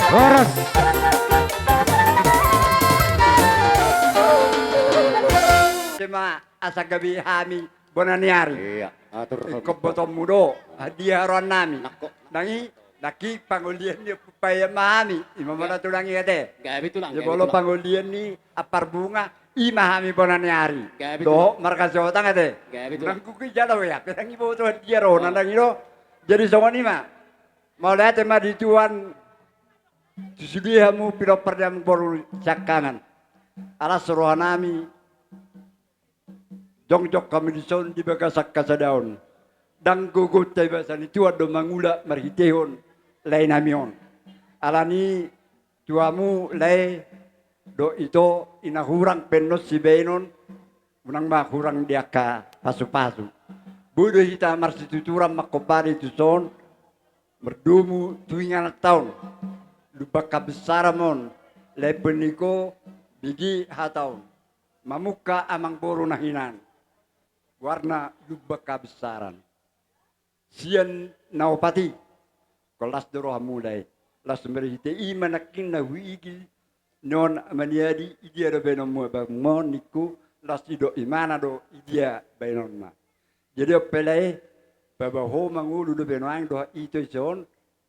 Horas. Asa gabe hami bona ni ari. Iya, atur. Ingkon botoonmu do, dia haroan nami. Nangko. Nang i, nangkin pangolian ni Ompu Payan ma hami, ima ma na tulang i ate. Gabe tulang, gabe tulang. Molo pangolian ni Amparbunga, ima hami bona ni ari. Gabe tulang. Dohot marga Sihotang ate. Gabe tulang. Nang gogo i jala ho i, pe nang iboto dia ro, nang i do. Jadi songon i ma. Mauliate ma di Tuhan, tu sude hamu pinompar ni amangboru siangkangan. Ala so roha nami, jongjong hami dison di bagasan hasadaon. Ndang gogonta di bagasan i, Tuhan do mangula marhitehon lae nami on. Alani tu hamu lae dohot ito, ina hurang pe annon sibahenon, unang ma hurang di angka pasupasu. Boi do hita marsituturan mangkombari tuson, mardomu tu ingananta on, lumban habesaran ma on, lae pe ningku, bege hata on, mamungka amangboru na hinan, goarna lumban habesaran. Sian na opat i, ingkon las do rohamu lae. Las marhite i ma nangkin na huigil ni on maniadi, idia do bahenonmu abangmu on ningku, las didok imana do idia bahenonna. Jadi on pe lae, paboa mangolu dope nuaeng dohot ito ise on,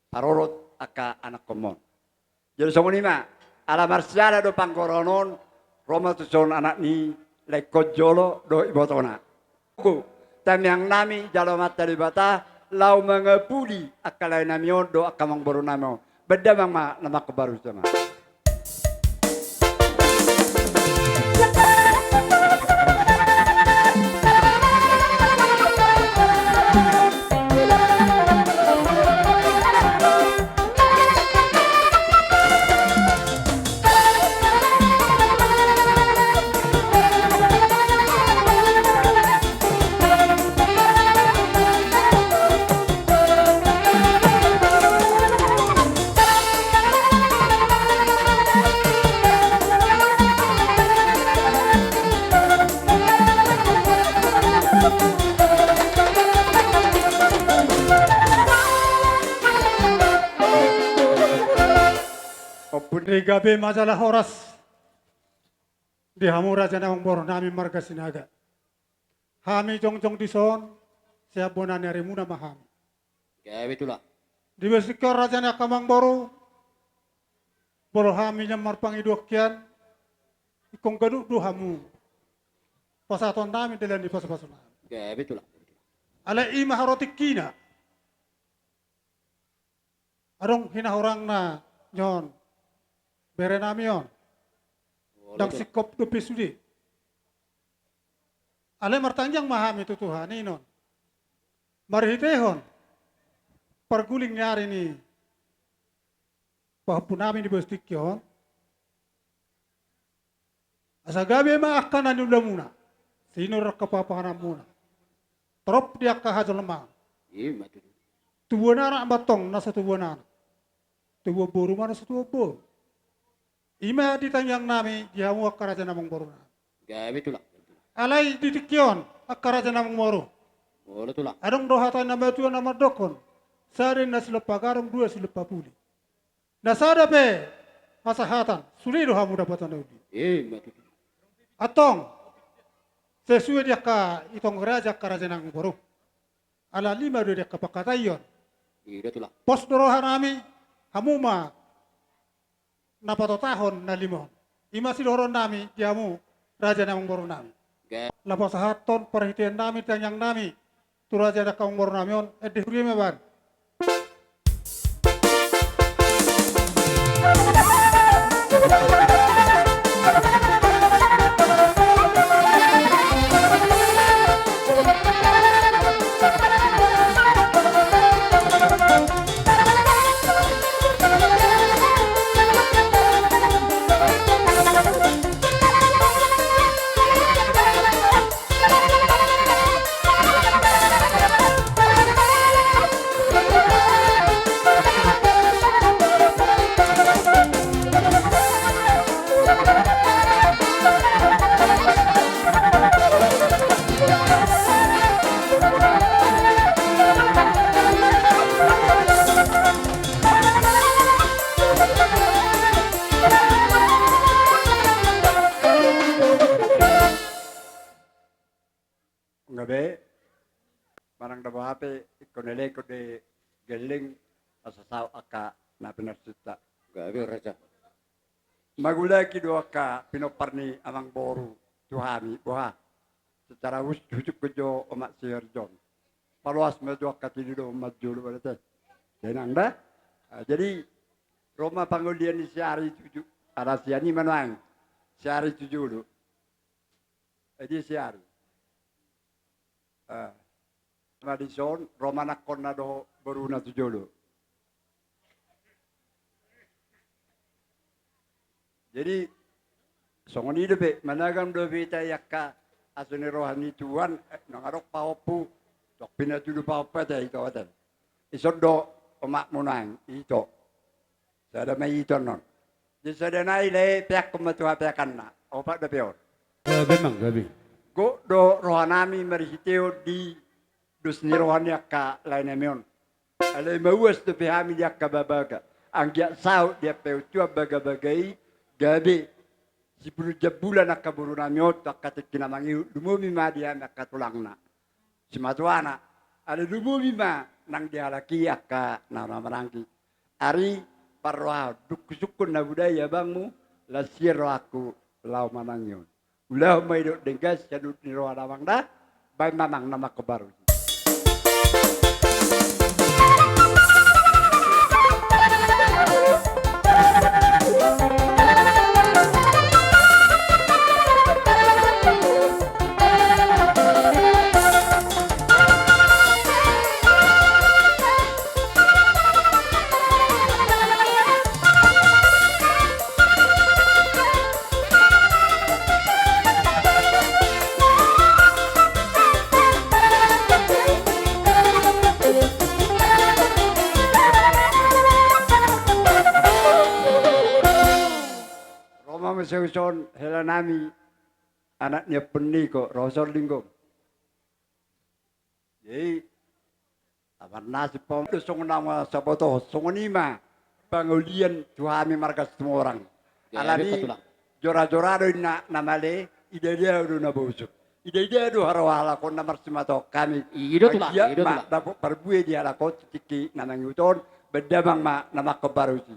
parorot angka anakkonmu on. Jadi songon i ma, ala marsiala do panggorahon on, ro ma tuson anak ni laengkon jolo dohot ibotona. Tangiang nami jalo ma tu Debata, laho mangapuli angka lae nami on dohot angka amangboru nami on. Bahen damang ma na mangkombari tuson ma. Ompung ni gabe ma jala horas di hamu raja ni amangboru nami marga Sinaga. Hami jongjong dison, sian bona ni arimuna ma hami. Gabe tulang. Di bosonta on raja ni angka amangboru, molo hami nian marpangidoan hian, ingkon ganup do hamu pasahaton nami dalan ni pasupasu nami. Gabe tulang. Alai i ma harotingkina. Adong hinahurangna ni on bere nami on. Ndang singkop dope sude. Alai martangiang ma hami tu Tuhan i non, marhitehon parguling ni ari ni pahompu nami di bosonta on. Asa gabe ma angka na niulamuna, sinur angka pahanpahanmuna, torop di angka hajolmaon. Ima tutu. Tubuan anak ma antong na so tubuan anak, tubuan boru ma na so tubuan boru. Ima di tangiang nami di hamu angka raja ni amangboru nami. Gabe tulang. Alai di tingki on angka raja ni amangboru, olo tulang, adong do hata ni natuatua na mandokkon: Sada ninna silompa gadong, dua silompa puli. Na sada pe hasahatan, sude do hamu dapotan na uli. Ima tutu. Antong, sesuai di angka itong raja angka raja ni amangboru, ala lima do di angka pangkataion. Ida tulang. Pos do roha nami, hamu ma na patotahon na lima on. Ima sidohonon nami di hamu raja ni amangboru nami. Gabe. Laho pasahathon parhitean nami, tangiang nami tu raja ni angka amangboru nami on, ende huria ma bahen. Gabe, manang na boha pe, ingkon elek do gelleng asa saut angka na pinarsinta. Gabe raja. Mangulaki do angka pinompar ni amangboru tu hami, boha. Secara hus-, husungkun jo omak si Herjon. Paloas ma jo angka tini do omak jolo berarti. Tenang da. Ah, jadi, ro ma pangolian ni si Ari tu jolo. Ala sian i ma nuaeng si Ari tu jolo. Jadi si Ari. Ah. Ima dison, ro ma anakkonna dohot boruna tu jolo. Jadi songon i dope, managang dope hita i angka asi ni roha ni Tuhan, eh, nunga adong pahompu, tung pinatudu pahompu ate, ito ate. Ison do omakmu nang, ito. Sada ma ito annon. Jadi sada nai lae peakkon ma tu hapeakanna. Opat dope on. Eh, memang, gabe. Gok do rohanami marhiteon di dos ni roha ni angka laenami on. Alai mauas dope hami di angka babaga. Anggiat saut di hapeaon Tuhan bagabaga i, gabe sipulu jambulan angka borunami on tu angka tingki na mangihut, lumobi ma di hami angka tulangna. Simatuana, alai lumobi ma nang di halak i angka na, na mananggi. Ari parrohahon, dung husungkun na budaya abangmu, las sian rohangku laho manangihon. Ulahon ma i dohot denggan sian udut ni roha damang da, baen ma amang na manghombar usi. Ro ma muse hos on, helanami, anak ni ompung niko, ro hos on, Linggo. Jadi, taman nasib pom do songon na saboto, songon i ma pangolian tu hami marga Situmorang. Ya, alani betul, Bang. Jora-jora do inna na male, ida-ida do na bosur. Ida-ida do haroa halak on na marsimatongkon hami. I do tulang, anggiat i do ma tulang. Dapot parbue di halak on tu tingki na mangihut on, baen damang ma na manghombar usi.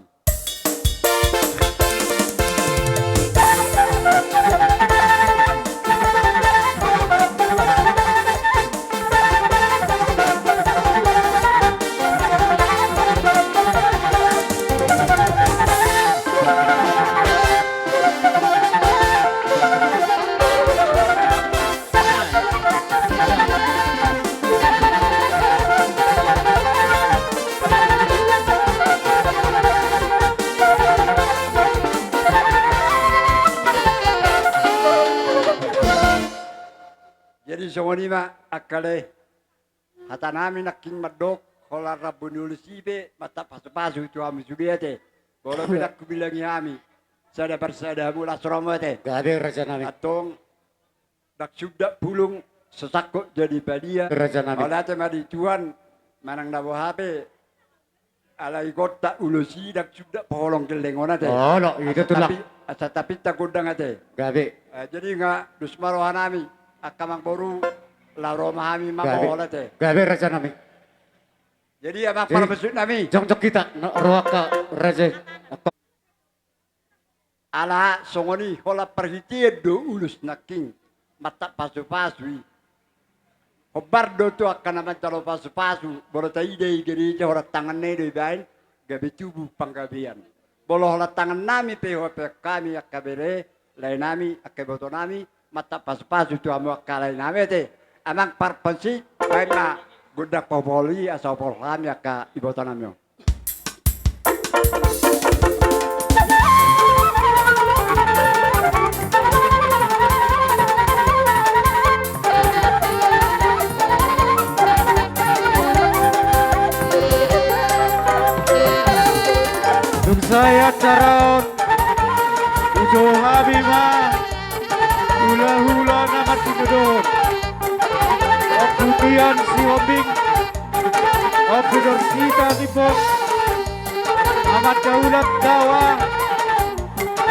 Jadi songon i ma angka lae, hatanami nangkin mandok, holan rambu ni ulos i pe mantap pasu-pasu tu hamu sude ate. Molo pe ndang hubilangi hami, sada parsada hamu, las roha ma ate. Gabe, rajanami. Antong ndang sundat pulung, sasangkot jadi padia. Rajanami. Mauliate ma di Tuhan, manang na boha pe, alai gontak ulos i ndang sundat paholong gelleng on ate. Olo, i do tulang. Asa tapi, asa tapinta gondang ate. Gabe. Eh, jadi nga dos ma rohanami, angka amangboru, laho ro ma hami mambohol ate. Gabe, rajanami. Jadi amang parmusik nami. Jongjong hita, na, ro angka raja i. Ala songon i, holan parhitean do ulos nangkin, mantap pasu-pasu i. Hombar do tu angka na manjalo pasu-pasu, molo taida i gereja holan tanganna i do ibaen, gabe tubu panggabean. Molo holan tangannami pe huhapeakkon hami angka bere, laenami, angka ibotonami, mantap pasu-pasu tu hamu angka laenami ate. Amang parmusik, baen ma gondang pabohol i asa hubohol hami angka ibotonami on. Dung sae acara on, hujou hami ma hula-hula na martinodohon. Ompu Tian Sihombing, Ompu Dorsita Limbong, Amanda Ulan Dawa,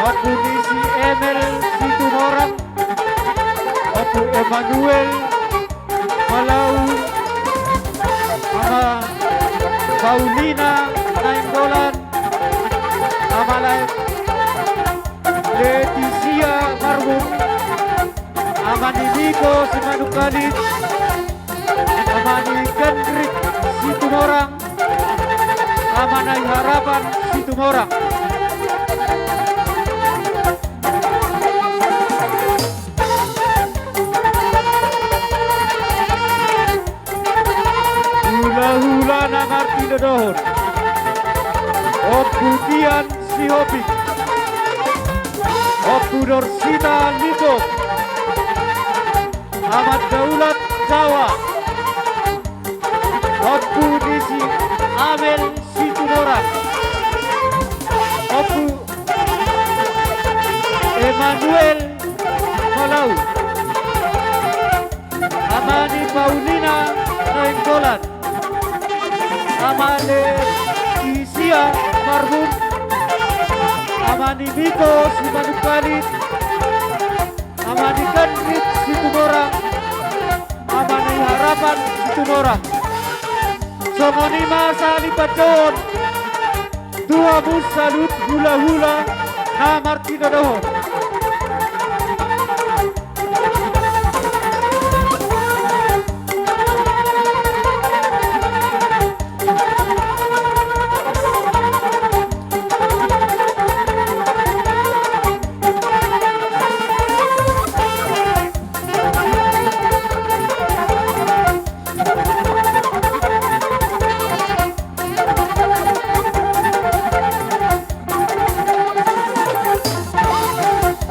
Ompu Nisi Emil Situmorang, Ompu Emmanuel Malau, Ama Paulina Nainggolan, Ama Lae Letisia Marbun, Ama ni Niko Simanungkalit, Ama ni Kendrick Situmorang, Ama nai Harapan Situmorang. Hula-hula na martinodohon, Ompu Tian Sihombing. Ompu Dorsita Limbong, Amanda Ulan Jawa, Ompu ni si Amel Situmorang, Ompu Emanuel Malau, Ama ni Paulina Nainggolan, Ama Letisia Marbun, Ama ni Miko Simanungkalit, Ama ni Kanrit Situmorang, Ama ni Harapan Situmorang. Songon i ma sahali pandohan tu hamu saluhut hulahula na martinodohon.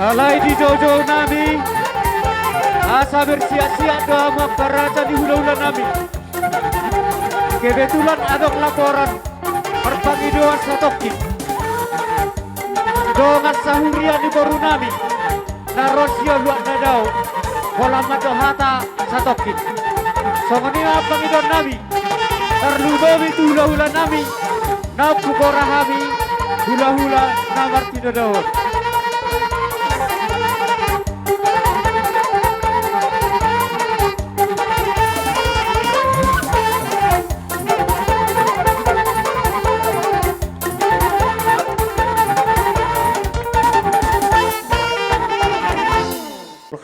Alai di joujou nami, asa bersiap-siap do hamu angka raja ni hulahula nami. Kebetulan adong laporan marpangidoan satongkin. Dongan sahuria ni boru nami na ro sian luat na dao, holan mandok hata satongkin. Songon i ma pangidoan nami, tarlumobi tu hulahula nami na umpuk hora hami hulahula na martinodohon.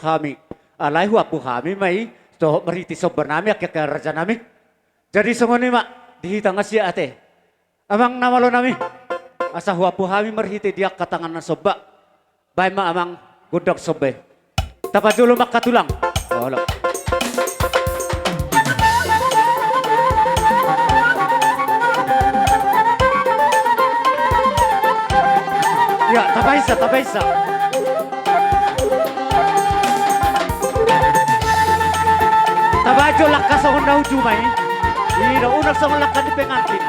Hami, alai huampuk hami ma i dohot marhite somba nami angka raja nami. Jadi songon i ma di hita nga sia ate. Amang na malo nami, asa huampuk hami marhite di angka tangan na somba. Baen ma amang gondang somba i. Tapa jolo ma angka tulang. Olo. Ya, tapaisa, tapaisa. Tabaen jo langka songon na uju ma i. I do, unang songon langka ni pengantin.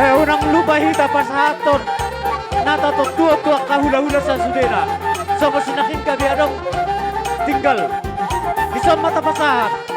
Eh, unang lupa hita pasahathon na tatontuhon tu angka hulahula sasudena. Songon si na hingga be adong tinggal. Dison ma tapasahat.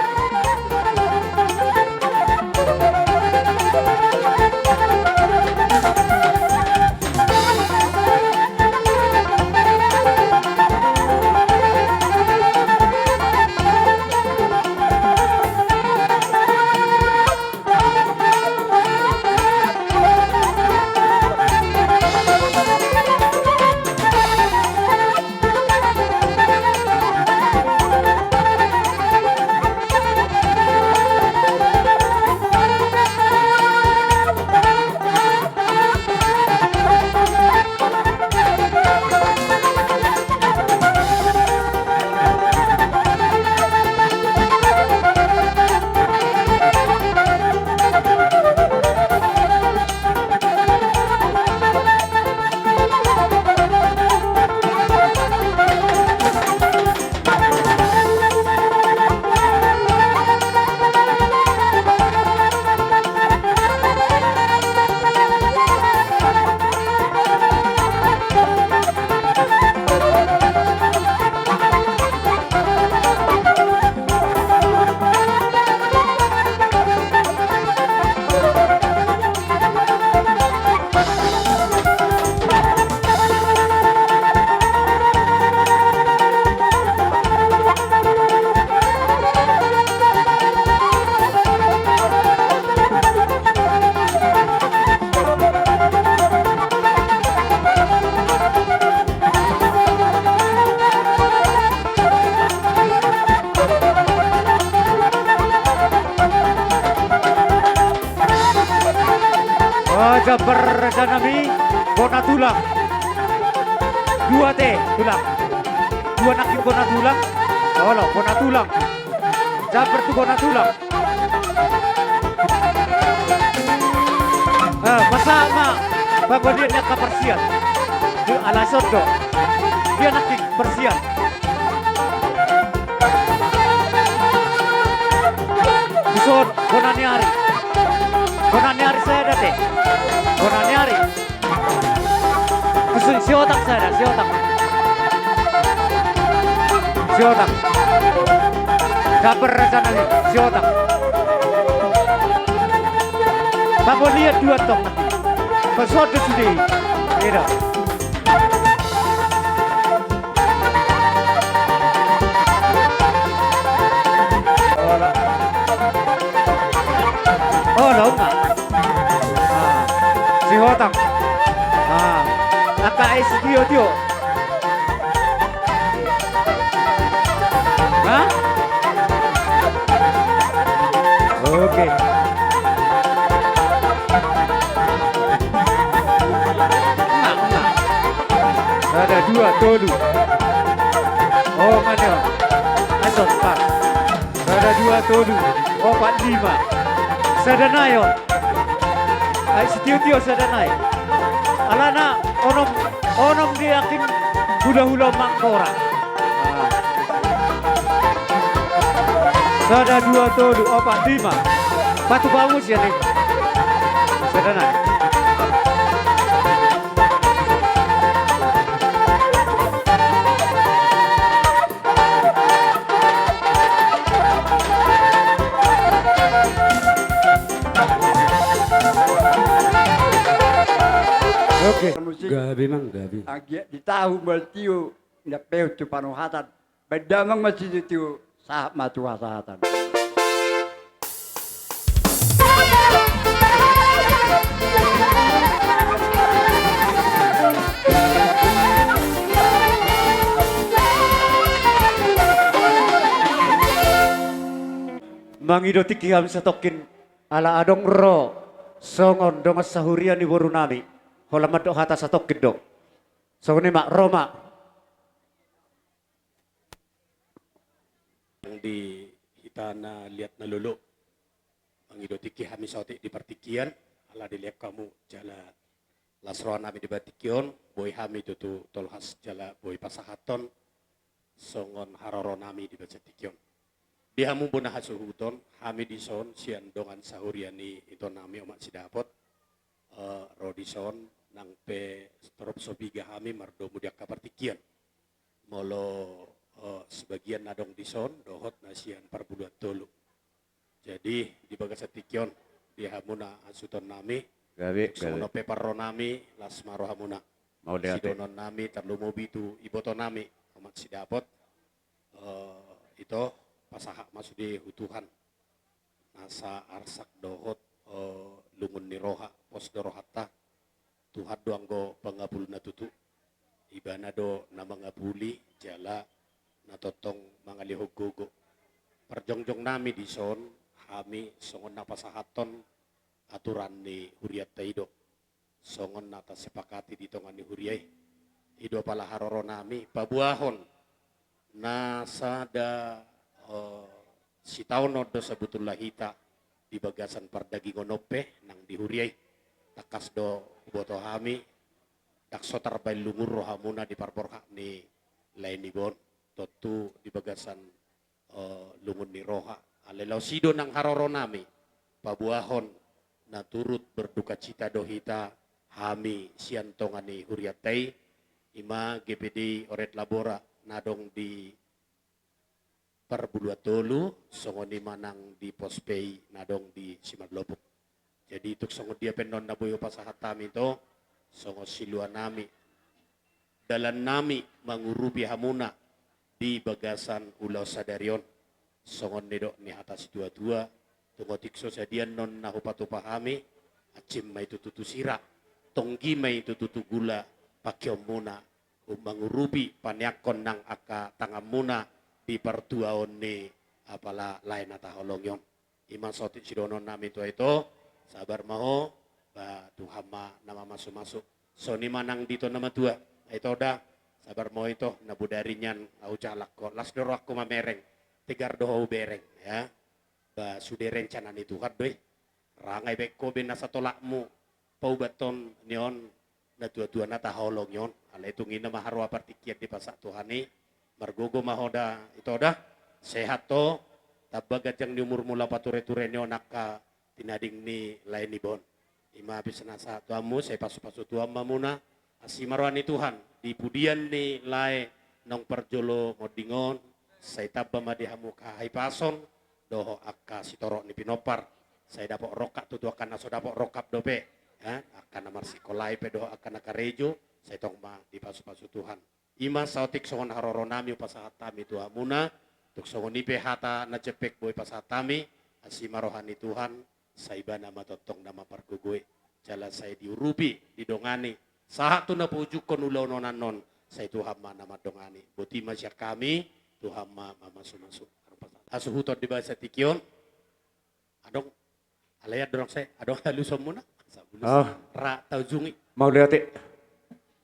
Jambar rajanami, bona tulang. Dua te tulang. Dua nangkin bona tulang. Olo, bona tulang. Jambar tu bona tulang. Eh, masa ma pangolian ni angka parsian. Di ala i son do. Dia nangkin parsian. Dison, bona ni ari. Bona ni ari sada te. Bona ni ari. Dison, si Otang sada, si Otang. Si Otang. Jambar rajanami, si Otang. Pangolian dua tong. Pasodo sude. Ida. Olo. Olo, unga. Ah, si Otang. Ah, angka es tio-tio. Ha? Oke. Sada, dua, tolu. Oh, mana? Ayo, pas. Sada, dua, tolu, opat, lima. Sada nai on. Ai, si tio-tio sada nai. Alana onom, onom di akin hula-hula mangkora. Ah. Sada, dua, tolu, opat, lima. Batu bamus ya nih. Sada nai. Oke. Musik. Gabe mang, gabe. Anggiat di tahu maltio, inda peot tu panuhatan. Baen damang ma situtu, sahat ma tu hasahatan. Mangido tingki hami satongkin ala adong ro songon dongan sahuria ni boru nami. Holan mandok hata satongkin do. Songon i ma, ro ma. Di hita na liat na lolo. Mangido tingki hami saotik di partingkian, ala dilehon hamu jala las roha nami di partingkian, boi hami tutu tolhas jala boi pasahathon songon haroro nami di partingkian. Di hamu bona hasuhuton, hami dison sian dongan sahuria ni ito nami Omak Sidapot, eh, ro dison nang pe torop so piga hami mardomu di angka partingkian. Molo, eh, sebagian na adong dison dohot na sian Parbuluan Tolu. Jadi di bagasan tingki on di hamuna hasuhuton nami. Gabe, gabe. Songon on pe parro nami, las ma rohamuna. Mauliate. Sidohonon nami tarlumobi tu iboto nami Omak Sidapot. Eh, ito, pasahat ma sude tu Tuhan. Nasa arsak dohot, eh, lungun ni roha, pos do rohanta. Tuhan do anggo pangapulna tutu. Ibana do na mangapuli jala na tongtong mangalehon gogo. Parjongjong nami dison, hami songon na pasahathon aturan ni hurianta i do. Songon na tasepakati di tonga ni huria i. I do pala haroro nami, paboahon na sada, eh, sitaonon do sabotulna hita di bagasan pardagingon on pe nang di huria i. Tangkas do huboto hami, ndang so tarbaen lungun rohamuna di parborhat ni lae niba on, tontu di bagasan, eh, lungun ni roha. Alai laos i do nang haroro nami, paboahon na turut berdukacita do hita, hami sian tonga ni hurianta i, i ma G P D I Oret Labora na adong di Parbuluan Tolu, songon i ma nang di Pos P I na adong di Simalopuk. Jadi tung songon dia pe annon na boi hupasahat hami, ito, songon silua nami, dalan nami mangurupi hamuna di bagasan ulaon sadari on. Songon nidok ni hata situatua, tung otik so sadia annon na hupatupa hami, ansim ma i tutu tu sira, tonggi ma i tutu tu gula, pangkeonmuna, mangurupi paneangkon nang angka tanganmuna di partuaon ni apala lae na taholongi on. I ma saotik sidohonon nami tu ho, ito, sabar ma ho, Ba Tuhan ma na mamasumasu. Songon i ma nang di ito na matua. Ito da, sabar ma ho ito, na bodari nian ahu jala ho las do rohangku mamereng. Tegar do ho hubereng, ya. Ba sude rencana ni Tuhan do i. Ra nga ibaen ho be nasa tolapmu paubathon ni on natuatua na tahaholongi on. Alai tung i na ma haroa partingkian dipasahat Tuhan i. Margogo ma ho da ito da. Sehat ho. Tamba ganjang ni umurmu laho patureture ni on angka tinading ni lae niba on. I ma pe na sahat tu hamu, sai pasupasu Tuhan ma hamuna. Asi ma roha ni Tuhan di pudian ni lae naung parjolo monding on. Sai tamba ma di hamu hahipason dohot angka sitorop ni pinompar. Sai dapot rongkap tutu angka na so dapot rongkap dope, ya, angka na marsingkolai pe dohot angka na karejo. Sai tong ma dipasupasu Tuhan. I ma saotik songon haroronami hupasahat hami tu hamuna. Tung songon i pe hata na jempek boi pasahat hami. Asi ma roha ni Tuhan. Sai ibana ma tongtong na mampargogoi jala sai diurupi didongani sahat tu na paujunghon ulaon on annon. Sai Tuhan ma na mandongani. Boti ma sian hami. Tuhan ma mamasumasu. Hasuhuton di bagasan tingki on. Adong. Alai adong sai adong alusonmuna. Ra taujungi. Mauliate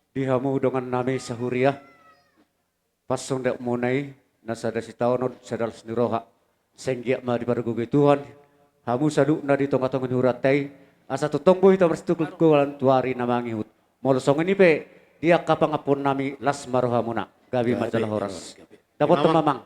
di hamu dongannami sahuria. Pasondanmuna i na sada sitaonon sada las ni roha. Sai anggiat ma dipargogoi Tuhan hamu saluhutna di tongatonga ni hurianta i. Asa tongtong boi hita marsitungkoltungkolan tu ari na mangihut. Molo songon i pe di angka pangampuonnami las ma rohamuna. Gabe ma jala horas. Dapothon ma amang.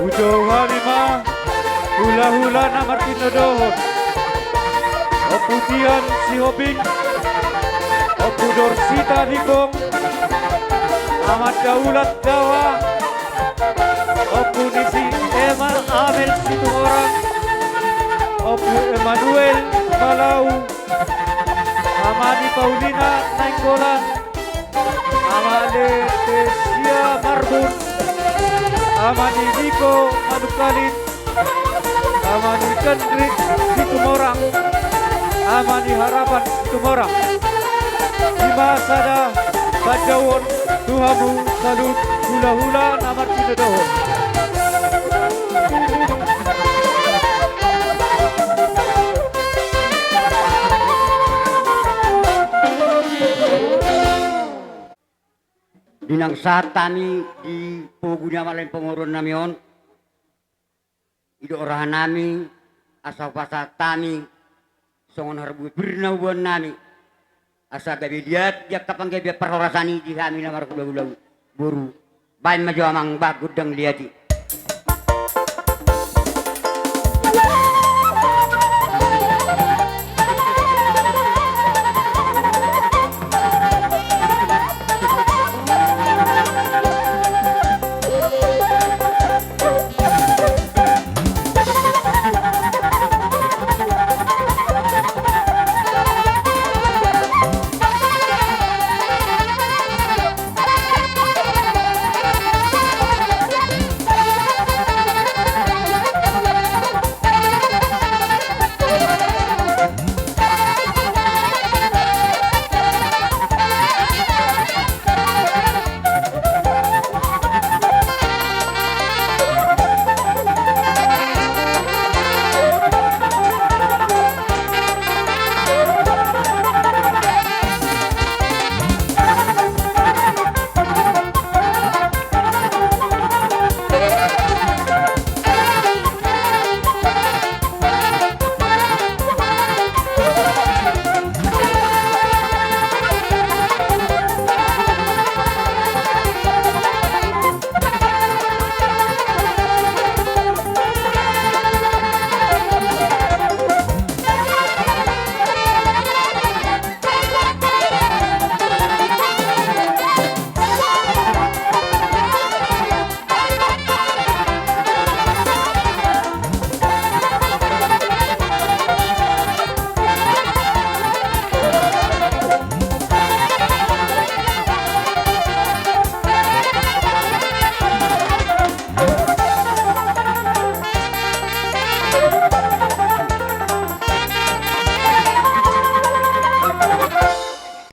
Hujou hami ma hulahula na martinodohon. Ompu Tian Sihombing, Ompu Dorsita Ningkong, Amanda Ulan Dawa, Ompu ni si Ema Amel Situmorang, Ompu Emanuel Malau, Ama ni Paulina Nainggolan, Ama Letesia Marbun, Ama ni Niko Manungkalit, Ama ni Kendrik Situmorang, Ama ni Harapan Situmorang. I ma sada panjouon tu hamu saluhut hulahula na martinodohon. Di naung sahat hami di pogu ni amang lae panguruannami on, didok rohanami asa hupasahat hami songon harbue pir na huboannami, asa gabe liat di angka panggabean parhorasan i di hami na marhulahula boru. Baen ma jo amang bah gondang liat i.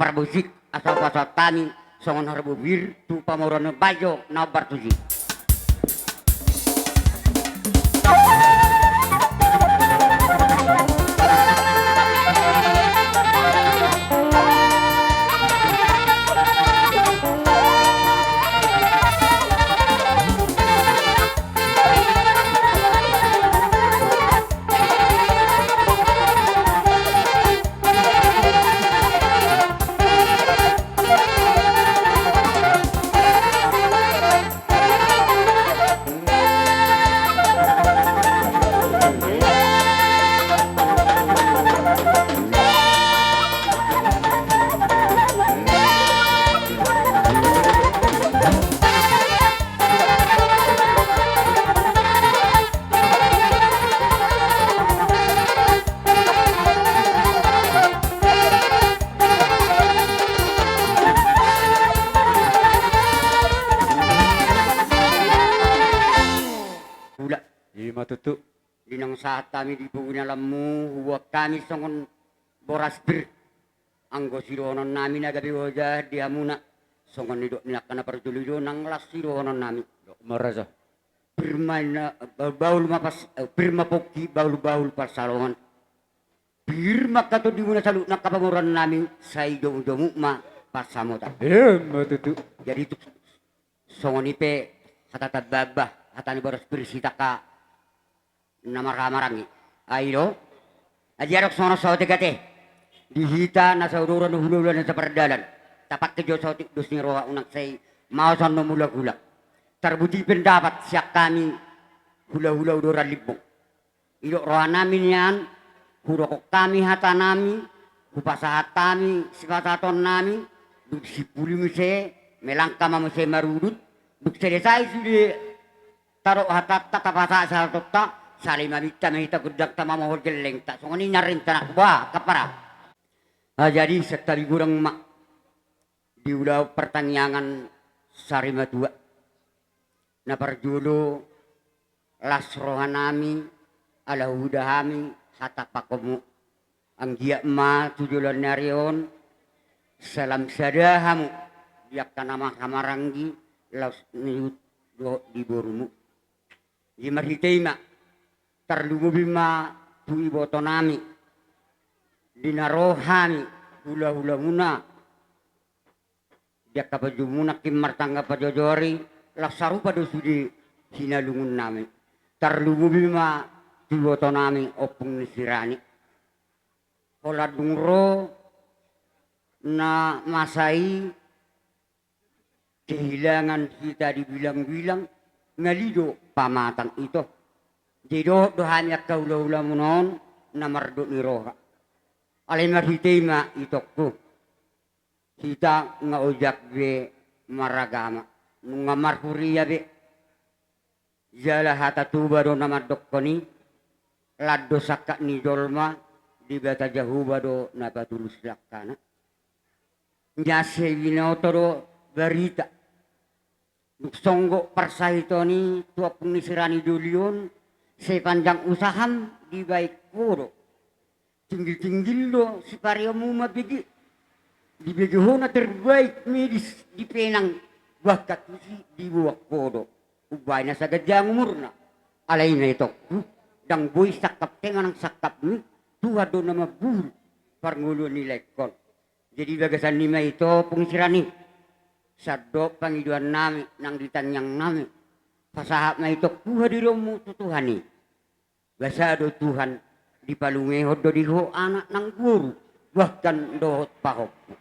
parmusik asa pasahat hami songon harbobir tu pamoruon bajo na ombar tusi. Ula. Ima tutu. Di naung sahat hami di pogu ni alammu, huboan hami songon boras pir. Anggo sidohononnami na gabe hujaha di hamuna, songon nidok ni angka na parjolo i do nang las sidohononnami. Dok ma raja. Pir ma na, ba-, bahul ma pas, eh, pir ma pongki, bahul-bahul pansalongan. Pir ma angka tondimuna saluhutna angka pamoruonnami, sai jomuk-jomuk ma pansamotan. Ima tutu. Jadi tu songon i pe hata tamba-tamba, hata ni boras pir sian angka na marhaha maranggi. Ai do. Aji adong songon on saotik ate. Di hita na saudoran, hula-hula na sapardalan. Tapangke jo saotik dos ni roha, unang sai maosan na mulak-ulak. Tarbuti pendapat sian hami hula-hula udoran Limbong. Didok rohanami nian, hudok hami hatanami, hupasahat hami sipasahatonnami, dung simpuli muse, melangka ma muse marudut, dung selesai sude tadok hatanta, tapasahat sihatonta, sai maminta ma hita gondangta, mamohon gellengta. Songon i na rencanaku, bah, kapara. Ah, jadi santabi godang ma di ulaon partangiangan sari matua. Na parjolo, las rohanami ala huida hami hata pakomu. Anggiat ma tu joloan ni ari on, salam sada hamu di angka na marhaha maranggi, laos di huta dohot di borumu. Di marhite i ma, tarlumobi ma tu ibotonami, di na ro hami hula-hulamuna, di angka pajumuna nangkin martangga pajojori, laos sarupa do sude hinalungunnami. Tarlumobi ma tu ibotonami Ompung ni Sirani. Holan dung ro na masa i, kehilangan hita dibilang-bilang, ngali do pamatang ito. Jadi dohot do hami angka hula-hulamuna on na mardok ni roha. Alai marhite i ma itongku. Hita nga ojak be maragama, nunga marhuria be. Jala hata Toba do na mandokkon i, lan do sangkap ni jolma, Debata Jahowa do na patulus langkana. Nian sai binoto do barita. Dung songgop parsahiton i tu Ompung ni Sirani doli on, sepanjang usaham dibaen ho do. Tinggil-tinggil do sipareonmu mambege. Dibege ho na terbaik medis, dipenang, bahkan tusi diboan ho do. Umbahen na saganjang umurna. Alai na itongku, ndang boi sangkapte manang sangkapmi, Tuhan do na mambuhul parngoluon ni laengkon. Jadi bagasan i ma ito Ompung Sirani, sandok pangidoannami nang di tangiangnami. Pasahat ma itongku hadirionmu tu Tuhan i. Basa do Tuhan, dipalungehon do di ho anak nang boru, bahkan dohot pahompu.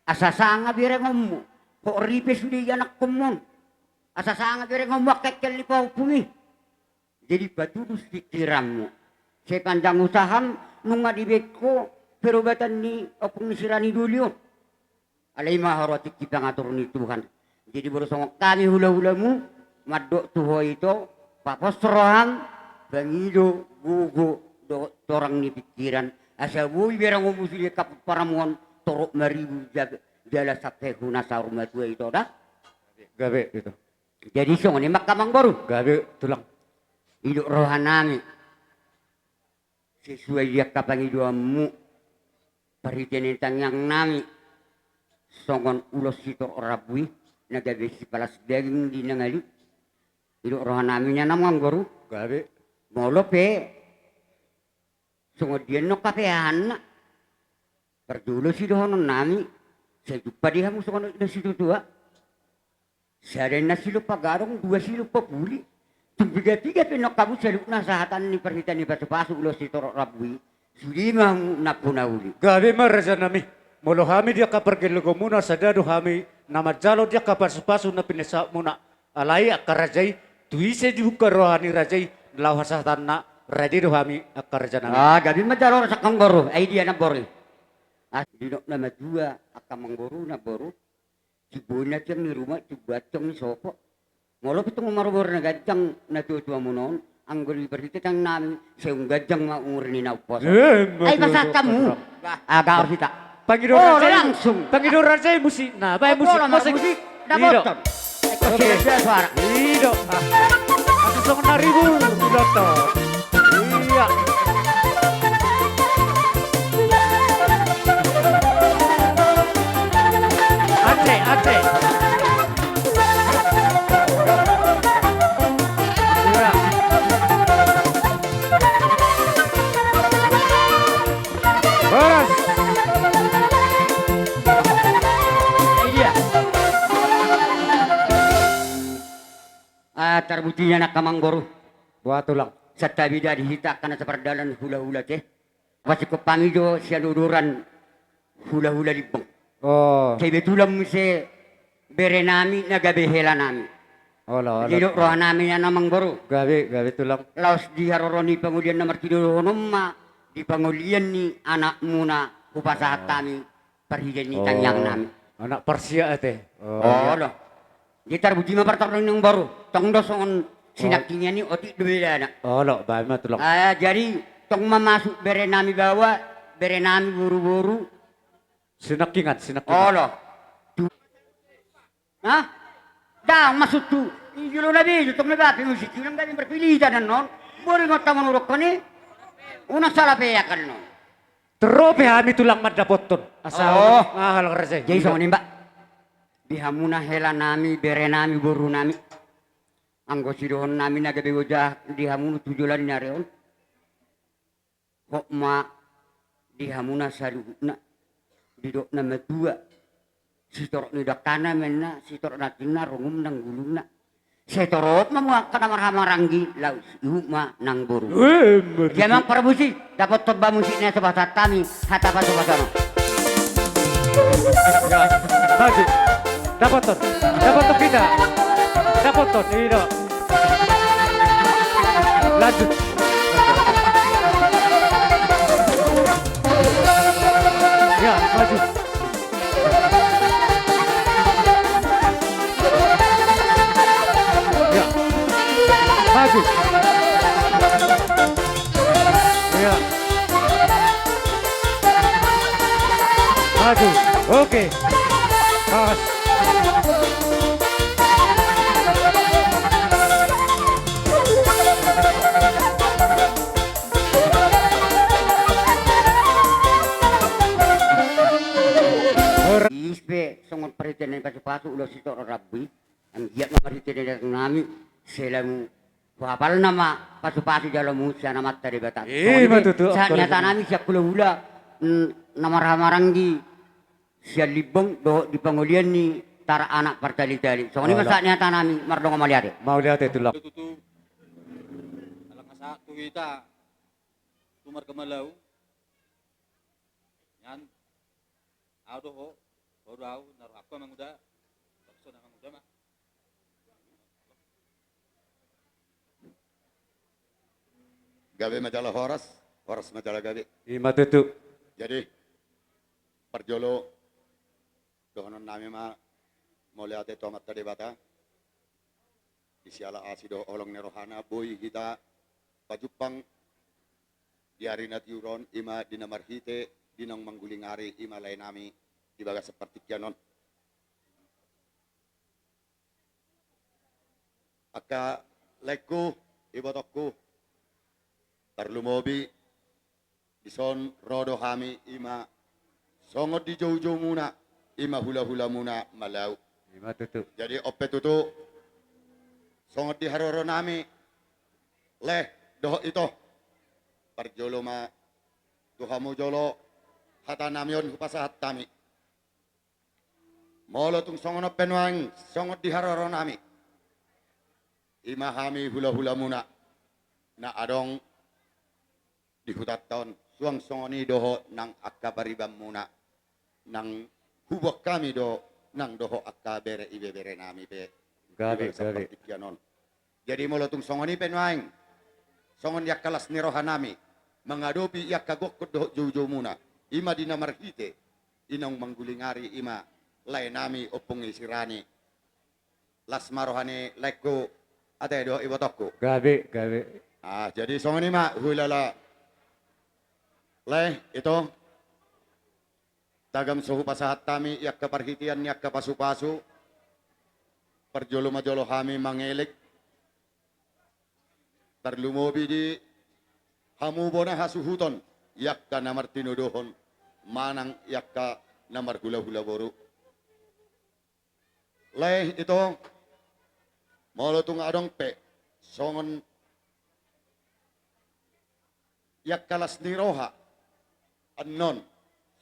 Asa sanga berengonmu, hot ripe sude ianakkonmu on. Asa sanga berengonmu angka hengkel ni pahompumi. Jadi patulus pikiranmu. Sepanjang usaham nunga dibaen ho perobatan ni Ompung ni Sirani doli on. Alai i ma haroa tingki pangatur ni Tuhan. Jadi molo songon hami hula-hulamu, mandok tu ho ito, papos roham, pangido, gogo, dohot torang ni pikiran. Asa boi berengonmu sude angka pomparanmu on, torop maribu ja-, jala sampe hu na saur matua ito da. Gabe ito. Jadi songon i ma angka amangboru. Gabe tulang. Didok rohanami. Sesuai di angka pangidoanmu, parhite ni tangiangnami, songon ulos sitorop rambu i na gabe sipalas daging di na ngali. Didok rohanami nian amangboru. Gabe. Molo pe songon dia nongka pe ahanna, parjolo sidohononnami, sai jumpa di hamu songon na situatua. Sada inna silompa gadong, dua silompa puli. Tung piga-piga pe nongka hamu saluhutna sahat ni parhitean ni pasupasu ulos sitorop rambu i, sude ma hamu nampuna uli. Gabe ma rajanami. Molo hami di angka pargellengonmuna sada do hami na manjalo di angka pasupasu na pinasahatmuna. Alai angka raja i, tu ise dibuka roha ni raja i laho hasahatanna, rade do hami angka rajanami. Ah, gabe ma jala horas angka amangboru, ai dia namboru i. Ah, didok na matua angka amangboru namboru. Timboi na tiang ni ruma, timboi tiang ni sopo. Molo pe tung marumur na ganjang na tuatuamuna on, anggo di parhitean nami, sai umganjang ma umur ni na umposo. Eh, ai pasahat hamu. Bah, ah, gaor hita. Pangido raja i, langsung. Pangido raja i musik. Nah, bae musik, musik. Dapoton. Oke. Suara. Ido. Ah. Asa songon na ribur, ido to. Iya. Aceh, Aceh. Iya. Horas. Iya. Ah, tarbutian angka amangboru. Boha tulang. Santabi da di hita angka na sapardalan hulahula te. Pasingkop hami do sian uduran hulahula Limbong. Oh. Kebetulan muse berenami na gabe helanami. Olo, olo. Didok rohanami nian amangboru. Gabe, gabe tulang. Laos di haroro ni pangolian na martinodohonon ma di pangolian ni anakmuna hupasahat hami parhitean ni tangiangnami. Anak parsia ate. Oh, iya. Olo. Di tarbuti ma partorang ni amangboru. Tong do songon sinangkingan i otik do bedana. Olo, bae ma tulang. Ah, jadi tong ma masuk berenami baoa, berenami boruboru. Sinangkingan, sinangkingan. Olo. Tu- Hah? Ndang maksudhu. I jolo na bejo tong na bapi musik i, unang gabe marpilitan annon. Boring on tamu nuruk koni. Unang salah peak annon. Tero pe hami tulang mandapothon. Asa oh. Aha lang raja i. Jadi songon i, Mbak. Di hamuna helanami, berenami, borunami. Anggo sidohononnami na gabe oja di hamu tu joloan ni ari on. Hot ma di hamuna saluhutna, didok na matua, sitorop ni dangkana ma inna, sitorop ni tingkina, rungum nang gulungna. Sai torop ma muse angka na marhahamaranggi, laos ihut ma nang boru. Eh, ima tutu. Dia amang parmusik, dapothon ba musik na so pasahat hami, hata pasupasu on. Ya, maju. Dapothon, dapothon hita. Dapothon, ido. Lanjut. Ya, maju. Ya. Maju. Ya. Maju. Oke. Pas. Ise pe songon parhitean ni pasupasu ulos sitorop rambu i, anggiat ma marhite ni dainami selamu huhapalna ma pasupasu jalomu sian Amanta Debata. Eh, songon i ma tutu, sahat ni hatanami sian hulahula, mm, na marhahamaranggi sian Limbong dohot di pangolian ni taranak partalitali. Songon i ma sahat ni hatanami, mardongan mauliate. Mauliate tulang. Tutu, alang asa tu hita tu marga Malau. Nian, au do ho, ho do au, na rohangku amang uda, langsung amang uda ma. Gabe ma jala horas, horas ma jala gabe. Ima tutu. Jadi, parjolo, dohononnami ma mauliate tu Amanta Debata. Di siala asi dohot holong ni rohana boi hita pajumpang di ari na tiur on, ima di na marhite di naung mangguling ari, ima laenami di bagasan partingkian on. Angka laengku, ibotongku, tarlumobi dison ro do hami ima songon di joujoumuna, i ma hulahulamuna Malau. I ma tutu. Jadi on pe tutu, songon di haroronami, Leh dohot Ito, parjolo ma tu hamu jolo hatanami on hupasahat hami. Molo tung songon on pe nuaeng, songon di haroronami, i ma hami hulahulamuna na adong di hutanta on, suang songon i dohot nang angka paribanmuna, nang huboan hami do nang dohot angka bere ibeberenami pe. Gabe, di bagasan gabe. Partingkian on. Jadi molo tung songon i pe nuaeng, songon di angka las ni rohanami, mangadopi angka gokhon dohot joujoumuna, i ma di na marhite i naung mangguling ari, i ma laenami Ompung i Sirani. Las ma roha ni laengku, ate dohot ibotongku. Gabe, gabe. Ah, jadi songon i ma huhilala. Leh, Ito, tagam so hupasahat hami angka parhitean ni angka pasupasu, parjolo ma jolo hami mangelek, tarlumobi di hamu bona hasuhuton, angka na martinodohon manang angka na marhulahula boru. Leh, Ito, molo tung adong pe songon angka las ni roha annon,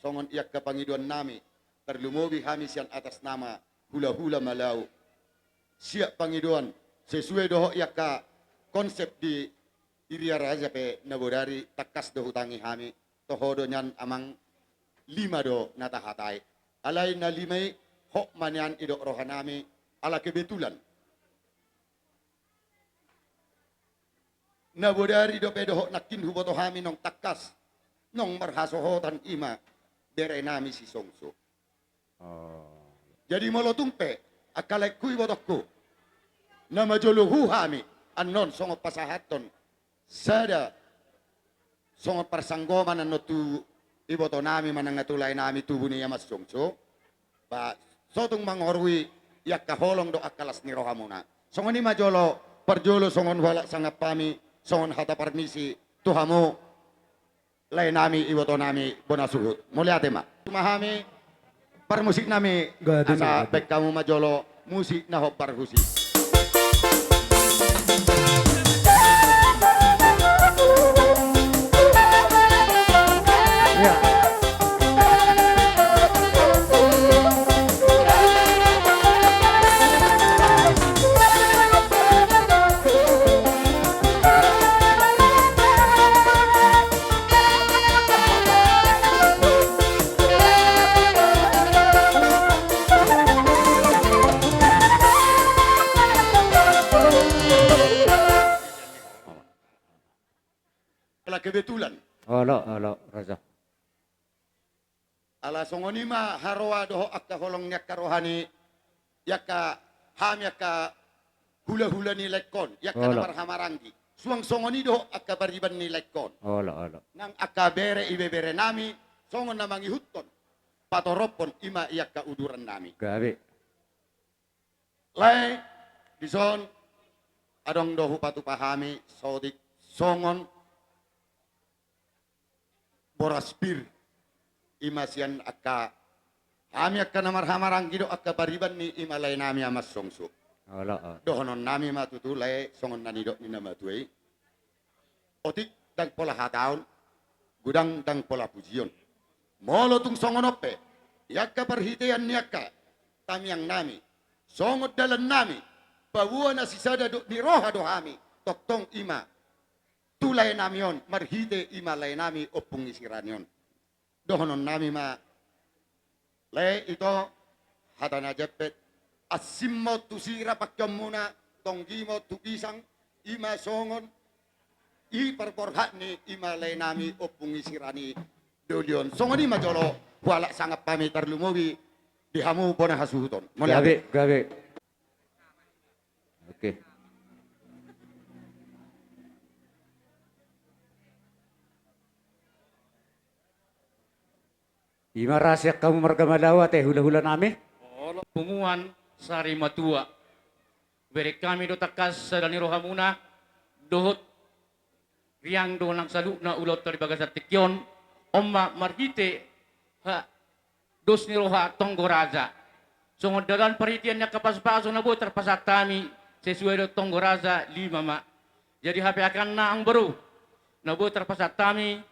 songon angka pangidoannami, tarlumobi hami sian atas nama hulahula Malau, siap pangidoan sesuai dohot angka konsep di Iria Raja pe na bodari tangkas do hutangi hami. Toho do nian amang, lima do na tahatai. Alai na lima i hot ma nian didok rohanami, ala kebetulan na bodari dope dohot nangkin huboto hami naung tangkas, naung marhasohotan, i ma berenami si Songso. Oh. Jadi molo tung pe angka laengku ibotongku, na manjolohu hami annon songon pasahathon sada songon parsanggoman annon tu ibotonami manang tu laenami tubu ni Aman Songso, ba so tung mangorui angka holong dohot angka las ni rohamuna. Songon i ma jolo, parjolo songon huhalak sangap hami, songon hata parmisi tu hamu laenami ibotonami bona suhut. Mauliate ma. Tuma hami parmusiknami. Gabe, asa gabe. Baen hamu ma jolo musik na hombar husi. Ya. Ala kebetulan. Olo, olo, Raja. Ala songon i ma haroa dohot angka holong ni angka roha ni angka hami angka hulahula ni laengkon, angka na marhahamaranggi. Suang songon i dohot angka pariban ni laengkon. Olo, olo. Nang angka bere ibeberenami, songon na mangihuthon, patorophon, i ma angka udurannami. Gabe. Lae, dison adong do hupatupa hami saotik songon boras pir, i ma sian angka hami angka na marhahamaranggi dohot angka pariban ni i ma laenami Aman Songso. Olo, olo. Dohononnami ma tutu lae songon na nidok ni na matua i. Otik ndang pola hataon, godang ndang pola pujion. Molo tung songon on pe, i angka parhitean ni angka tangiangnami, songon dalannami, paboa na sisada do ni roha do hami, tongtong i ma tu laenami on, marhite i ma laenami Ompung i Sirani on. Dohononnami ma, lae, ito, hata na jempek, ansim ma on tu sira pangkeonmuna, tonggi ma on tu pisang, i ma songon i parborhat ni i ma laenami Ompung i Sirani doli on. Songon i ma jolo huhalak sangap hami, tarlumobi di hamu bona hasuhuton. Mauliate. Gabe, gabe. Oke. I ma ra sian hamu marga Malau, ate hulahulanami. Olo, punguan sari matua. Bereng hami do tangkas sada ni rohamuna, dohot riang do nang saluhutna ulaonta di bagasan tingki on, on ma marhite ha dos ni roha tonggo raja. Songon dalan parhitean ni angka pasupasu na boi tarpasahat hami, sesuai dohot tonggo raja lima ma. Jadi hape angka na amangboru, na boi tarpasahat hami,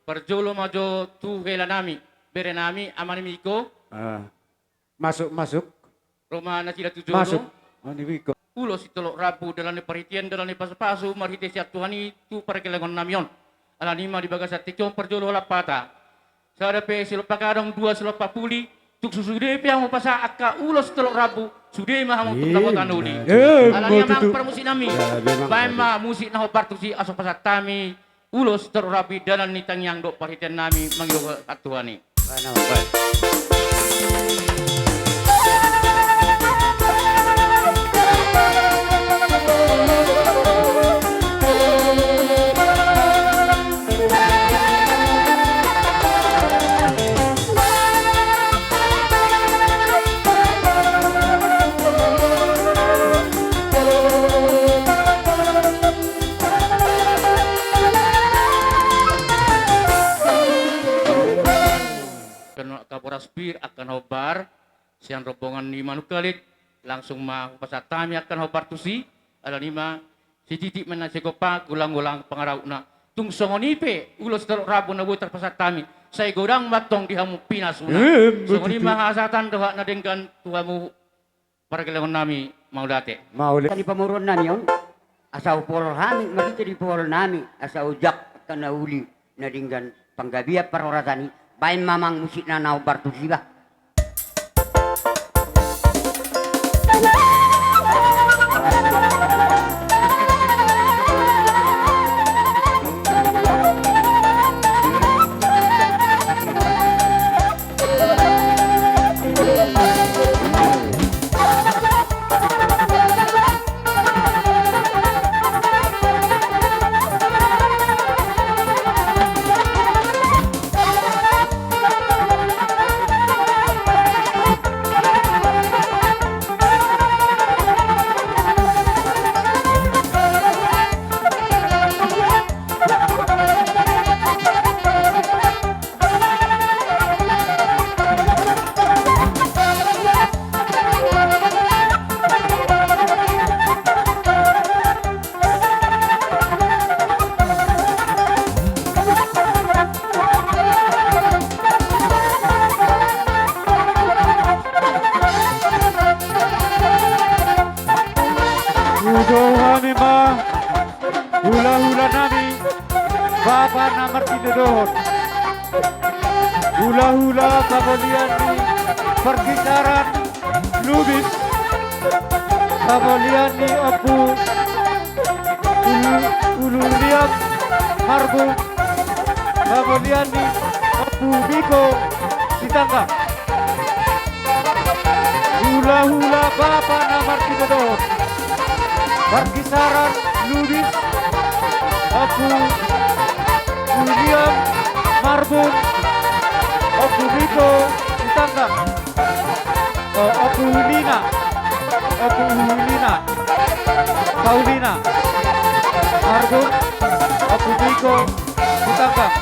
parjolo ma jo tu hela nami, bere nami, ama ni Miko. Ah. Masuk, masuk. Ro ma nasida tu jolo. Masuk. Ama ni Miko. Ulos sitolop rambu, dalan ni parhitean, dalan ni pasupasu, marhite sian Tuhan i tu pargellengon nami on. Alani ma di bagasan tingki on parjolo holan hata. Sada pe silompa gadong, dua silompa puli, tung so sude pe hamu pasahat angka ulos sitolop rambu, sude ma hamu tung dapotan uli. Alani i amang parmusik nami, baen ma musik na hombar tusi asa pasahat hami ulos sitolop rambu, dalan ni tangiang dohot parhitean nami mangido Tuhan i. Angka boras pir, angka na hombar sian rombongan ni Manungkalit, langsung ma hupasahat hami angka na hombar tusi, alani ma sititik ma na sigompa, golanggolang pangarahutna. Tung songon i pe ulos sitolop rambu na boi tarpasahat hami, sai godang ma antong di hamu pinasuna. Songon i ma hasahatan dohot na denggan tu hamu pargellengon nami, mauliate. Mauliate. Di pamoruon nami on, asa hupaboa hami, marhite di pamoruon nami, asa ojak angka na uli, na denggan panggabean parhorasan i, baen ma amang musikna na hombar tusi bah. Hujou hami ma hulahula nami, bapa na martinodohon. Hulahula pabalian ni Parkisaran Lubis, pabalian ni Ompu Ulu, Ulu Liam Marbun, pabalian ni Ompu Miko Sitanggang. Hulahula bapa na martinodohon. Parkisaran Lubis, Ompu Ulu Liam Marbun, Ompu Miko Sitanggang. O, Ompu Hulina, Ompu Hulina, Paulina Marbun, Ompu Miko Sitanggang.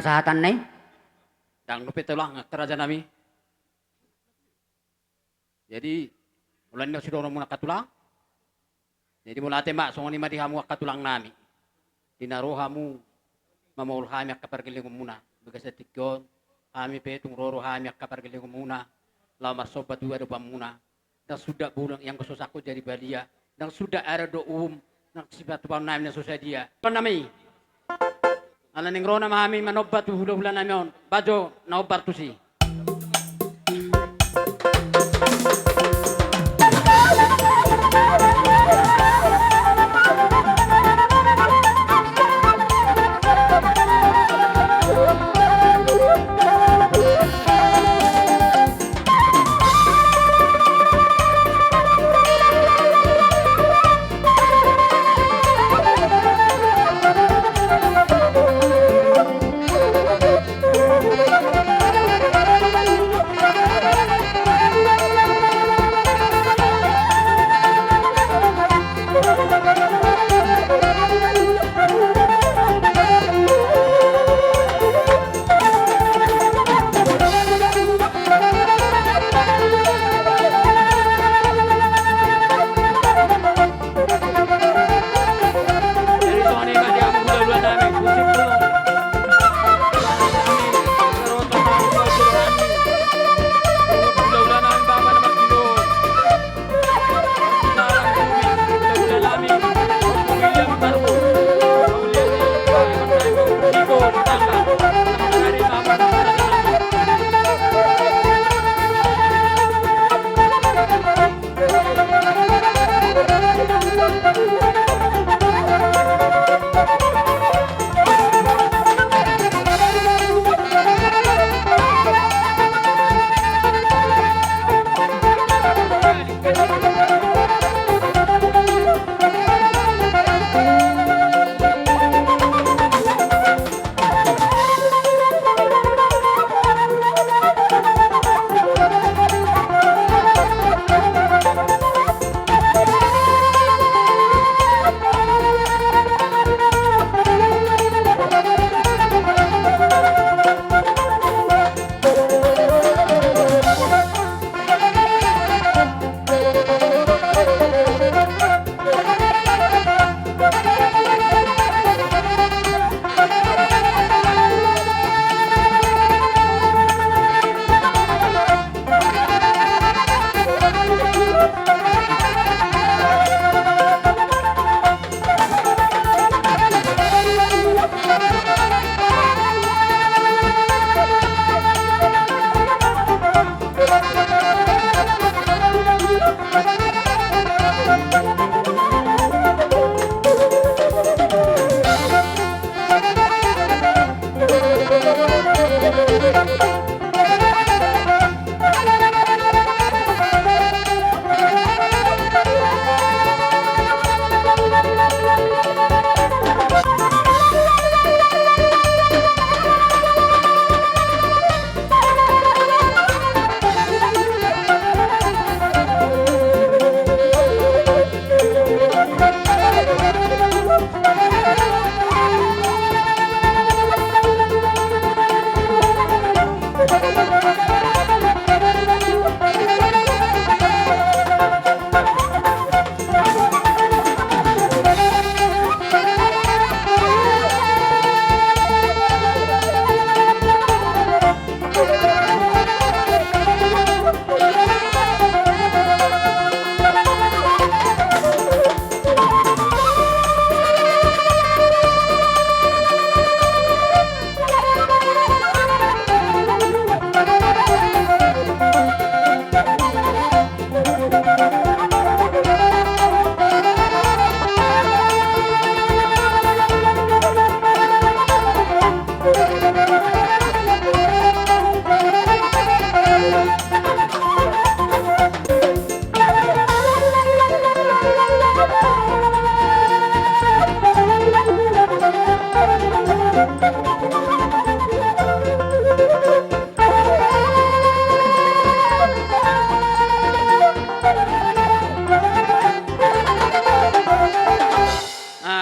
Sahatanna i. Ndang dope taulahon angka raja nami. Jadi, molo na sidohonon muna angka tulang. Jadi, mauliate ma, songon i ma di hamu angka tulang nami. Di na ro hamu mamaol hami angka pargellengon muna. Bagasan tingki on, hami pe tung ro do hami angka pargellengon muna. Laho marsomba tu adopan muna. Ndang suda bulan ianggo so sangkot jadi balia. Ndang suda adat dohot uhum, nang sipatupaon nami na so sadia. Tulang nami. Ala naeng ro nama hami manomba tu hulahula nami on. Bajo na hombar tusi.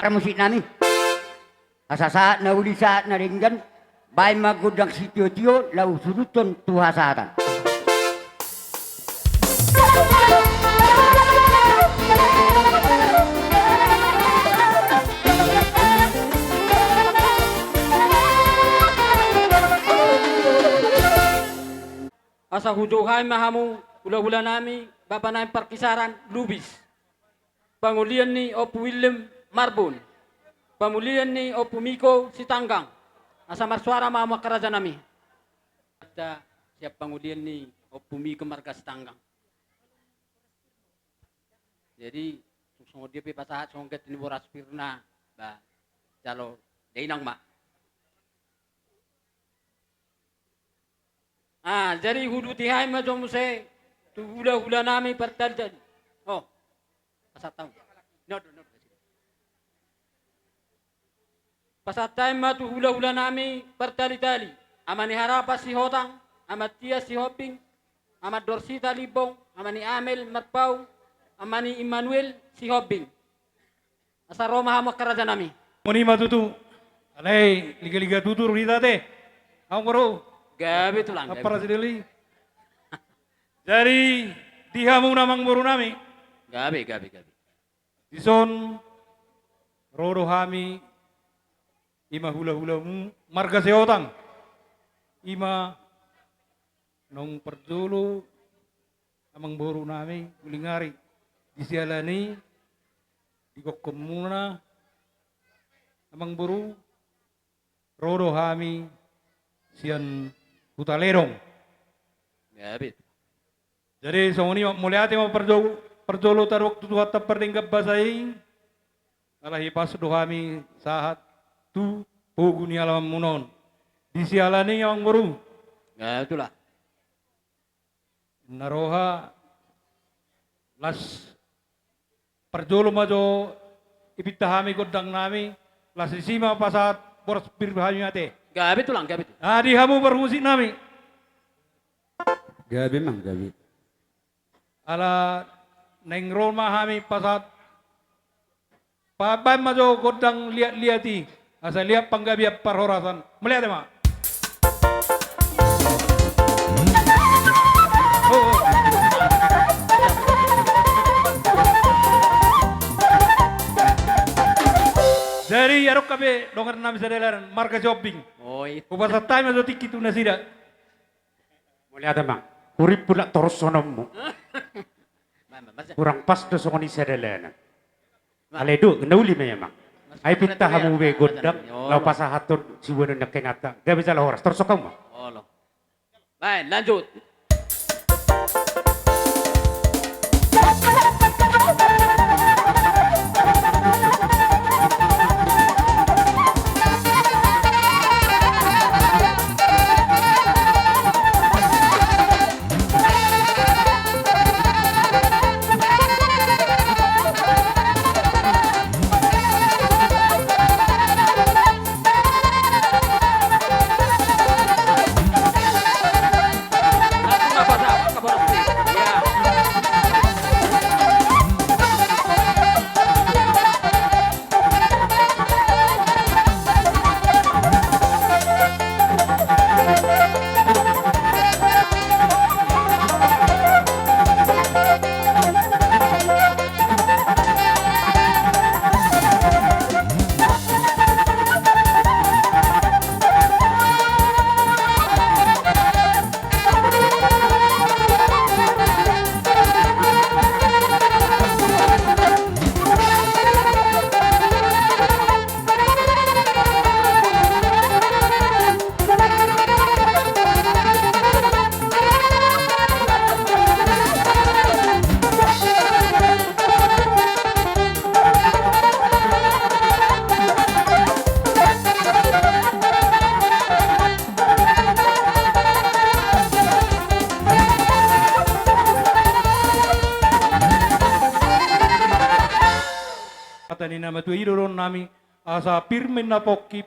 Musik nami. Asa sahat na uli, sahat na denggan. Baen ma gondang sitiotio laho suduthon tu hasahatan. Asa hujou hami ma hamu, hula-hula nami, bapa nami parkisaran, Lubis. Pangolian ni Ompu Willem Marbun. Pangolian ni Ompu Miko Sitanggang. Asa marsuara ma hamu angka raja nami. Sian pangolian ni Ompu Miko marga Sitanggang. Jadi songon dia pe pasahat songon ganti ni boras pirna, ba, jalo dainang ma. Ah, jadi huduti hami ma jo muse tu hula-hula nami partali-tali. Oh, pasahat hami. Nod, nod. Pasahat hami ma tu hula-hula nami partali-tali. Ama ni Harapan Sihotang, Ama Tias Sihombing, Ama Dorsita Limbong, Ama ni Amel Marpaung, Ama ni Immanuel Sihombing. Asa ro ma hamu angka raja nami. Muni ma tutu. Alai liga-liga tutur hita te. Amang boru. Gabe tulang, gabe. Apa raja deli? Jadi di hamu na amang boru nami. Gabe, gabe, gabe. Dison ro do hami, ima hula-hulamu marga Sihotang. Ima naung parjolo amang boru nami, uli ngari di siala ni di gokhonmuna amang boru, ro do hami sian Hutaledong. Gabe. Jadi songon i ma, mauliate ma parjolo, parjolo tadok tu Tuhanta pardenggan basa i. Alai hipas do hami sahat tu pogu ni alamanmuna on. Di siala ni amang boru. Gabe tulang. Na roha las parjolo ma jo ipinta hami gondang nami, las disi ma pasahat boras pir hami ate. Gabe tulang, gabe tulang. Ah, di hamu parmusik nami. Gabe amang, gabe. Ala naeng ro ma hami pasahat. Pabaen ma jo gondang liat-liat i, asa liat panggabean parhorasan. Mauliate ma. Jadi adong hape dongan nami sadalanan marga Sihombing. Oi. Hupasahat hami ma jo tingki tu nasida. Mauliate amang. Hurimpu nang torus sononmu. Hurang pas do songon i sadalanan. Alai do na uli ma i amang. Ai pinta hamu be gondang laho pasahathon siboanon ni angka inanta. Gabe jala horas, torus hamu ma. Olo. Baen, lanjut. Hata ni na matua i do dohonon nami, asa pir ma inna pongki,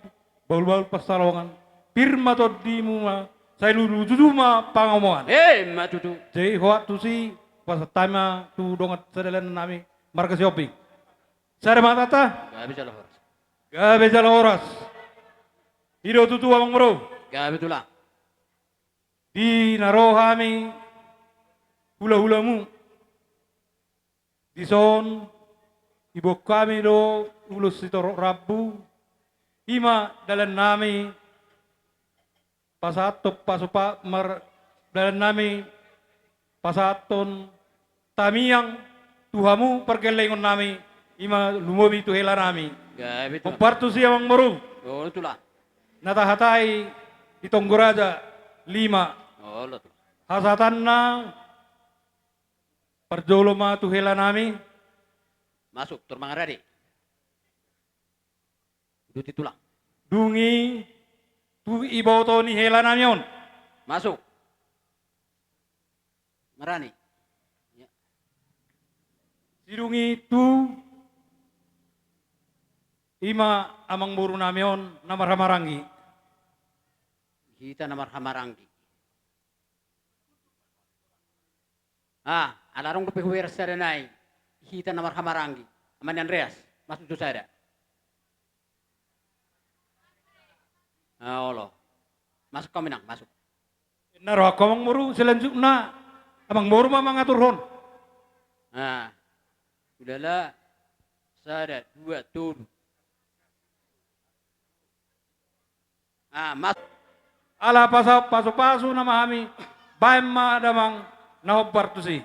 bahul-bahul pansalongan, pir ma tondimu ma, sai luju-luju ma pangomoan. Emma tutu. Jadi hoat tusi, pasahat hami ma tu dongan sadalanan nami marga Sihombing. Sada ma hatanta. Gabe jala horas. Gabe jala horas. I do tutu, amang boru. Gabe tulang. Di na ro hami hulahulamu dison, diboan hami do ulos sitorop rambu, i ma dalannami pasahathon pasu-, pa-, mar-, dalannami pasahathon tangiang tu hamu pargellengonnami, i ma lumobi tu helanami. Gabe tulang. Hombar tusi, amang boru. Olo tulang. Na tahatai di Tonggo Raja lima. Olo tulang. Hasahatanna, parjolo ma tu helanami. Masuk, tor mangarade. Uduti tulang. Dung i tu iboto ni helanami on. Masuk. Marani. Ya. Sidung i tu, i ma amang borunami on na marhahamaranggi. Hita na marhahamaranggi. Ah, ala adong dope hubereng sada nai, hita na marhahamaranggi. Amani Andreas, masuk tu sada. Ah, olo. Masuk hamu, Inang, masuk. Na rohangku, amang boru, selanjutna amang boru ma mangaturhon. Ah. Ulala, sada, dua, tolu. Ah, mas. Ala pasa-, pasu-pasu nama hami, baen ma damang na hombar tusi.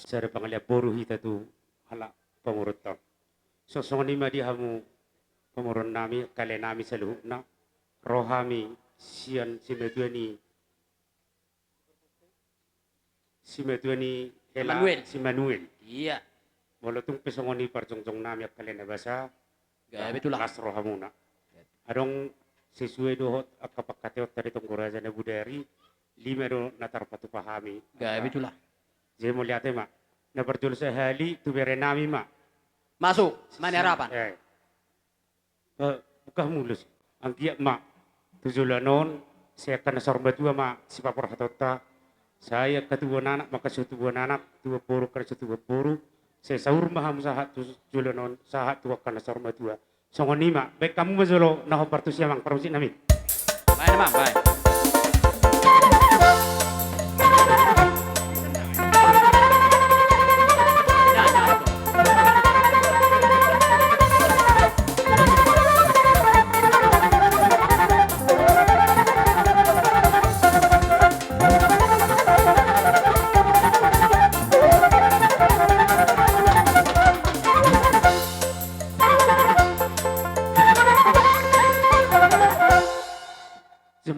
Sada pangalean boru hita tu halak pamoruonta. Songon i ma di hamu pamoruonnami, angka laenami saluhutna, ro hami sian simatua ni, simatua ni hela Immanuel. Si Immanuel. Iya. Molo tung pe songon i parjongjongnami angka lae na basa, gabe tulang, las rohamuna. Adong sesuai dohot angka pangkataionta di Tonggo Raja na bodari, lima do na tarpatupa hami. Gabe tulang. Jadi mauliate ma. Na parjolo sahali tu berenami ma. Masuk, Mani Harapan. Eh. Eh, buka mulus. Anggiat ma tu joloan on, sai angka na saur matua ma sipaborhatonta. Sai angka tubuan anak ma angka so tubuan anak, tubuan boru angka so tubuan boru. Sai saur ma hamu sahat tu joloan on, sahat tu angka na saur matua. Songon i ma, baen hamu ma jolo na hombar tusi, amang parmusik nami. Baen, amang, baen.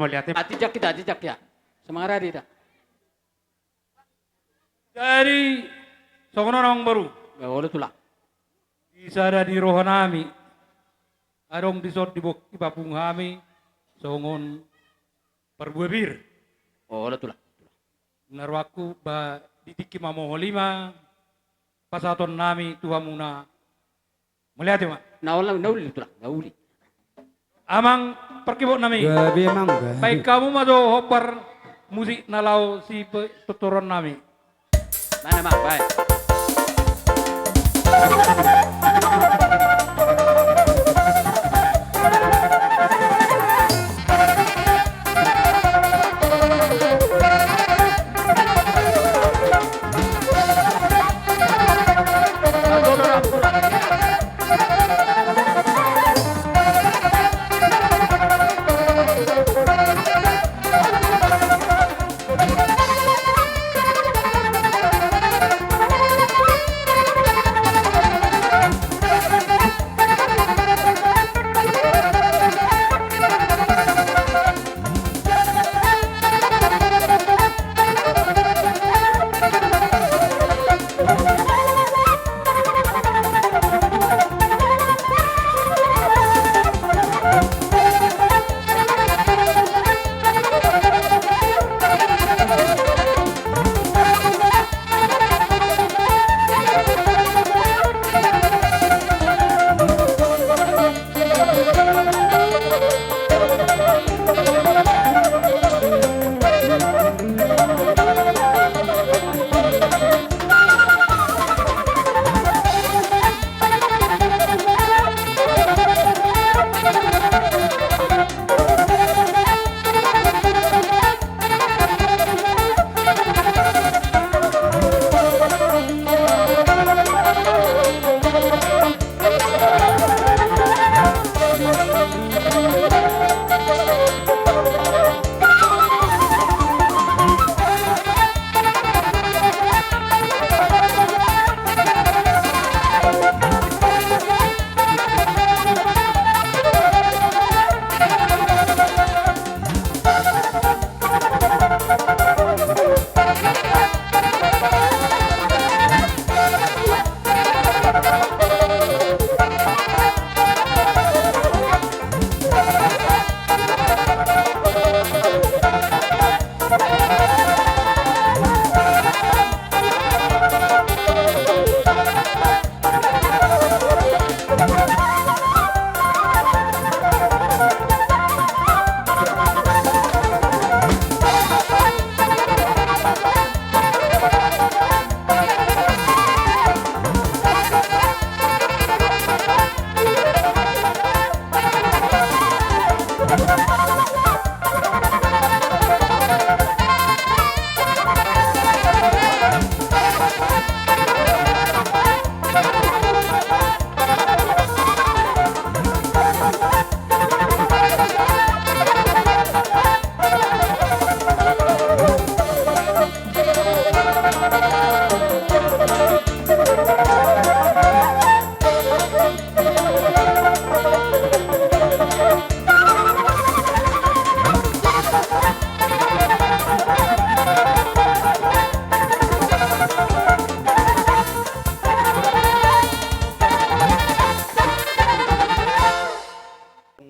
Mauliate. Ah, tijak hita, tijak hita. Semangat hita. Jadi songon on, amangboru. Olo, Tulang. Di sada di rohanami, adong dison di bok-, dipapungu hami songon parbue pir. Olo, Tulang. Na rohangku ba di tingki mamoholi ma pasahatonnami tu hamuna. Mauliate ma. Na uli, na uli, Tulang, na uli. Amang parkibotnami. Gabe, Amang, gabe. Baen hamu ma jo hombar musik na laho sitortoronnami. Mana, Amang, baen.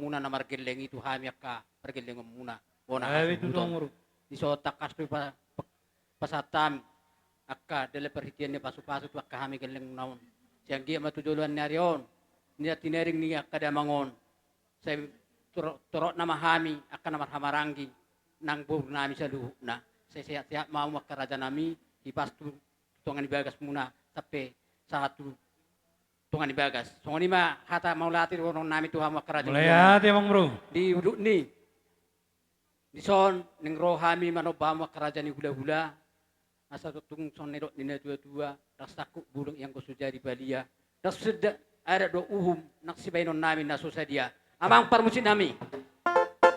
Muna na margelleng i tu hami angka pargellengonmuna, bona hasuhuton. Dison tangkas do i pa-, pa-, pasahat hami angka dalan parhitean ni pasupasu tu angka hami gellengmuna on. Sai anggiat ma tu joloan ni ari on, ninna tinading ni angka damang on, sai toro-, torop nama hami angka na marhahamaranggi nang borunami saluhutna. Sai sehat-sehat ma hamu angka rajanami, hipas tu tonga ni bagasmuna sampe sahat tu tonga ni bagas. Songon i ma hata mauliate dohononnami tu hamu angka raja. Mauliate, Amangboru. Di udut ni, dison naeng ro hami manomba hamu angka raja ni hulahula. Asa tung songon nidok ni natuatua, ndang sangkut bulung ianggo so jadi balia, ndang so sedap adat dohot uhum nang sibahenonnami na so sadia. Amang parmusiknami,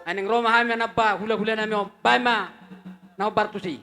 ai naeng ro ma hami manomba hulahulanami on, baen ma na hombar tusi.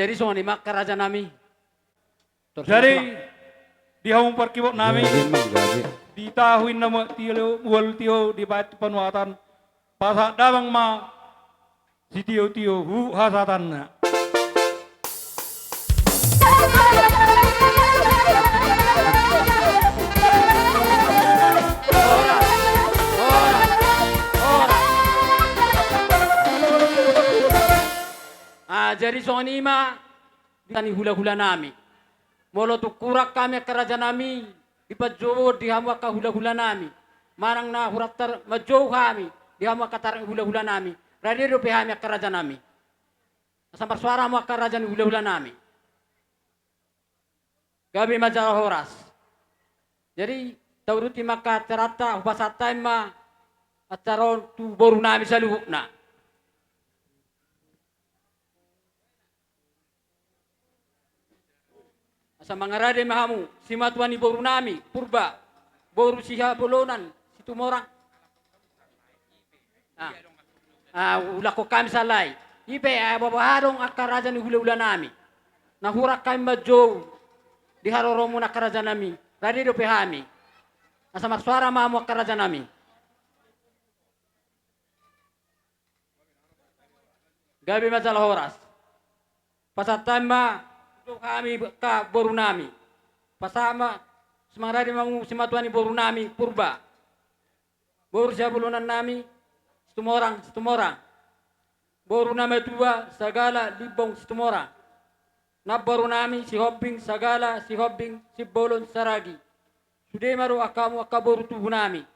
Jadi songon i ma angka raja nami. Jadi di hamu parkibot nami, di tahu inna mual tio, mual tio di batu panuatan, pasahat damang ma sitio-tio huhut hasahatanna. Ah, jadi songon i ma di hula-hula nami. Molo tung hurang hami angka raja nami, dipanjou di hamu angka hula-hula nami. Manang na hurang tar-, manjou hami di hamu angka tar-, hula-hula nami. Rade dope hami angka raja nami. Asa marsuara hamu angka raja ni hula-hula nami. Gabe ma jala horas. Jadi tauduti ma angka acaranta, hupasahat hami ma acara on tu boru nami saluhutna. Asa mangarade ma hamu, simatua ni boru nami, Purba, boru Sihabolonan, Situmorang. Ah, ah, ulahon hami sala i. I pe, ah, boha adong angka raja ni hula-hula nami. Na hurang hami manjou di haroromuna angka raja nami. Rade dope hami. Asa marsuara ma hamu angka raja nami. Gabe ma jala horas. Pasahat hami ma tu hami angka boru nami. Pasahat ma, mangarade ma hamu simatua ni boru nami Purba. Boru Sihabolonan nami Situmorang, Situmorang. Boru na matua Sagala Limbong Situmorang. Namboru nami Sihombing Sagala, Sihombing Simbolon Saragi. Sude ma dohot hamu angka boru tubu nami.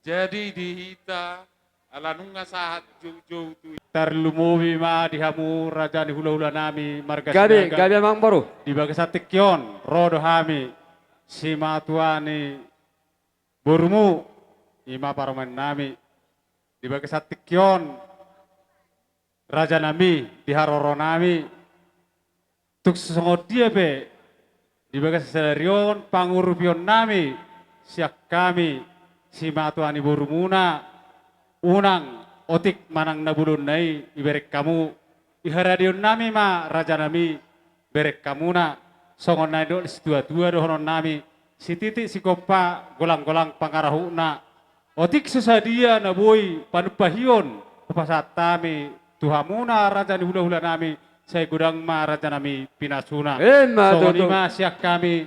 Jadi di hita, ala nunga sahat joujou tu i. Tarlumobi ma di hamu raja ni hula-hula nami marga Sinaga. Gabe, gabe amang boru. Di bagasan tingki on, ro do hami simatua ni borumu, i ma parumaen nami. Di bagasan tingki on, raja nami, di haroro nami, tung songon dia pe, di bagasan sadari on pangurupion nami, sian hami, simatua ni borumuna, unang otik manang na bolonna i, ibereng hamu, i haradeon nami ma, raja nami, bereng hamuna, songon na nidok ni situa-tua dohonon nami, sititik sigompa, golang-golang pangarahutna, otik so sadia na boi panumpahion, hupasahat hami tu hamuna raja ni hula-hula nami, sai godang ma raja nami pinasuna. Emma tutu. Songon i ma sian hami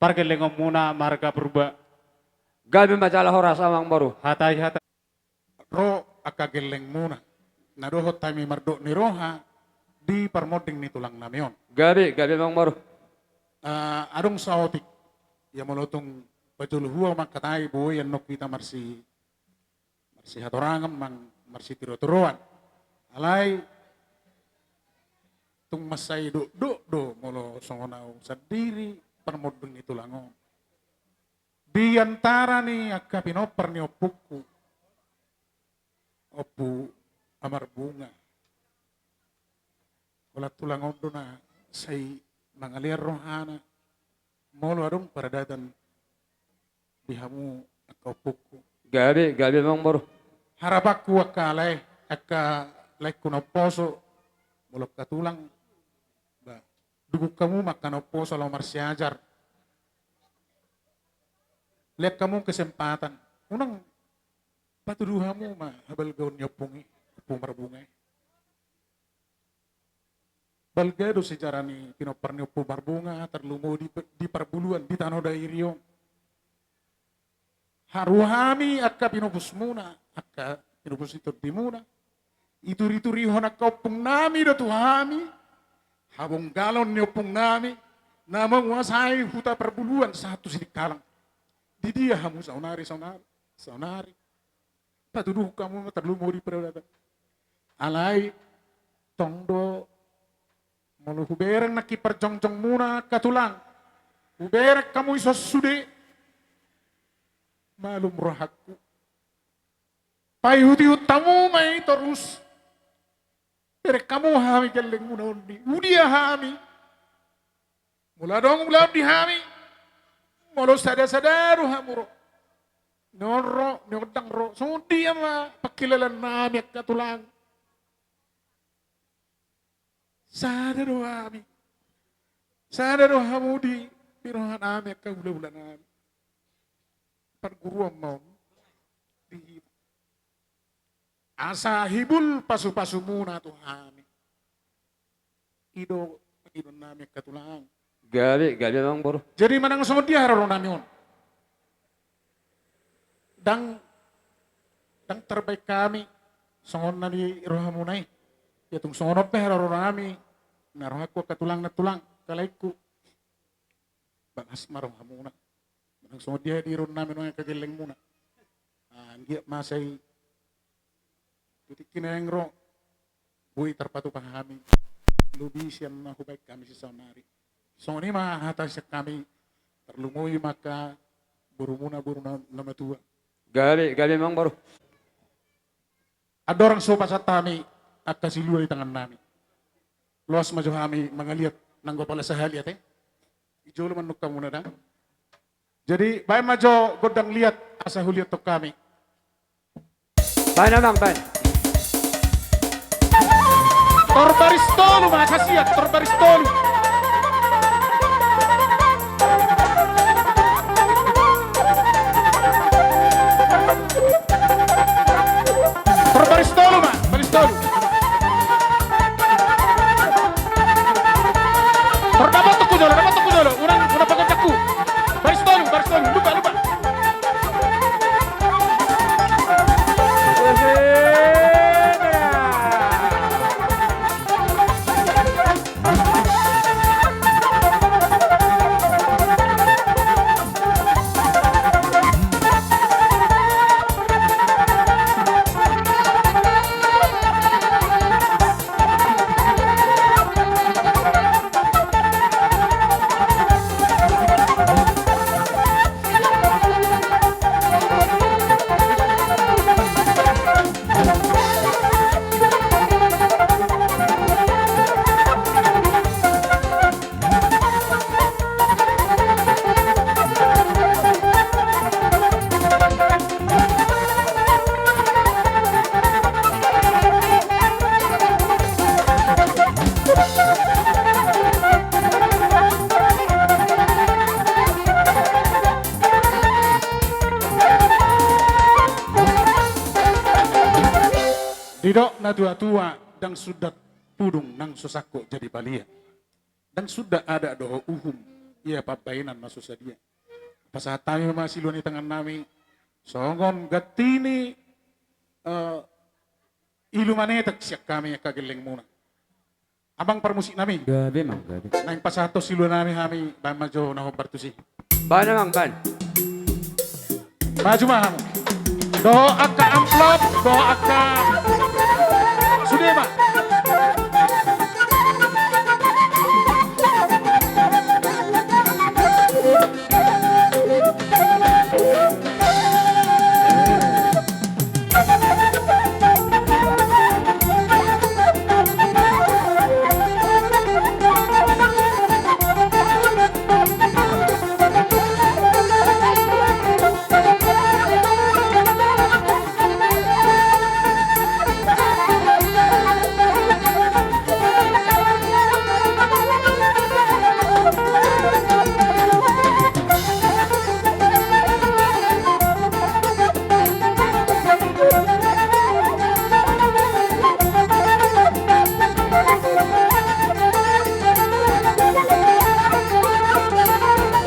pargellengonmuna marga Purba. Gabe ma jala horas amang boru. Hatai hata. Ro angka gellengmuna. Na dohot hami mardok ni roha di parmonding ni tulang nami on. Gabe, gabe amang boru. Ah, adong saotik. Ia molo tung pajolo hua mangkatai boi annon hita marsi, marsi hatorangan mang marsi tiro-tiroan. Alai tung mansai dokdok do molo songon au sandiri parmonding ni tulang on. Di antara ni angka pinompar ni ompungku, Ompu Amarbunga. Holan tulang on do na sai mangalean rohana, molo adong paradatan di hamu angka ompungku. Gabe, gabe amang boru. Harapanku angka lae, angka laengku na umposo, molo angka tulang, ba, dukung hamu ma angka na umposo laho marsiajar. Lean hamu kesempatan. Unang patudu hamu ma habalgaon ni ompung i, Ompu Marbunga i. Balga do sejarah ni pinompar ni Ompu Marbunga, tarlumobi di, di parbuluan, di tano Dairi on. Haru hami angka pinopusmuna, angka pinopus ni tondimuna. Ituri-turihon angka ompung nami do tu hami, habonggalon ni ompung nami, na manguasai huta parbuluan sahat tu Sidikalang. Di dia hamu saonari, saonari, saonari. Patuduhon hamu ma tarlumobi di pardalanan. Alai, tong do, molo hubereng nangkin parjongjongmuna angka tulang. Hubereng hamu i son sude. Malum rohangku. Paihut-ihut hamu ma i torus. Bereng hamu hami gellengmuna on di. Udia hami. Molo adong ulaon di hami, molo sada-sada do hamu ro. Ni on ro, ni on ndang ro. Songon dia ma pangkilalaan nami angka tulang. Sada do hami. Sada do hamu di, di roha nami angka hulahula nami. Parguruan ma on di hita. Asa hibul pasupasumuna tu hami. I do pangidoan nami angka tulang. Gabe, gabe amang boru. Jadi manang songon dia haroro nami on. Ndang, ndang tarbaen hami songon na di rohamuna i. Ia tung songon on pe haroro nami. Na rohangku angka tulang, na tulang, angka laengku. Bagas ma rohamuna. Manang songon dia diron nami nuaeng angka gellengmuna. Ah, anggiat ma sai tu tingki na naeng ro boi tarpatupa hami lobi sian na hubaen hami sisaonari. Songon i ma hata sian hami, tarlumobi ma angka borumuna, boru na, na matua. Gabe, gabe amang boru. Andorang so pasahat hami angka silua di tangan nami, loas ma jo hami mangaliat nanggo pala sahali ate. I jolo ma nunga hamuna da. Jadi baen ma jo gondang liat asa huliathon hami. Baen amang, baen. Tor baris tolu ma, asa siap, tor baris tolu. Tor baris tolu ma, baris tolu. Tor dapotonku jolo, dapotonku jolo. Unang, unang paganjangku. Baris tolu, baris tolu. Lupa, lupa. Didok natuatua, ndang suda tudung nang so sangkot jadi palia. Ndang suda adat dohot uhum, ia pambahenan ma so sadia. Pasahat hami ma silua ni tangan nami songon ganti ni, eh, ilu manetek sian hami angka gellengmuna. Amang parmusik nami. Gabe amang, gabe. Naeng pasahathon silua nami hami, baen ma jo na hombar tusi. Baen amang, baen. Maju ma hamu. Dohot angka amplop, dohot angka sude ma.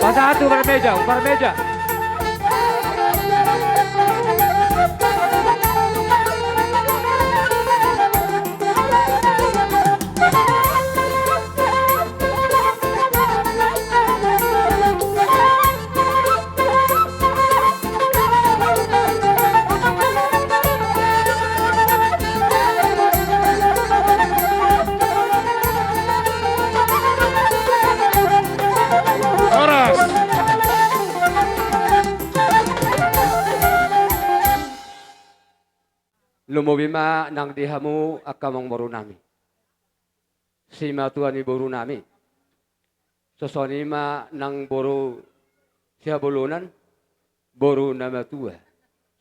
Pasahat tu umbar meja, umbar meja. Horas. Lumobi ma nang di hamu angka amangboru nami, simatua ni boru nami. Songon i ma nang boru Sihabolonan, boru na matua.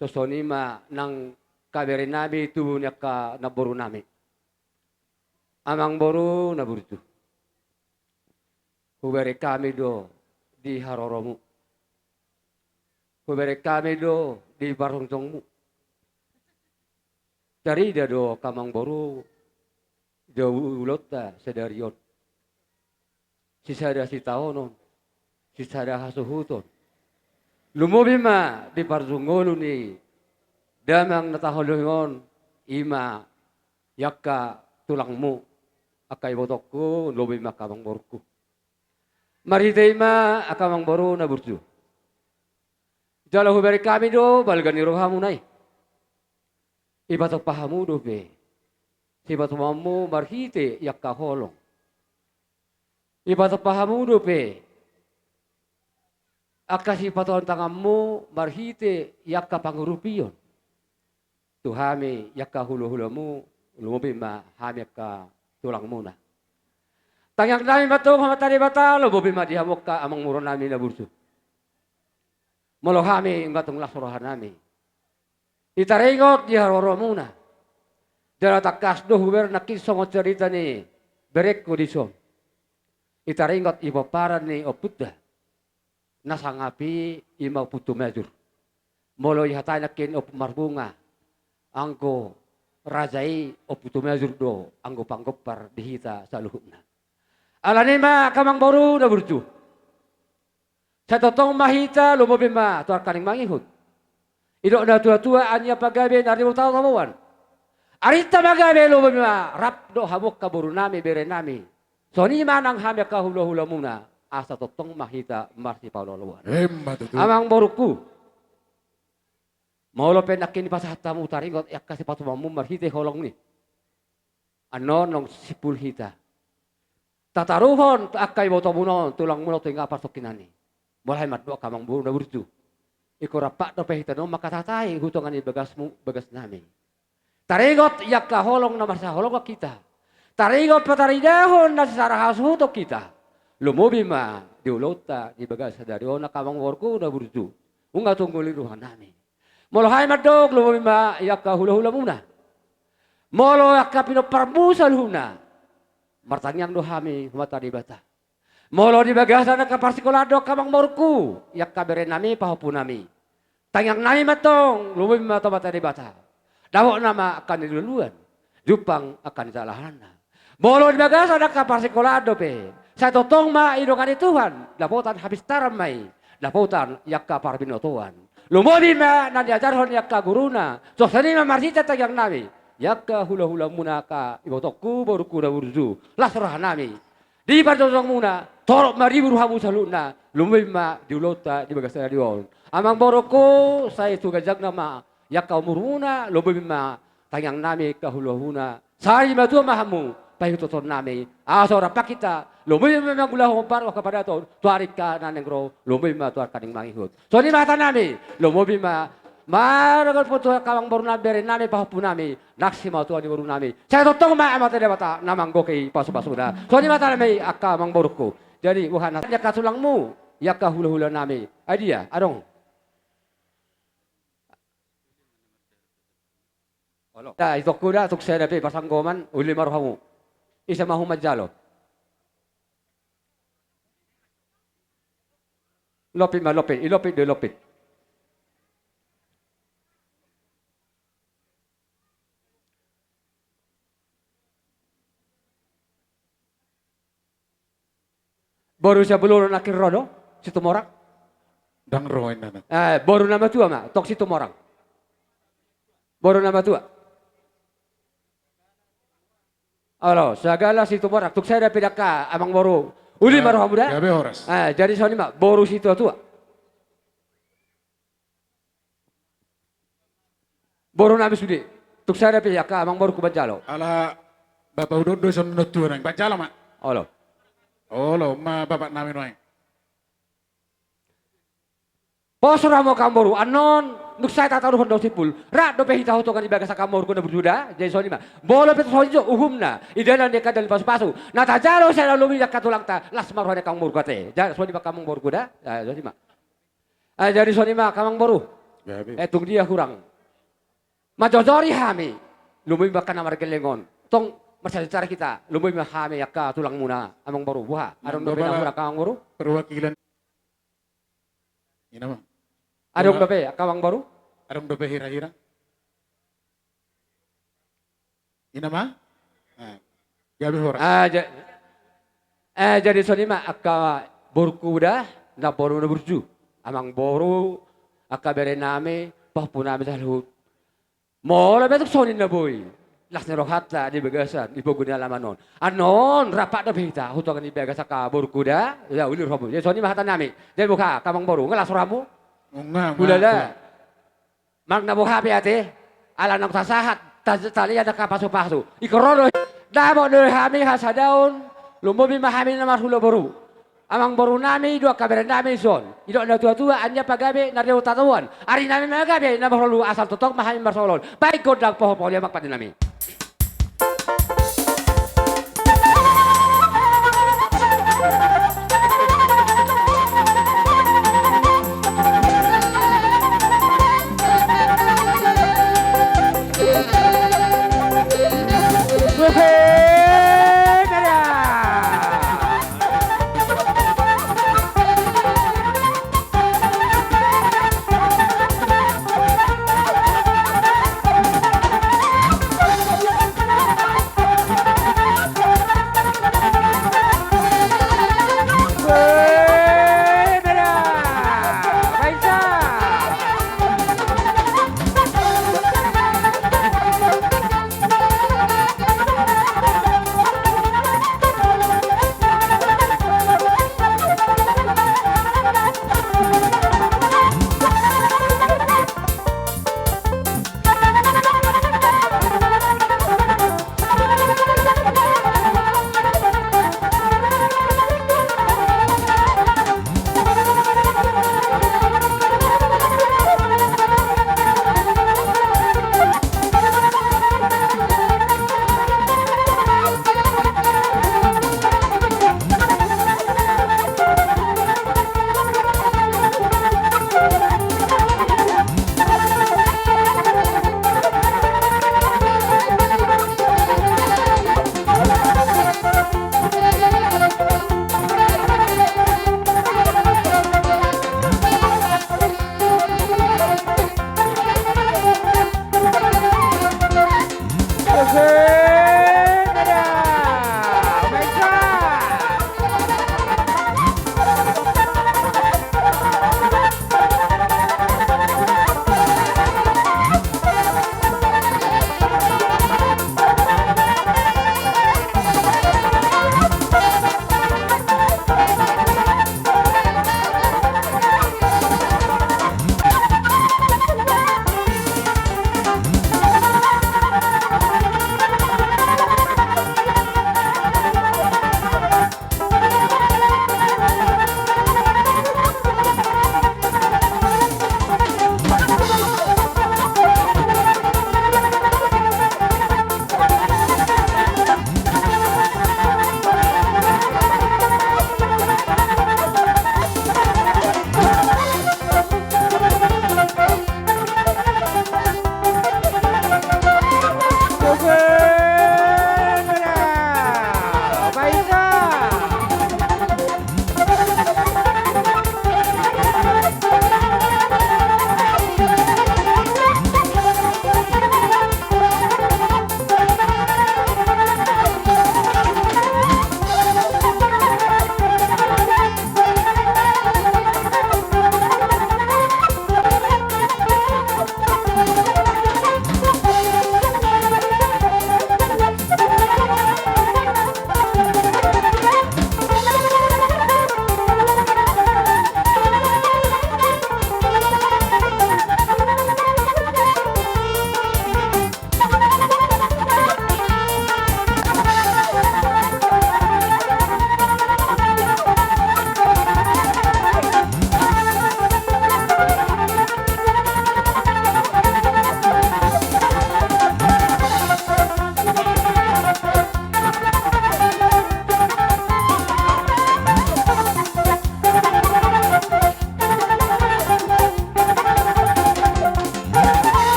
Songon i ma nang kabere nami, tubu ni angka namboru nami. Amangboru na burju, hubereng hami do di haroromu, hubereng hami do di parjongjongmu. Tarida do angka amangboru di ulaonta sadari on, sisada sitaonon, sisada hasuhuton. Lumobi ma di parjolo ni damang na taholongi on, i ma angka tulangmu, angka ibotongku, lumobi ma angka amangborungku. Marhite i ma angka amangboru na burju, jala hubereng hami do balga ni rohamuna i. Ipatompa hamu dope sipatupaonmu marhite angka holong. Ipatompa hamu dope angka sipatupaon tanganmu marhite angka pangurupion tu hami angka hulahulamu, lumobi ma hami angka tulangmuna. Tangiang nami ma antong, Amanta Debata, lumobi ma di hamu angka amangboru nami na burju. Molo hami nunga tung las roha nami i taringot di haroromuna, jala tangkas do hubereng nangkin songon cerita ni berengku dison i taringot di pomparan ni ompunta na sangap i, i ma Ompu Tumajur. Molo dihatai nangkin Ompu Marbunga, anggo raja i Ompu Tumajur do anggo panggompar di hita saluhutna. Alani i ma angka amangboru na burju, sai tongtong ma hita lumobi ma tu angka na mangihut. Didok natuatua, andia pagabe na rimbo tabotaboan, arinta ma gabe, lumobi ma rap dohot hamu angka boru nami, bere nami. Songon i ma nang hami angka hulahulamuna, asa tongtong ma hita marsipaolooloan. Emma tutu. Amangborungku, molo pe nangkin dipasahat hamu taringot angka sipatupaonmu marhite holong ni, annon naung simpul hita tataruhon angka ibotomuna on, tulangmuna on tu inganan parsongkinan i. Molo hami mandok angka amangboru na burju, ingkon rampak dope hita on mangkatatai tu tonga ni bagasmu, bagas nami. Taringot angka holong na marsihaholongan hita, taringot pataridahon na sisada hasuhuton hita, lumobi ma di ulaonta di bagasan sadari on angka amangborungku na burju. Nunga tung guli roha nami. Molo hami mandok, lumobi ma angka hulahulamuna. Molo angka pinomparmu saluhutna, martangiang do hami tu Amanta Debata. Molo di bagasan angka parsikolaan do angka amangborungku, angka bere nami, pahompu nami, tangiang nami ma antong, lumobi ma tu Amanta Debata. Dapotna ma angka na niluluan, jumpang angka na nidalahanna. Molo di bagasan angka parsikolaan dope, sai tongtong ma didongani Tuhan dapotan hapistaran ma i, dapotan angka parbinotoan. Lumobi ma na niajarhon angka guruna. Songon i ma marhite tangiang nami, angka hulahulamuna, angka ibotongku, borungku na burju, las roha nami. Di parjongjongmuna, torop ma ribu rohamu saluhutna, lumobi ma di ulaonta di bagasan sadari on. Amangborungku, sai tu ganjangna ma angka umurmuna, lumobi ma tangiang nami angka hulahulamuna. Sai matua ma hamu, paihutihut nami, asa rampak hita lumobi ma mangulahon parroha padaton tu ari angka na naeng ro, lumobi ma tu ari angka na naeng mangihut. Songon i ma hata nami, lumobi ma, marga tu angka amangboru nami, bere nami, pahompu nami, nang simatua ni boru nami. Sai tongtong ma Amanta Debata na manggohi pasupasuna. Songon i ma hata nami angka amangborungku. Jadi boha na angka tulangmu, angka hulahula nami, ai dia adong? Olo. Dah, itongku da, tung sada pe parsanggoman, uli ma rohamu. Ise ma ho manjalo? Lopi ma, lopi, ilopi do, ilopi. Boru Siabolon nangkin ro do, Situmorang? Ndang ro inna. Eh, boru na matua ma, tong Situmorang. Boru na matua. Olo, sagala Situmorang, tung sada pe da angka amangboru. Uli ma rohamu da. Gabe horas. Eh, jadi songon i ma, boru situatua. Boru nami sude. Tung sada pe angka amangborungku manjalo. Ala bapa udondo songon na tua nai. Manjalo ma. Olo. Olo ma bapa nami nuaeng. Pos rohamu angka amangboru, annon nunga sai tataruhon do simpul. Rap dope hita tu tonga ni bagas angka amangborungku na burju da. Jadi songon i ma. Molo pe songon i do uhumna, di dalan ni angka dalan pasupasu, na tajalo sian na lobi angka tulangta, las ma roha ni angka amangborungku ate. Jadi songon i ma angka amangborungku da. Eh, songon i ma. Eh, jadi songon i ma angka amangboru. Gabe. Eh, tung dia hurang manjojori hami, lumobi ma angka na margelleng on. Tong Marsada hita, lomo ma hami angka tulangmuna, amang boru, boha? Adong dope na hurang angka amang boru? Perwakilan. Ina ma. Adong dope angka amang boru? Adong dope hira-hira. Ina ma? Eh, gabe horas. Ah, ja-, eh, jadi songon i ma angka borungku da, namboru na burju. Amang boru, angka berenami, pahompunami saluhut. Molo pe tung songon i na boi. Las ni rohanta di bagasan, di pogu ni alaman on. Annon, rap dope hita, hutongan ni bagas angka borungku da, ya uli rohamu. Jadi songon i ma hatanami. Jadi boha, angka amang boru, nunga las rohamu? Nunga, nunga. Hulala. Manang na boha pe ate, ala naung tasahat, ta-, talean angka pasu-pasu. Ingkon ro do, dapot do hami hasadaon, lumobi ma hami na marhula boru. Amang borunami, dohot angka berenami dison. Didok na tua-tua, andia pagabe na dao tatoan. Arinami ma gabe na marholu, asal tongtong ma hami marsolol. Bahen gondang pohon-pohon i, amang paninami.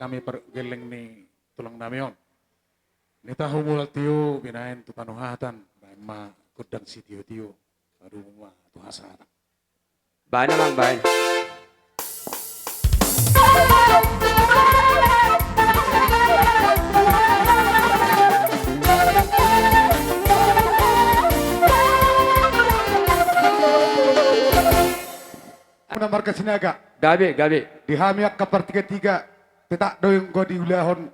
hami pargelleng ni tulang nami on. Ni tahu mulak tio binaen tu panuhatan, baen ma gondang sitio-tio, padomu ma tu hasahatan. Baen amang, baen. Muna marga Sinaga. Gabe, gabe. Di hami angka partiga tiga, tetap do ingkon diulahon.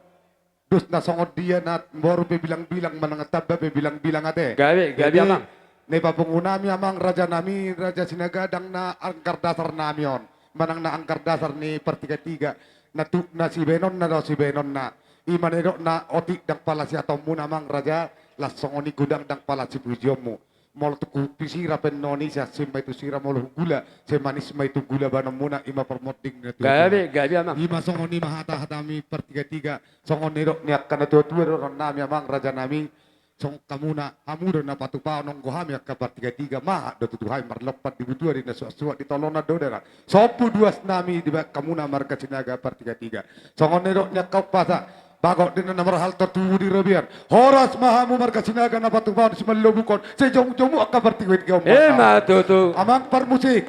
Dos na songon dia na boru pe bilang-bilang, manang tamba pe bilang-bilang ate. Gabe, gabe. Jadi, amang, na ipapungu nami amang raja nami, raja Sinaga, ndang na angkar dasar nami on, manang na angkar dasar ni partiga tiga. Na tuk na sibaenonna do sibaenonna. Ima na nidokna otik ndang pala siatonmuna amang raja, las songon i godang ndang pala sipujionmu. Molo tu hupi sira pe annon i, sai asing ma i tu sira, molo tu gula, sai manis ma i tu gula baenonmuna, ima parmonding na tu. Gabe, gabe amang. Ima songon i ma hata-hata nami partiga tiga. Songon nidok ni angka na tua-tua do dohonon nami amang raja nami. Songon hamuna, hamu do na patupahon, anggo hami angka partiga tiga mahat do tutu hami marlompan di butuan, di na suak-suak, di tolonan do dalan. Sombu duas nami dibaen hamuna marga Sinaga partiga tiga. Songon nidok ni angka umpasa, bagot do inna na marhalto tubu di robean. Horas ma hamu marga Sinaga na patupahon simalobukon, sai jomu-jomu angka partiga tiga on. Ima tutu. Amang parmusik,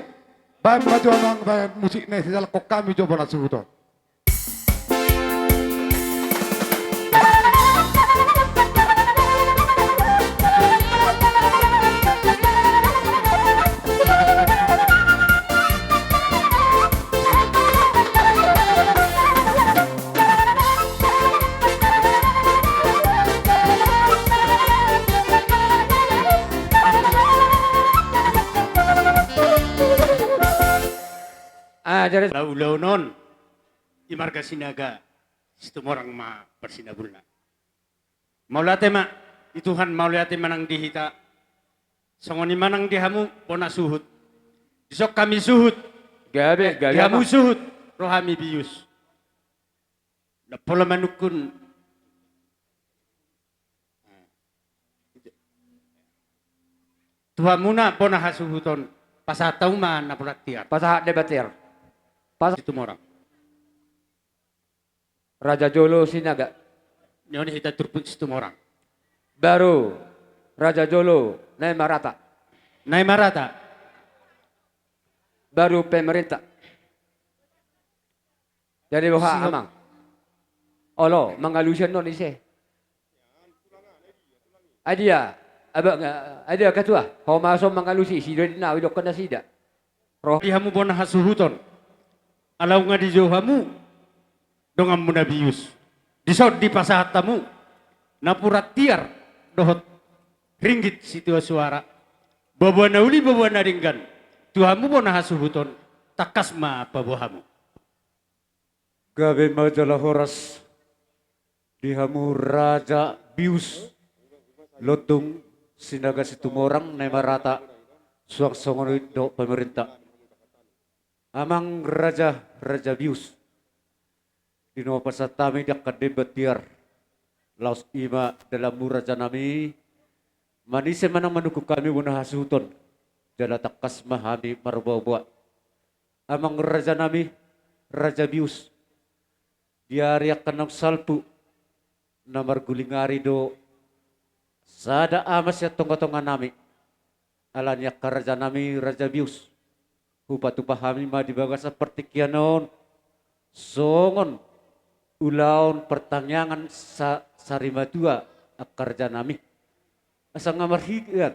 baen ma jo amang, baen musik na i, sai jalakkon hami jo bona suhut on. Ah, jadi ulaon on, i marga Sinaga Situmorang ma parsinabulna. Mauliate ma di Tuhan, mauliate ma nang di hita. Songon i ma nang di hamu bona suhut. Dison hami suhut. Gabe, eh, gabe di hamu amang. Suhut, ro hami bius. Na pola manungkun. Tu hamuna bona hasuhuton, pasahat hamu ma napuran tiar. Pasahat deba tiar. Pasahat Situmorang. Raja jolo Sinaga. Nion hita turpuk Situmorang. Baru Raja jolo Naimarata. Naimarata. Baru pemerintah. Jadi boha amang? Olo, mangalusi annon ise? Adia, aba, adia ketua, ho ma so mangalusi, sidok na, idok nasida. Roh. Di hamu bona hasuhuton. Ala nunga dijou hamu donganmuna bius. Dison dipasahat hamu napuran tiar dohot ringgit sitio suara. Boboa na uli, boboa na denggan. Tu hamu bona hasuhuton, tangkas ma paboa hamu. Gabe ma jala horas di hamu raja bius, lontung Sinaga Situmorang, Naimarata, suang songon i dohot pemerintah. Amang raja, raja bius. Di na pasahat hami di angka deba tiar. Laos i ma dalanmu raja nami, manise manang manungkun hami bona hasuhuton. Jala tangkas ma hami marboaboa. Amang raja nami, raja bius. Di ari angka naung salpu, na marguling ari do sada ama sian tongatonga nami. Ala ni angka raja nami, raja bius. Hupatupa hami ma di bagasan partingkian on songon ulaon partangiangan sa-, sarimatua angka raja nami. Asa nunga marhian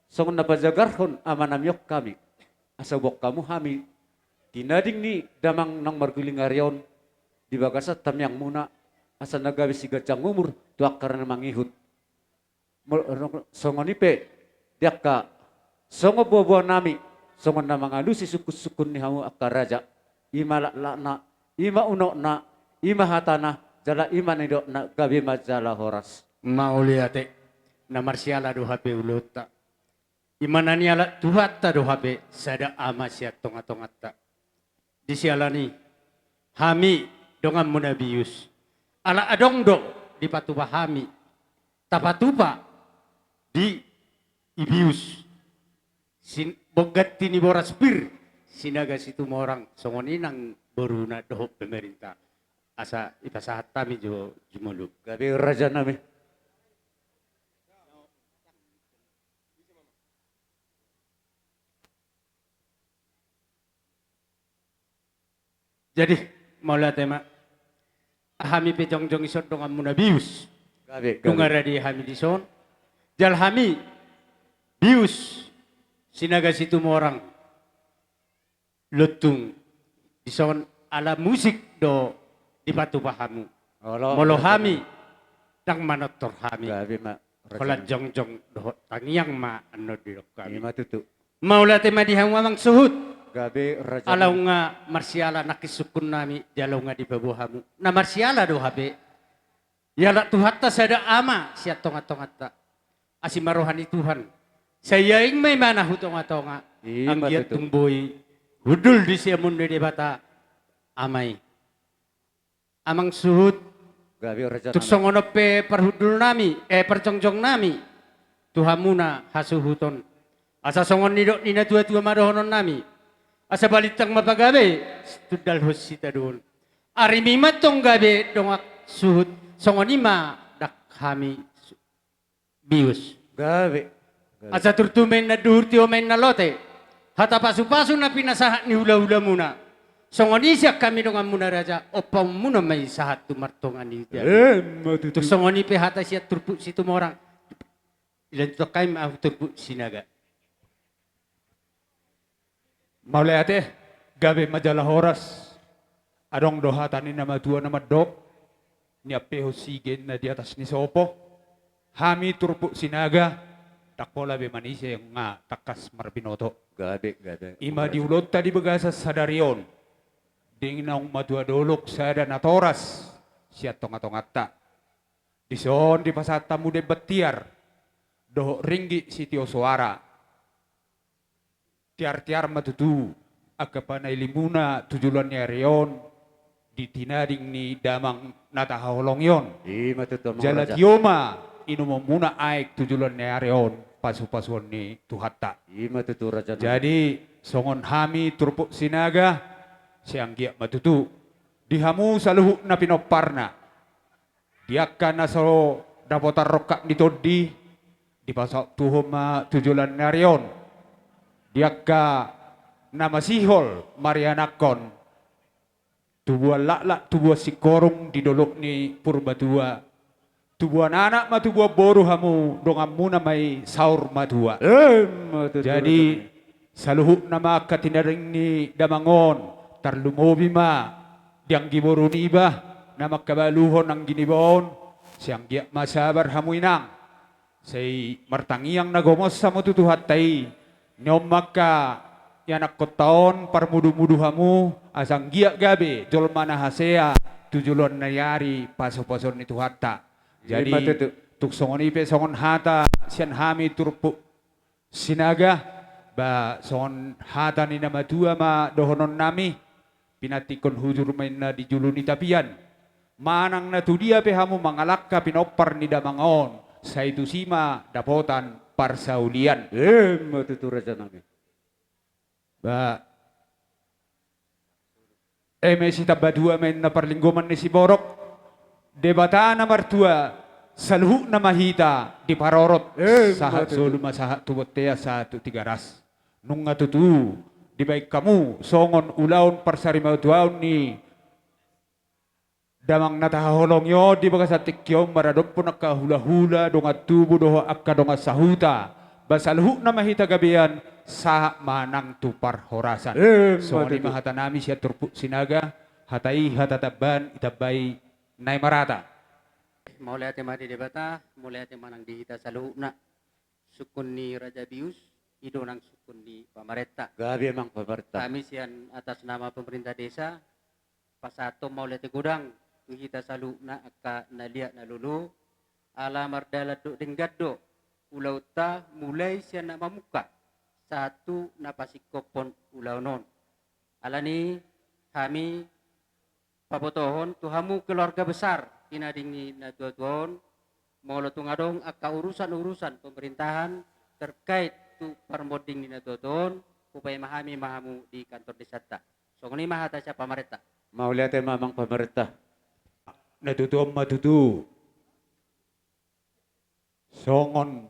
songon na pajagarhon ama nami on hami. Asa boan hamu hami tinading ni damang naung marguling ari on di bagasan tangiangmuna, asa na gabe siganjang umur tu angka na mangihut. Mol-, songon i pe di angka songon boaboa nami, songon na mangalusi sungkunsungkun ni hamu angka raja. I ma laklakna, i ma unokna, i ma hatana, jala i ma nidokna, gabe ma jala horas. Mauliate. Na marsiala do hape ulaonta. I ma na nialap Tuhanta do hape sada ama sian tongatonganta. Di siala ni i, hami donganmuna bius, ala adong do dipatupa hami, tapatupa di i bius, sin-, pengganti ni boras pir, Sinaga Situmorang, songon i nang boruna dohot pemerintah. asa ipasahat hami jo jumolo. Gabe raja nami. Jadi, mauliate ma. Hami pe jongjong dison donganmuna bius. Gabe, gabe. Dung rade hami dison. Jala hami bius Sinaga Situmorang. Lontung dison ala musik do dipatupa hamu. Olo, molo gabe. Hami ndang manortor hami. Gabe ma. Holan jongjong dohot tangiang ma annon didok hami. Ima tutu. Mauliate ma di hamu amang suhut. Gabe raja. Ala nunga marsiala nangkin sungkun nami jala nunga dipaboa hamu. Na marsiala do hape. Ialap Tuhanta sada Ama sian tongatonganta. Asi ma roha ni Tuhan. Sai aing ma ibana hu tongatonga. Ima tutu. Anggiat tung boi hundul di siamun ni Debata Ama i. Amang suhut. Gabe raja nami. Tung songon on pe parhundul nami, eh, parjongjong nami tu hamuna hasuhuton. Asa songon nidok ni natuatua ma dohonon nami. Asa balintang ma pagabe, tundalhon sitadoon. Arimi ma tong gabe dongan suhut, songon i ma ndang hami su-, bius. Gabe. Gabe. Asa turtu ma inna duhur, tio ma inna lote. Hata pasupasu na pinasahat ni hulahulamuna. Songon i sian hami donganmuna raja, ompaonmuna ma i sahat tu martonga ni uju. Ima tutu. Tung songon i pe hata sian turpuk Situmorang. Dilanjuthon hami ma ahu turpuk Sinaga. Mauliate, gabe ma jala horas. Adong do hata ni na matua na mandok, niampehon sige na di atas ni sopo. Hami turpuk Sinaga, ndang pola be manise nga tangkas marbinoto. Gabe, gabe. Ima di ulaonta di bagasan sadari on. Denggan naung matua dolok sada natoras sian tongatonganta. Dison dipasahat hamu demban tiar dohot ringgit sitio soara. Tiartiar ma tutu angka panahilimuna tu joloan ni ari on di tinading ni damang na tahaholongi on. Ima tutu, amang raja. Jala tio ma inumonmuna aek tu joloan ni ari on pasupasuon ni Tuhanta. Ima tutu, raja nami. Jadi songon hami turpuk Sinaga, sai anggiat ma tutu di hamu saluhut na pinomparna. Di angka na so dapotan rongkap ni tondi, dipasaut tuhon ma tu joloan ni ari on. Di angka na masihol marianakhon, tubuan laklak, tubuan singkoru di dolok ni Purbatua. Tubuan anak ma tubuan boru hamu, donganmuna ma i saur matua. Ima tutu. Jadi, saluhutna ma angka tinading ni damang on, tarlumobi ma di anggi boru niba, na mangkabaluhon anggi niba on, sai anggiat ma sabar hamu inang. Sai martangiang na gomos hamu tu Tuhanta i, nion ma angka ianakkonta on parmudumudu hamu, asa anggiat gabe jolma na hasea tu joloan ni ari pasupasuon ni Tuhanta. Jadi, ima tutu, tung songon i pe songon hata sian hami turpuk Sinaga, ba songon hata ni na matua ma dohonon nami, pinantikhon hujur ma inna di julu ni tapian. Manang na tudia pe hamu mangalangka pinompar ni damang on, sai tusi ma dapotan parsaulian. Ima tutu, raja nami. Ba, eme sitamba dua ma inna parlinggoman ni siborok, Debata na martua, saluhutna ma hita diparorot. Ima tutu. Sahat solu ma sahat tu bontean, sahat tu Tigaras. Nunga tutu dibaen hamu songon ulaon parsarimatuaon ni damang na tahaholongi on di bagasan tingki on, maradophon angka hulahula, dongan tubu dohot angka dongan sahuta. Ba saluhutna ma hita gabean, sahat ma nang tu parhorasan. Ima tutu. Songon i ma hata nami sian turpuk Sinaga, hata i hata tambaan, ditambai Nai Marata. Mauliate ma di Debata, mauliate ma nang di hita saluhutna. Sungkun ni Raja Bius, i do nang sungkun ni pamarenta. Gabe, amang pamarenta. Hami sian atas nama pemerintah desa, pasahathon mauliate godang tu hita saluhutna angka na liat na lolo, ala mardalan dohot denggan do ulaonta, mulai sian na mamungka sahat tu na pasingkophon ulaon on. Alani hami pabotohon tu hamu keluarga besar tinading ni natuatua on, molo tung adong angka urusan-urusan pemerintahan terkait tu parmonding ni natuatua on, hupaima hami ma hamu di kantor desanta. Songon i ma hata sian pamarenta. Mauliate ma, amang pamarenta. na tutu on ma tutu. Songon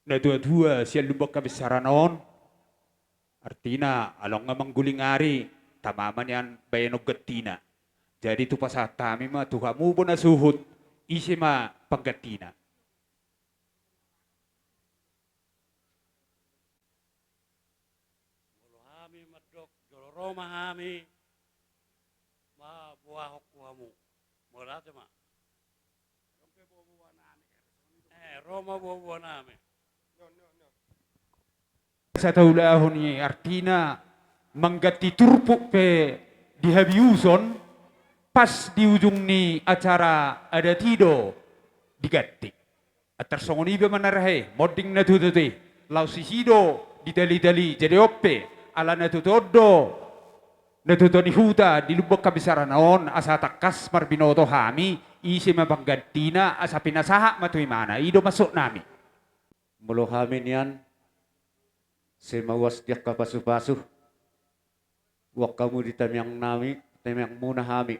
na tua-tua sian Lumban Habinsaran on, artina, along na mangguling ari, tama ma nian baenon gantina. Jadi, hupasahat hami ma tu hamu bona suhut, ise ma panggantina. Molo hami mandok, jolo ro ma hami, ma boahon tu hamu. Mauliate ma. Eh, ro ma boa-boa nami. Sataulahon i artina mangganti turpuk pe dihabiushon, pas di ujung ni acara adat i do diganti. Antar songon i pe ma na rahe, monding na tutu i. Laos disi do ditali-tali, jadi on pe, ala na tutu on do na tutu ni huta di Lumban Habinsaran on, asa tangkas marbinoto hami, ise ma panggantina, asa pinasahat ma tu imana, i do maksud nami. Molo hami nian, sai mauas di angka pasu-pasu, boan hamu di tangiang nami, tangiangmuna hami,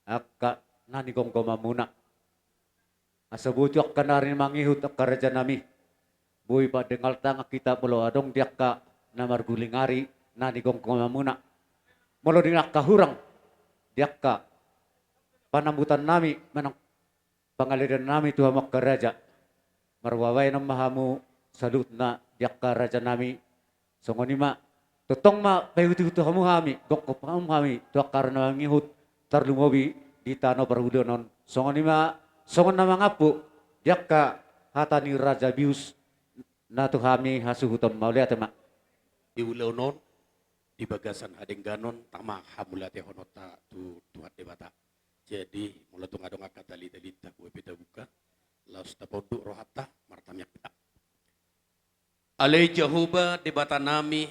angka na nigomgomanmuna. Asa boi tu angka na ari mangihut angka raja nami. Boi padengal tangan hita molo adong di angka na marguling ari na nigomgomanmuna. Molo di angka hurang di angka panambutan nami manang pangalean nami tu hamu angka raja. Marbabaenon ma hamu saluhutna di angka raja nami. Songon i ma, tongtong ma paihut-ihut hamu hami, gomgom hamu hami, tu angka ari na mangihut, tarlumobi di tano parhulaon on. Songon i ma, songon na mangampu, di angka hata ni Raja Bius, na tu hami hasuhuton, mauliate ma. Di ulaon on, di bagasan hadengganon, tama hamauliatehononta tu Tuhan Debata. Jadi, molo tung adong angka tali-talinta, boi pe tabuka, laos taponduk rohanta, martangiang hita. Ale Jahowa, Debata nami,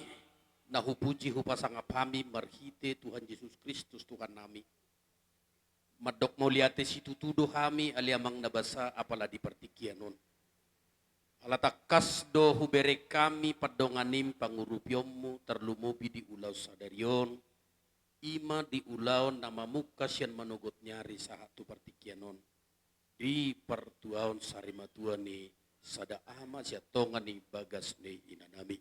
na hupuji hupasangap hami marhite Tuhan Jesus Kristus Tuhan nami. Mandok mauliate situtu do hami, ale Amang na basa, apala di partingkian on. Ala tangkas do hubereng hami pandonganim pangurupionmu, tarlumobi di ulaon sadari on, i ma di ulaon na mamungka sian manogot ni ari sahat tu partingkian on. Di partuaon sarimatua ni sada ama sian tonga ni bagas ni ina nami.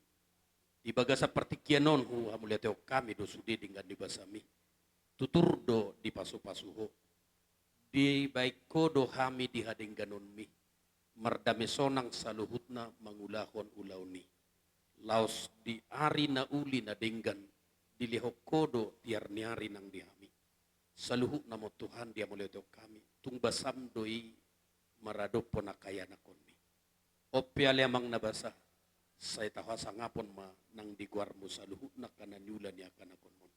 Di bagasan partingkian on huhamauliatehon hami do sude denggan ni basami. Tutur do dipasu-pasu ho. Dibaen ho do hami di hadengganonmi. Mardame sonang saluhutna mangulahon ulaon i. Laos di ari na uli na denggan, dilehon ho do tiar ni ari nang di hami. Saluhutna ma on Tuhan dihamauliatehon hami, tung basam do i maradophon angka ianakhonmi. On pe ale Amang na basa, sai tahasangapon ma nang di goarmu saluhutna angka na niula ni angka anakhonmon.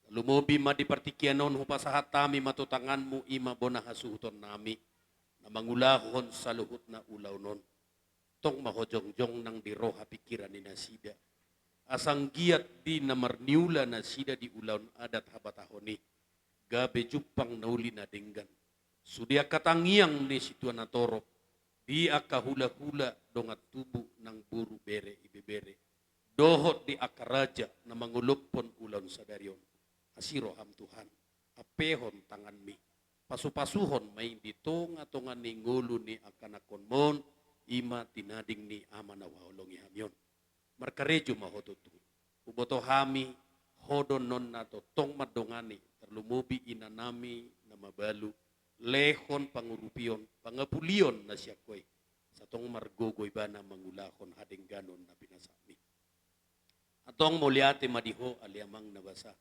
Tarlumobi ma di partingkian on hupasahat hami ma tu tanganmu i ma bona hasuhuton nami, na mangulahon saluhutna ulaon on. Tong ma ho jongjong nang di roha pingkiran ni nasida. Asa anggiat di na marniula nasida di ulaon adat habatahon i, gabe jumpang na uli na denggan. Sude angka tangiang ni sintua natorop, di angka hula-hula dongan tubu nang boru bere ibebere. Dohot di angka raja na mangolophon ulaon sadari on. Asi roham Tuhan, ampehon tanganmi. Pasu-pasuhon ma i di tonga-tonga ni ngolu ni angka anakhonmon, i ma tinading ni ama na huhaholongi hami on. Markarejo ma ho tutu. Huboto hami, ho do annon na tongtong mandongani, tarlumobi ina nami na mabalu, lehon pangurupion, pangapulion na sian ho i. Satong margogo ibana mangulahon hadengganon na pinasahatmi. Antong mauliate ma di ho ale Amang na basa.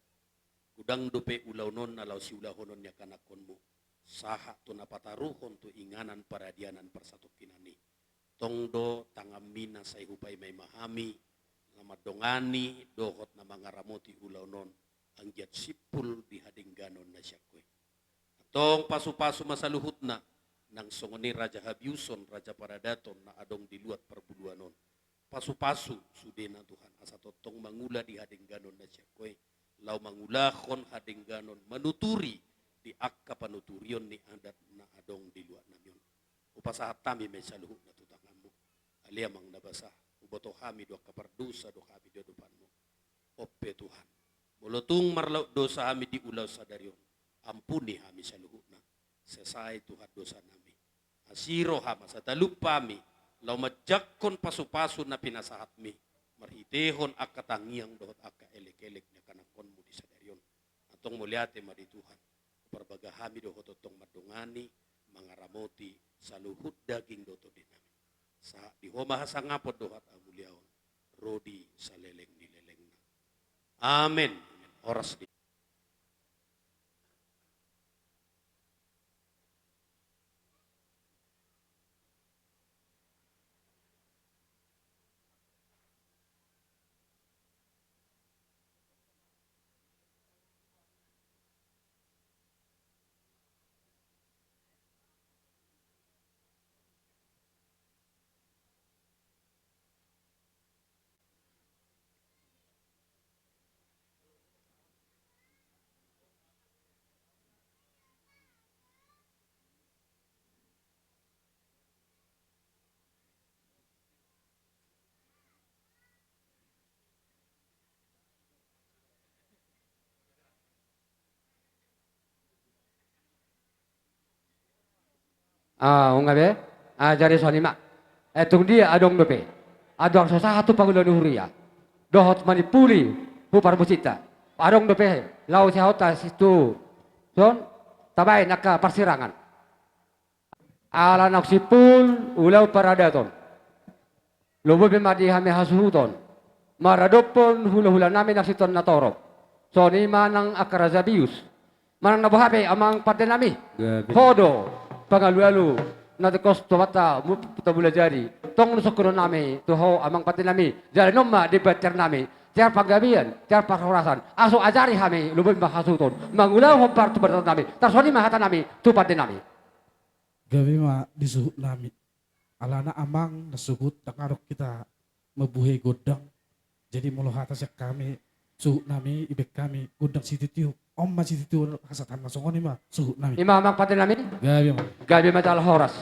Godang dope ulaon on na laho siulahonon ni angka anakhonmu. Sahat tu na pataruhon tu inganan paradianan parsatongkinan i. Tong do tanganmi na sai hupaima-ima hami, na mandongani dohot na mangaramoti ulaon on, anggiat simpul di hadengganon na sian ho i. Antong pasu-pasu ma saluhutna, nang songon i raja habiuson, raja paradaton na adong di luat parbuluan on. Pasu-pasu sudena Tuhan, asa tongtong mangula di hadengganon na sian ho i, laho mangulahon hadengganon manuturi di angka panuturion ni adat na adong di luat nami on. Hupasahat hami ma i saluhutna tu tanganmu. Ale Amang na basa, huboto hami do angka pardosa do hami di adopanmu. On pe Tuhan, molo tung marlaut dosa hami di ulaon sadari on, ampuni hami saluhutna. Sesa i Tuhan dosanami. Asi rohaM asa talup hami laho manjangkon pasupasu na pinasahatMi marhitehon angka tangiang dohot angka elekelek na ikanangkonMu di sadari on. Antong mauliate ma di Tuhan. Parbaga hami do Ho tongtong mandongani, mangaramoti saluhut daging dohot tondinami. Sahat di Ho ma hasangapon dohot hamuliaon, ro di saleleng ni lelengna. Amen. Horas di Ah, nunga be? Ah, jadi songon i ma. Eh, tung dia adong dope. Adong so sahat tu pangula ni huria. Dohot manimpuli hu parmusikta. Adong dope, laho sihata situ. Son, tabaen angka parsirangan. Ala naung simpul ulaon paradaton. Lobi ma di hami hasuhuton. Maradophon hulahula nami na siton na torop. Songon i ma nang angka raja bius. Manang na boha pe amang pande nami. Ho do pangalualu na tingkos tu Debata mupu tabula jadi. Tong nunga sungkunon nami tu ho amang pande nami. Jala nunga ma di banter nami. Tiar panggabean, tiar parhorasan. Asa ajari hami lobi ma hasuhuton. Mangulahon partumpaton nami. Tarsongon i ma hata nami tu pande nami. Gabe ma di suhut nami. Alana amang na suhut dang adong hita mambuhai gondang. Jadi molo hata sian hami suhut nami, ibaen hami gondang sitio-tio. On ma sitio-tio hasahatan na songon i ma suhut nami. I ma amang pande nami. Gabe ma. Gabe ma jala horas.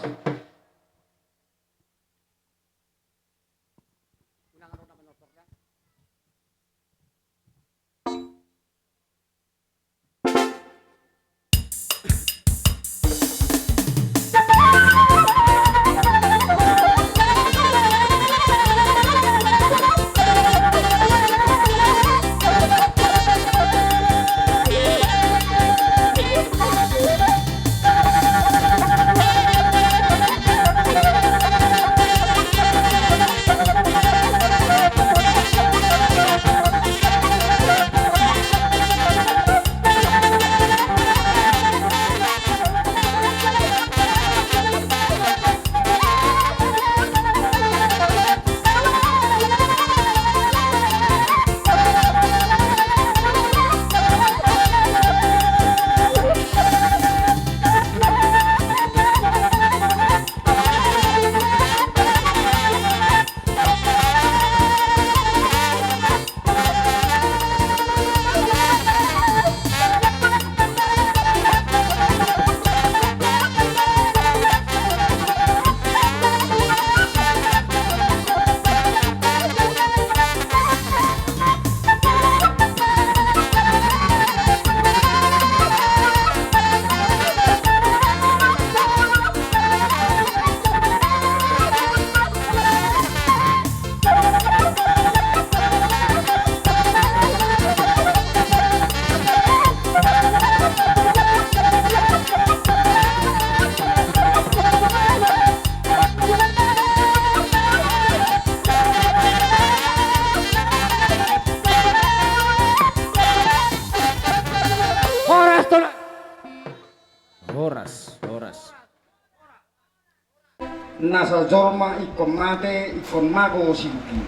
Horas, tona. Horas, horas. Nasa jolma ingkon mate, ingkon mago siduki.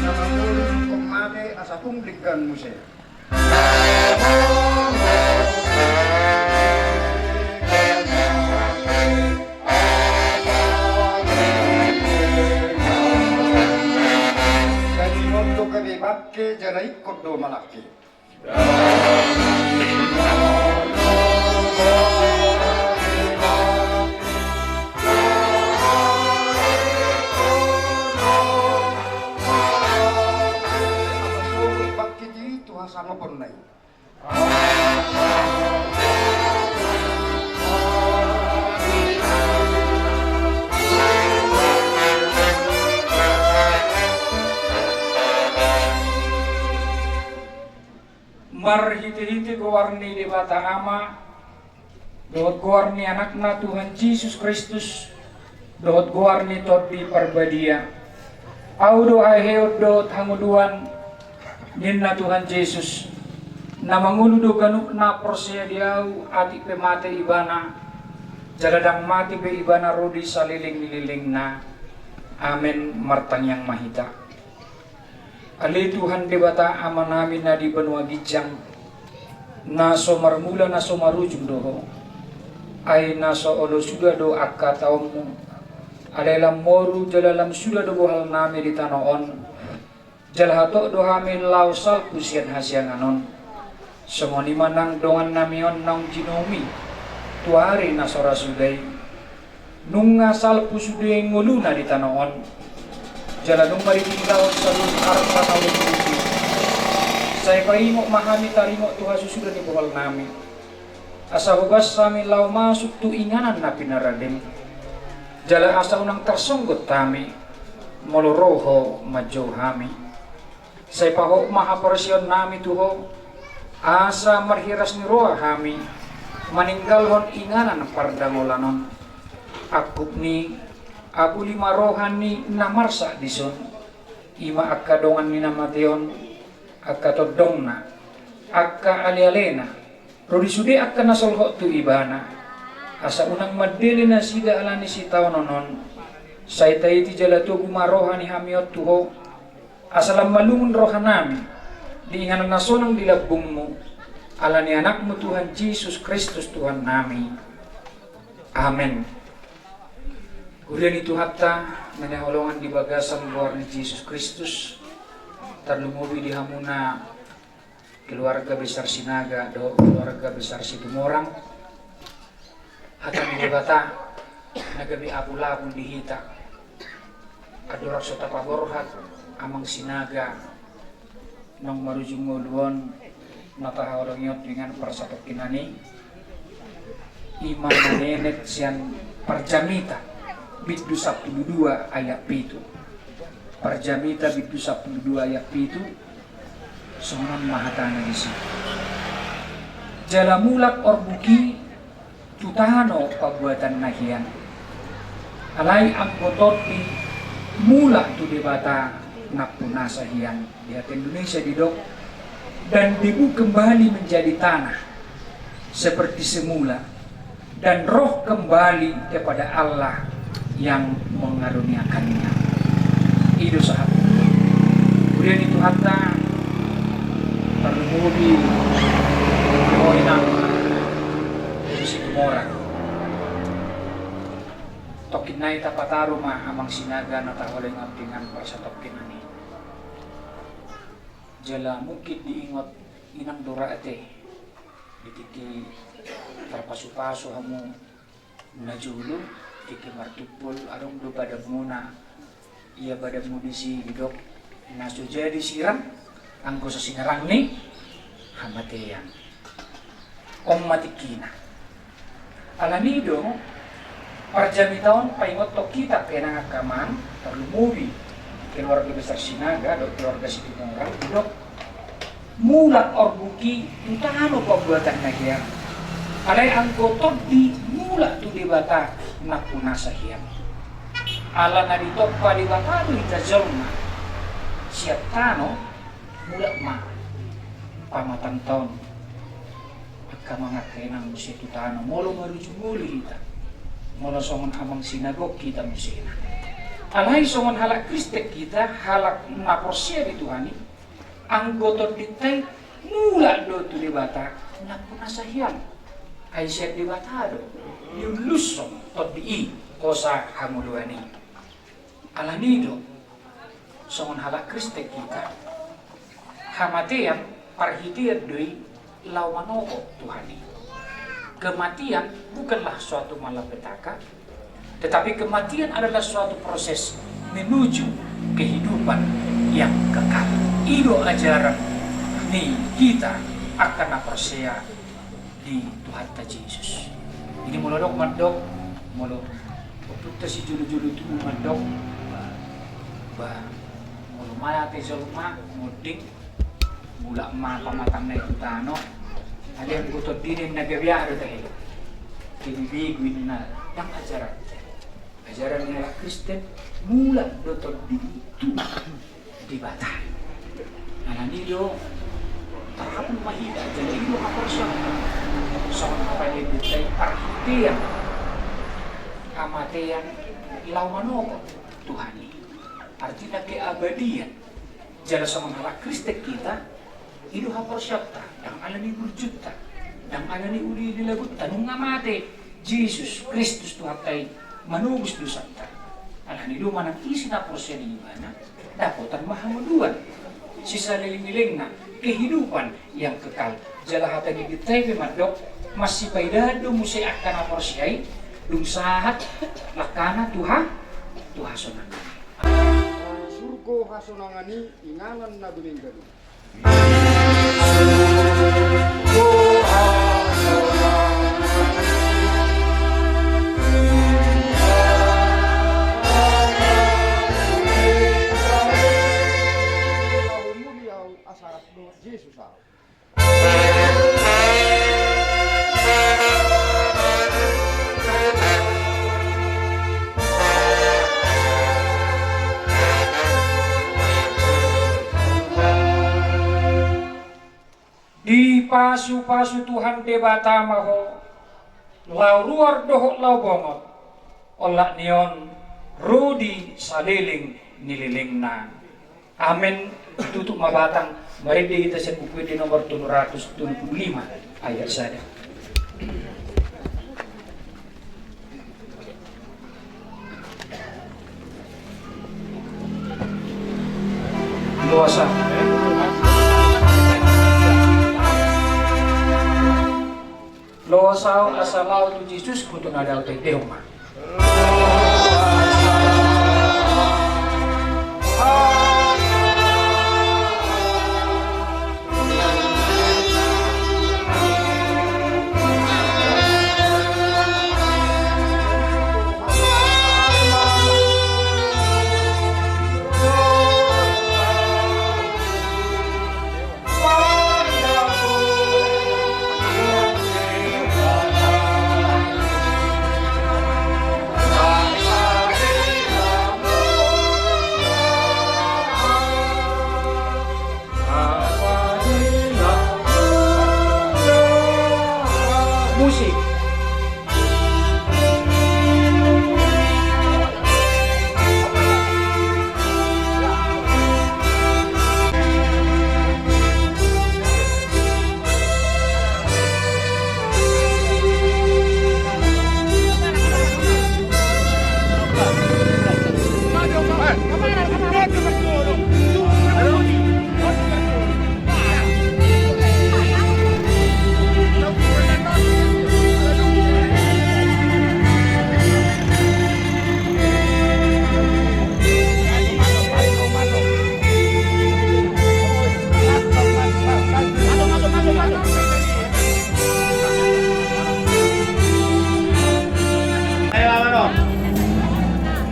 Nasa jolma ingkon mate, asa tung denggan muse. Jadi on do gabe bangke jala ingkon do malangke. Marhitehite goar ni Debata Ama, dohot goar ni Anakna Tuhan Jesus Kristus, dohot goar ni Tondi Parbadia, ahu do haheheon dohot hangoluan, ninna Tuhan Jesus, na mangolu do ganup na porsea di ahu, atik pe mate ibana, jala ndang mate be ibana ro di saleleng ni lelengna. Amen. Martangiang ma hita. Ale Tuhan Debata Amanami na di banua ginjang, na so marmula na so marujung do Ho. Ai na so olo suda do angka taonMu. Alai lam moru jala lam suda do bohalnami di tano on. Jala hatop do hami laho salpu sian hasiangan on. Songon i ma nang dongannami on naung jinouMi tu ari na so ra suda i. Nunga salpu sude ngoluna di tano on, jala nunga ditinggalhon saluhut arta na umurna. Sai paingot ma hami taringot tu hasusuda ni bohalnami, asa hobas hami laho masuk tu inganan na pinarade. Jala asa unang tarsonggot hami, molo ro Ho manjou hami. Sai pahot ma haporseaonnami tu Ho, asa marhiras ni roha hami maninggalhon inganan pardangolan on. Angkup ni, abuli ma roha ni na marsak dison, i ma angka dongan ni na mate on, angka tondongna, angka alealena, ro di sude angka na solhot tu ibana, asa unang mandele nasida ala ni sitaonon on. Sai taiti jala togu ma roha ni hami on tu Ho, asa lam malungun rohanami di inganan na sonang di lambungMu, ala ni AnakMu Tuhan Jesus Kristus Tuhannami. Amen. Huria ni Tuhanta na hinaholongan di bagasan goar ni Jesus Kristus, tarlumobi di hamuna keluarga besar Sinaga dohot keluarga besar Situmorang. Hata ni Debata na gabe apulapul di hita. Andorang so tapaborhat Amang Sinaga naung marujung ngolu on, na tahaholongi on dengan parsatongkinan i, i ma na nenet sian Parjamita bindu sampulu dua ayat pitu. Parjamita bindu sampulu dua ayat pitu. Songon on ma hatana disi. Jala mulak orbuk i tu tano pabuatanna hian. Alai anggo tondi mulak tu Debata nampunasa hian. Di hata Indonesia didok, dan debu kembali menjadi tanah seperti semula, dan roh kembali kepada Allah yang mengaruniakannya. I do sahat. Huria ni Tuhanta, tarlumobi, oi nang, di Situmorang. Tongkin nai tapataru ma Amang Sinaga na tahaholongi on dengan parsatongkinan i. Jala mungkin diingot inang do ra ate, di tingki tarpasupasu hamu na jolo, tingki martumpol, adong do badanmuna, ia badanmu disi didok, na so jadi sirang, anggo so sinirang ni hamatean. On ma tingkina. Alani do, Parjamita on paingothon hita pe nang angka amang, tarlumobi keluarga besar Sinaga dohot keluarga Situmorang, didok, mulak orbuk i tu tano pabuatanna hian. Alai anggo tondi mulak tu Debata nampunasa hian. Ala na ditompa Debata do hita jolma sian tano, mulak ma pamatanta on. Angka amang, angka inang, muse tu tano, molo marujung ngolu hita, molo songon Amang Sinaga on hita muse na. Alai songon halak Kristen hita, halak na porsea di Tuhan i, anggo tondinta i mulak do tu Debata nampunasa hian. Ai sian Debata do diullushon tondi i, hosa hangoluan i. Alani do, songon halak Kristen hita, hamatean parhitean do i laho manopot Tuhan i. Kematian bukanlah suatu malapetaka, tetapi kematian adalah suatu proses menuju kehidupan yang kekal. I do ajaran ni hita angka na porsea di Tuhanta Jesus. Jadi molo adong mandok, molo ompunta sijolo-jolo tubu mandok, bah, molo mate jolma monding, Mulak ma pamatangna i tu tano, alai anggo tondina ninna gabe aha do tahe? Gabe begu ninna, ndang ajaran. Ajaran ni halak Kristen, mulak do tondi i tu Debata. Alani i do, tarapul ma hita, jala i do haporseaonta. Songon hata ni Debata i, parhitean hamatean laho manogot Tuhan i. Artina keabadian. Jala songon halak Kristen hita, i do haporseaonta, ndang alani burjunta, ndang alani uli ni lagutta, nunga mate Jesus Kristus Tuhanta i manobus dosanta. Alani i do manang ise na porsea di ibana, dapotan ma hangoluan, sisaleleng-lelengna kehidupan yang kekal. Jala hata ni Debata i pe mandok, masipaidahan do muse angka na porsea i, dung sahat langkana tu ha, tu hasonangan. Surgo hasonangan i, inganan na binenggan i. Dipasupasu Tuhan Debata ma ho, laho ruar dohot laho bongot, olat ni on ro di saleleng ni lelengna. Amen. Tutup ma batang, marende hita sian Buku Ende nomor tolu ratus tolu puluh lima, ayat sada. Loas ahu. Loas ahu asa laho tu Jesus, boto na dao taendehon ma. Musik. Ayo, aman, aman, aman.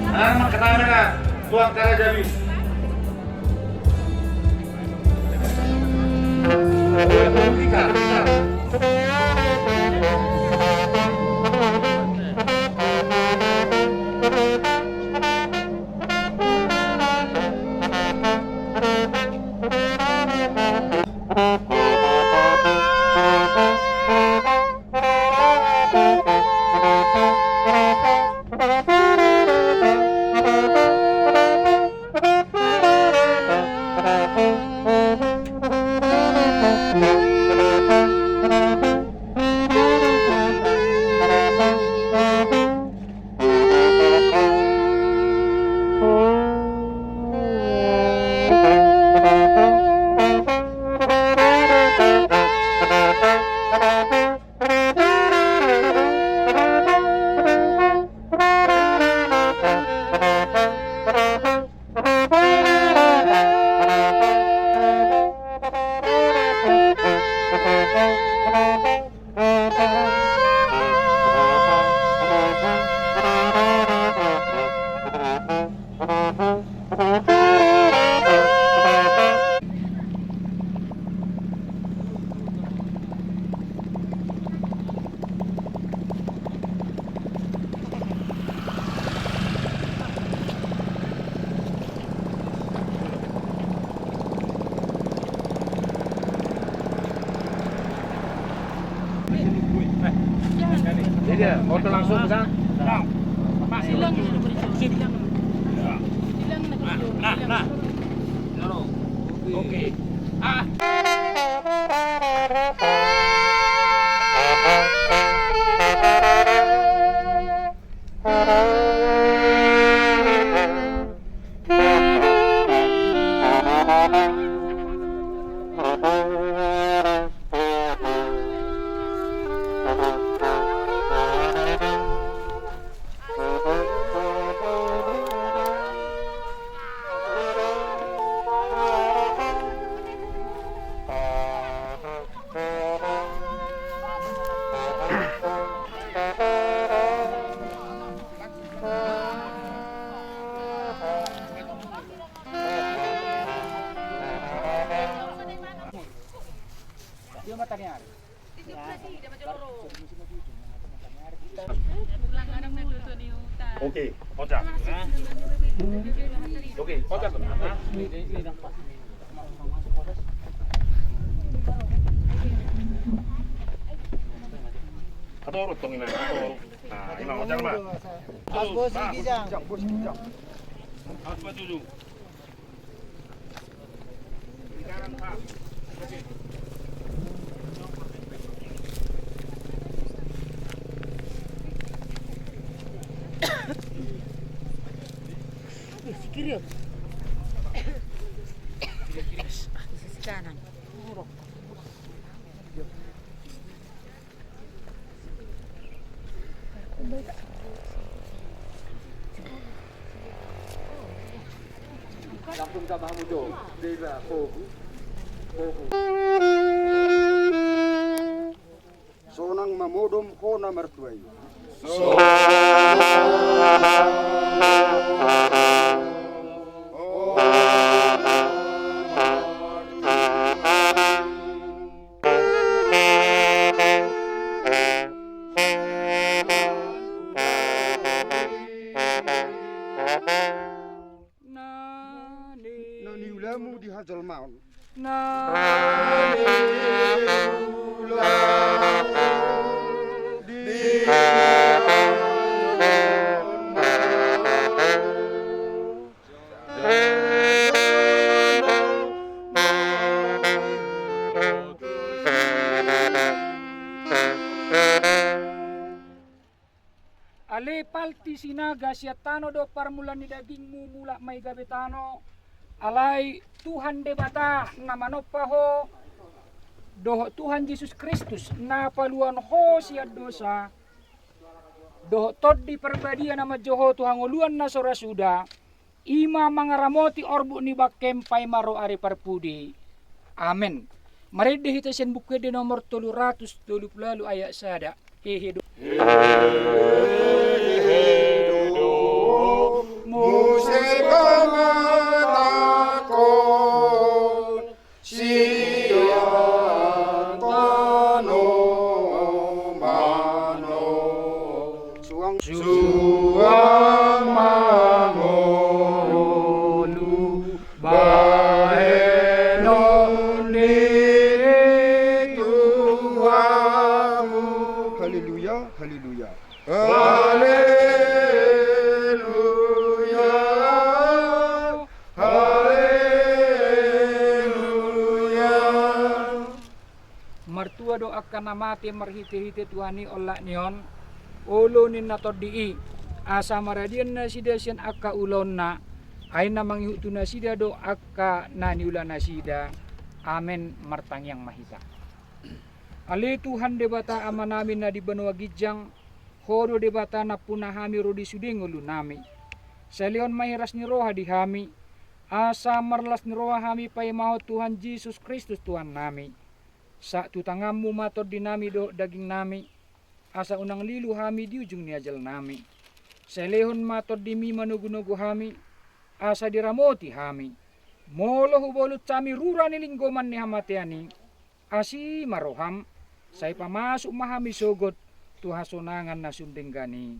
Aman, ketawa, aman. Tuang Karajabi. Iya, foto langsung bisa. Silang ini, silang. Silang. Nah, nah. Oke. Ah. Oke, oca. Oke, oca. Atur, tong ina, atur. Nah, ima oca ma. Awas bos, ginjang. Awas bos, tujuh. Sisi kiri, yo. Sisi kanan. Langsung tambah mudo. Dela, kogu. Kogu. Sonang ma modom hona martua i. Na ni, na niulamu di hajolmaon. Na niulamu di hajolmaon. Ale palti sinaga, sian tano do parmulaan ni dagingmu, mulak ma i gabe tano. Alai Tuhan Debata na manompa ho, dohot Tuhan Jesus Kristus na paluahon ho sian dosa, dohot Tondi Parbadia na manjou ho tu hangoluan na so ra suda, i ma mangaramoti orbuk ni bangkem paima ro ari parpudi. Amen. Marende hita sian Buku Ende nomor tolu ratus tolu pulu ualu ayat sada. Hehe do. Hehe do. Muse pangatakhon sian tano manon. Suang, suang ma ngolu bahenon ni tuamu. Haleluya, haleluya. Haleluya, haleluya. Martua do angka na mate marhitehite Tuhan i olat ni on, olo ninna Tondi i, asa maradian nasida sian angka ulaonna, ai na mangihut tu nasida do angka na niula nasida. Amen. Martangiang ma hita. Ale Tuhan Debata Amanami na di banua ginjang, Ho do Debata nampuna hami ro di sude ngolunami. Sai lehon ma hiras ni roha di hami, asa marlas ni roha hami paimahon Tuhan Jesus Kristus Tuhannami. Sahat tu tanganmu ma tondinami dohot dagingnami, asa unang lilu hami di ujung ni ajalnami. Sai lehon ma tondimi manogunogu hami, asa diramoti hami. Molo hubolus hami rura ni linggoman ni hamatean i, asi ma roham, sai pamasuk ma hami sogot tu hasonangan na sun denggan i.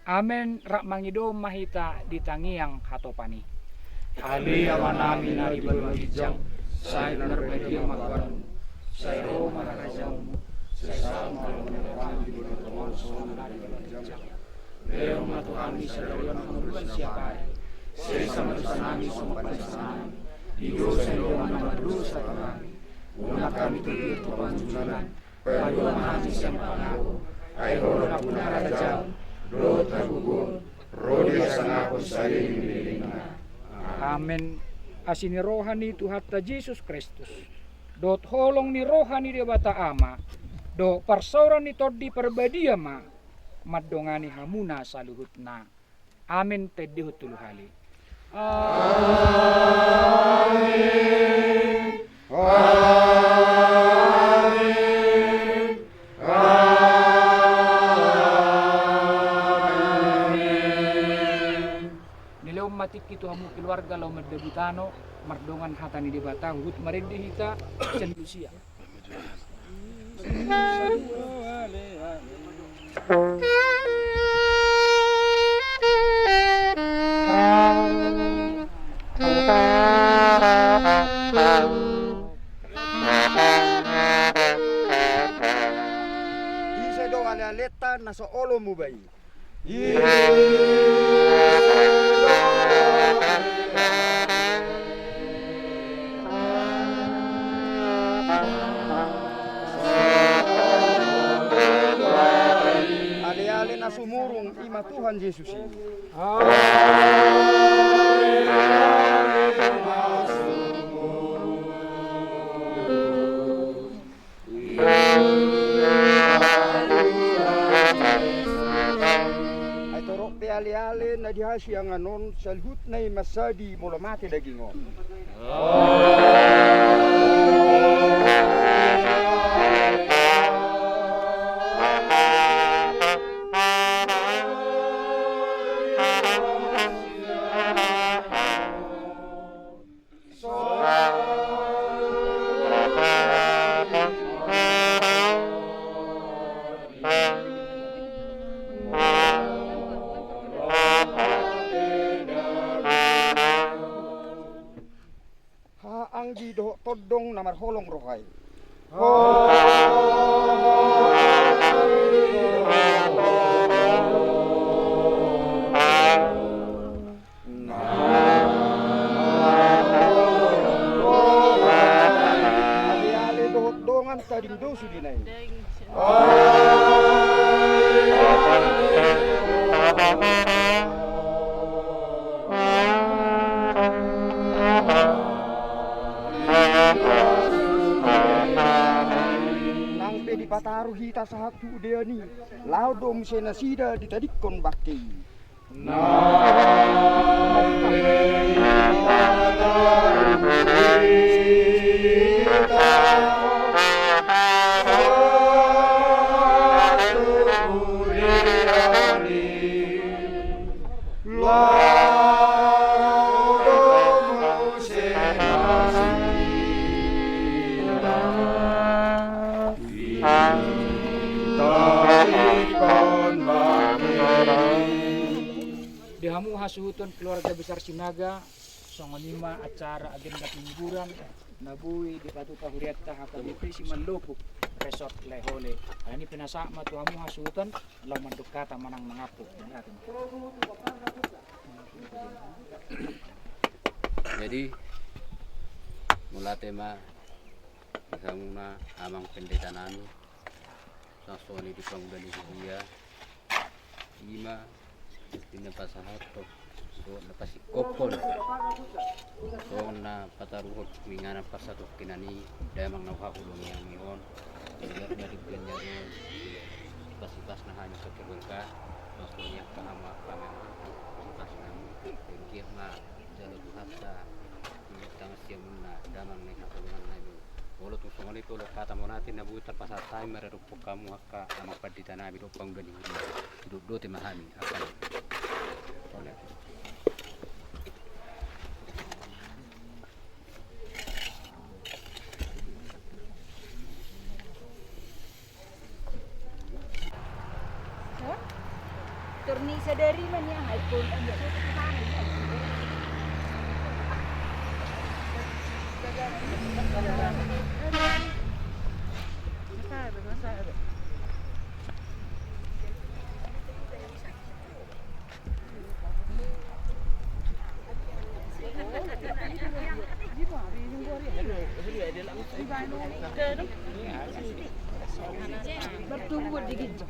Amen. Rap mangido ma hita di tangiang hatopan i. Ale Amanami na di banua ginjang, sai pinarbadia ma goarmu, sai ro ma harajaonmu, sai saut ma lomo ni roham di banua tonga Lehon ma tu hami sadari on hangoluan siapari. Sesa ma dosanami songon panesanami di dosa ni dongan na mardosa tu hami. Unang hami togihon tu pangunjunan. Palua ma hami sian pangago. Ai Ho do nampuna harajaon dohot hagogoon ro di hasangapon saleleng ni lelengna. Amen. Asi ni roha ni Tuhanta Jesus Kristus dohot holong ni roha ni Debata Ama dohot parsaoran ni Tondi Parbadia ma mandongani hamuna saluhutna. Amen. Tendehon tolu hali. Amen. Amen. Amen. Dilehon ma tingki tu hamu keluarga laho mandabu tano mardongan hata ni Debata, huhut marende hita sian Lusia. Ise do alealenta na so olo muba i? Aleale na sumurung i ma Tuhan Jesus i. Ai torop pe aleale na di hasiangan on saluhutna i mansadi molo mate daging on. Haha anggi dohot tondong na marholong roha i. Aleale dohot dongan tading do sudena i. Nang pe dipataru hita sahat tu udean i, laho do muse nasida ditadingkon bangke i. Di hamu hasuhuton keluarga besar Sinaga, songon i ma acara agenda penguburan na boi dipatupa hurianta H K B P Simalopuk Resort Laehole. Alani i pinasahat ma tu hamu hasuhuton laho mandok hata manang mangampung. Jadi, mauliate ma di hamuna amang pendeta nami, songon i di pangula ni huria, ima di na pasahathon dohot na pasingkophon dohot na pataruhon inganan parsatongkinan i, damang na huhaholongi hami on. Jala na denggan jala on pasipasna hami sokebelka, songon i angka hamu angka memang pasipasna hami. Denggan ma jalo Tuhanta. Tangan siamunna damang na i haholongan nami. Molo tung songon i pe olo hata mauliate na boi tarpasahat hami maradophon hamu angka amang pandita nami dohot pangula ni huria. Didok dote ma hami angka. Torni sadari ma nia hai pun. Bertumbuh di ginjal.